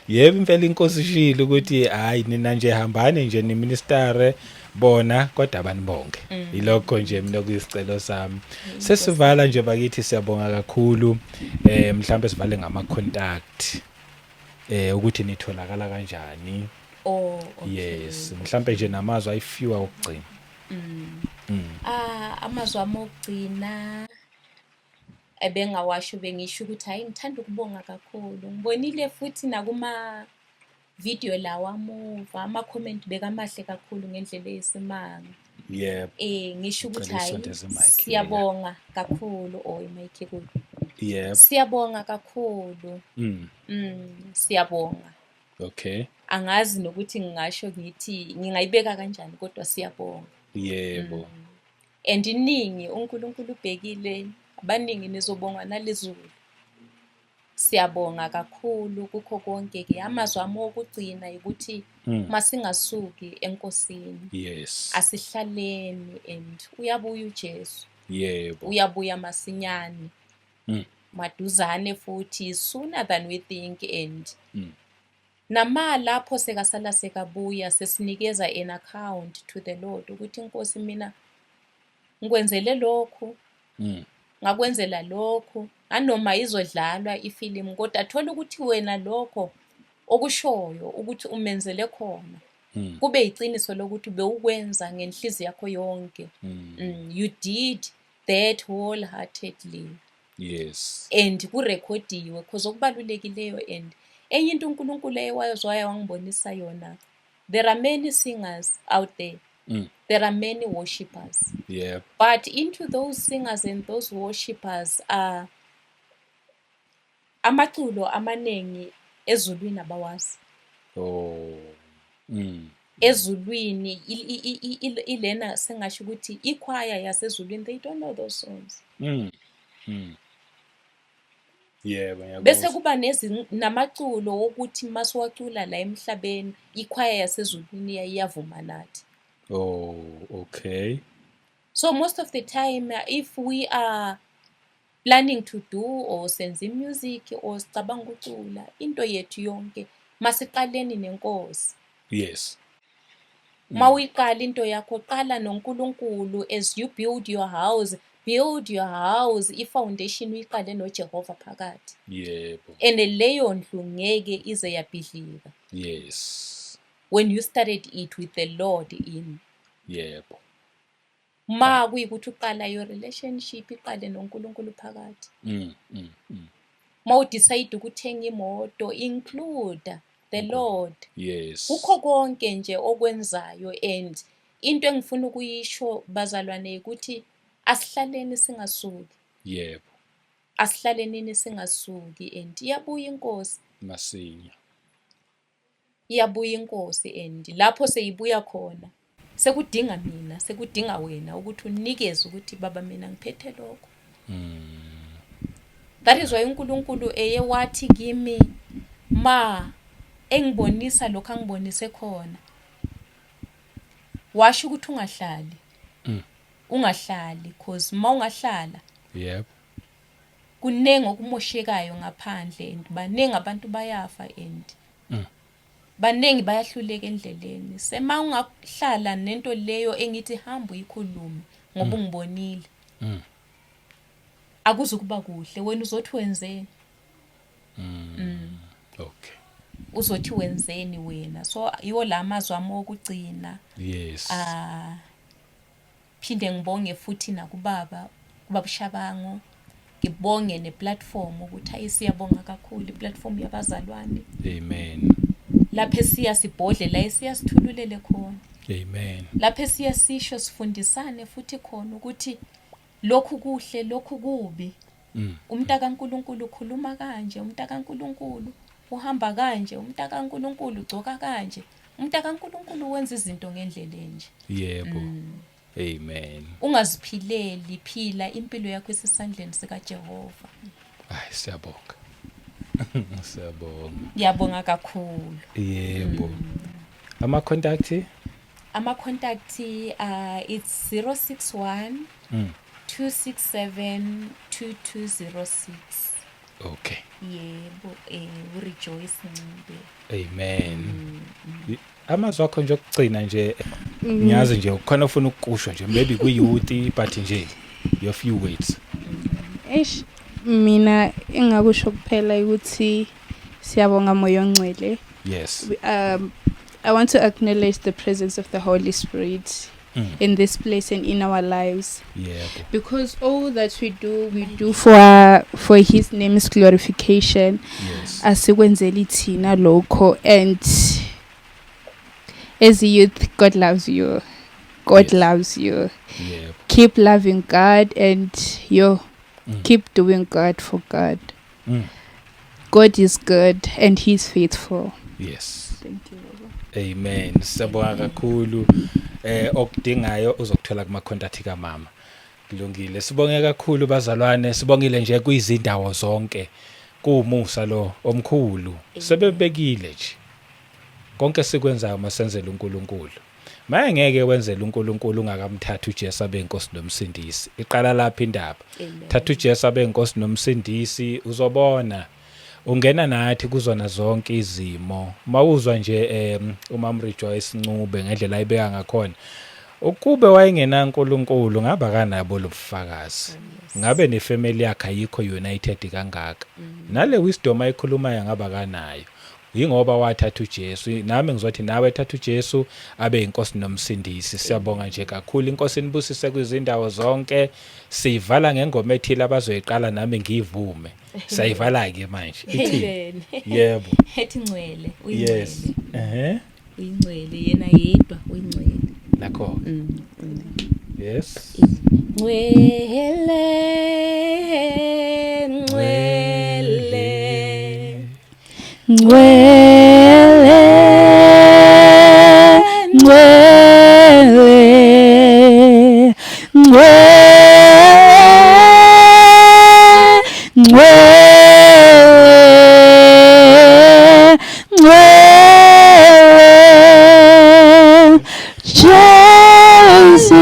B: Yebo, impela inkosi ishilo ukuthi hayi, nina nje hambani nje niministere. Bona kodwa banibonge. Ilokho nje mina kuyisicelo sami. Sesivala nje bakithi, siyabonga kakhulu. Mhlambe sivale ngama contact. Ukuthi nitholakala kanjani.
A: Oh, okay.
B: Yes, mhlambe nje namazwi ayifiwa ukugcina.
A: Ah, amazwi ami okugcina ebengawasho, bengisho ukuthi hayi, ngithanda ukubonga kakhulu. Ngibonile futhi nakuma video lawa amuva, ama-comment bekamahle kakhulu ngendlela eyisimanga. Ngisho ukuthi
B: Ngicela
A: hayi,
B: usondeze i-mic.
A: Siyabonga kakhulu. Oh, i-mic kuyo. Siyabonga kakhulu. Siyabonga. Angazi nokuthi ngingasho ngithi ngingayibeka kanjani, kodwa siyabonga. And iningi uNkulunkulu ubhekile, abaningi nizobonga nalizulu. Siyabonga kakhulu kukho konke ke. Amazwi ami okugcina ukuthi masingasuki enkosini. Asihlaleni and uyabuya uJesu. Uyabuya masinyane. Maduzane futhi, sooner than we think, and nama lapho sekasala sekabuya sesinikeza an account to the Lord ukuthi inkosi mina ngikwenzele lokhu, ngakwenzela lokhu, anoma izodlalwa ifilimu kodwa thola ukuthi wena lokho okushoyo ukuthi umenzele khona kube iqiniso lokuthi bewukwenza ngenhliziyo yakho yonke. You did that wholeheartedly. And kurekhodiwe because okubalulekileyo, and enye into uNkulunkulu eyewazwaya wangibonisa yona, there are many singers out there. There are many worshippers. But into those singers and those worshippers are amaculo amaningi ezulwini abawazi. Ezulwini ilena sengasho ukuthi ikhwaya yasezulwini, they don't know those songs.
B: Yebo, ngiyakuzwa.
A: Bese kuba namaculo wokuthi masiwacula la emhlabeni ikhwaya yasezulwini iyavuma nathi.
B: Oh, okay.
A: So most of the time if we are planning to do or senze music or sicabanga ukucula, into yethu yonke masiqaleni nenkosi. Mawuyiqala into yakho, qala noNkulunkulu. As you build your house, build your house, i-foundation uyiqale noJehova phakathi. And leyo ndlu ngeke ize yabhidlika. When you started it with the Lord in. Ma kuyikuthi uqala your relationship, iqale noNkulunkulu phakathi. Ma udecide ukuthenga imoto, include the Lord. Kukho konke nje okwenzayo. And into engifuna ukuyisho bazalwane ukuthi asihlaleni singasuki. Asihlaleni singasuki and iyabuya inkosi.
B: Masinya.
A: Iyabuya inkosi, and lapho seyibuya khona sekudinga mina, sekudinga wena ukuthi unikeze ukuthi baba mina ngiphethe lokho. That is why uNkulunkulu eye wathi kimi ma engibonisa lokho angibonise khona, washo ukuthi ungahlali. Ungahlali, cause ma ungahlala kunengi okumoshekayo ngaphandle, and baningi abantu bayafa and baningi bayahluleka endleleni. Sema ungahlala nento leyo engithi hamba uyikhulume ngoba ungibonile, akuzukuba kuhle. Wena uzothi wenzeni? Uzothi wenzeni wena? So yiwo la mazwi ami okugcina. Phinde ngibonge futhi nakubaba, ubaba Shabangu. Ngibonge neplatform ukuthi ayi, siyabonga kakhulu iplatform yabazalwane.
B: Amen.
A: Lapho esiya sibhodle la esiya sithululele khona.
B: Amen.
A: Lapho esiya sisho sifundisane futhi khona ukuthi lokhu kuhle, lokhu kubi. Umuntu kaNkuluNkulu ukhuluma kanje, umuntu kaNkuluNkulu uhamba kanje, umuntu kaNkuluNkulu ugcoka kanje, umuntu kaNkuluNkulu wenza izinto ngendlela enje.
B: Yebo. Amen.
A: Ungaziphileli, phila impilo yakho esesandleni sikaJehova.
B: Ay, siyabonga. Siyabonga.
A: Ngiyabonga kakhulu.
B: Yebo. Ama contact?
A: Ama contact, it's 061 267 2206. Yebo, uRejoice Ncube.
B: Amen. Amazwi akho nje okugcina nje. Ngiyazi nje khona ufuna ukukusho nje maybe kwi youth but nje your few words.
C: Eish mina engakusho kuphela ukuthi siyabonga moya ongcwele.
B: Yes.
C: I want to acknowledge the presence of the Holy Spirit in this place and in our lives.
B: Yebo.
C: Because all that we do, we do for his name's glorification.
B: Yes.
C: Asikwenzeli thina lokho, and as a youth, God loves you. God loves you.
B: Yebo.
C: Keep loving God and yo, keep doing God for God. God is good and he's faithful.
B: Yes.
C: Thank you, Baba.
B: Amen. Siyabonga kakhulu. Okudingayo uzokuthola kuma contact kamama. Kulungile. Sibonge kakhulu bazalwane, sibongile nje kwizindawo zonke. Kuwumusa lo omkhulu. Sebebekile nje. Konke sikwenzayo masenzele uNkulunkulu. Maye ngeke wenzele uNkulunkulu ungakamthatha uJesu abe inkosi nomsindisi. Iqala lapha indaba. Thatha uJesu abe inkosi nomsindisi uzobona ungena nathi kuzona zonke izimo. Mawuzwa nje uMam Rejoice Ncube ngendlela ayibeka ngakhona. Ukube wayengena uNkulunkulu ngaba kanabo lobufakazi. Ngabe nefamily yakhe ayikho united kangaka. Nale wisdom ayikhulumayo ngaba kanayo. Yingoba wathatha uJesu. Nami ngizothi nawe thatha uJesu abe inkosi nomsindisi. Siyabonga nje kakhulu. Inkosi inibusise kwizindawo zonke. Sivala ngengoma ethile abazoyiqala nami ngiyivume. Sayivala ke manje. Ithi yebo.
A: Ethi ngcwele, uyingcwele.
B: Yes. Ehhe.
A: Uyingcwele yena yedwa, uyingcwele.
B: Nakho. Yes.
A: Ngcwele, ngcwele.
C: Ngcwele, ngcwele, ngcwele, ngcwele, ngcwele, Jesu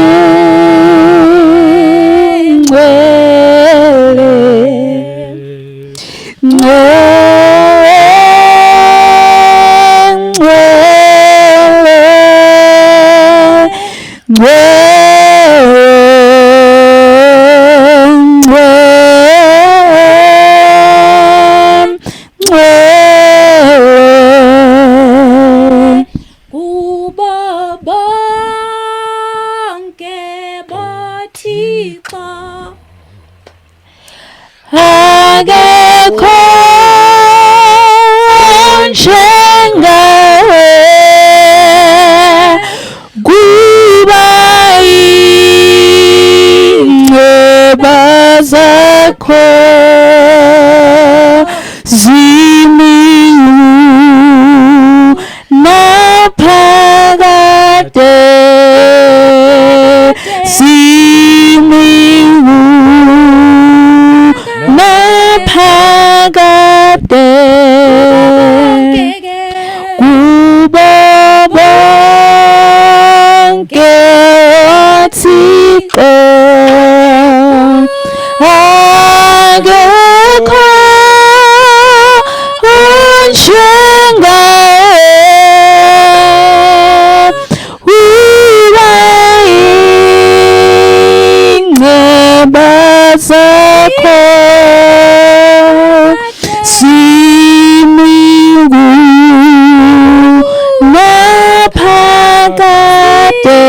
C: ngcwele. Ngcwele, ngcwele, ngcwele, ngcwele, ngcwele.
A: Kubo bonke boThixo
C: akekho njengawe, kuba inceba zakho zimi naphakade, zimi naphakade, kubo bonke oThixo akekho onjengawe, uba inceba zakho zimi naphakade.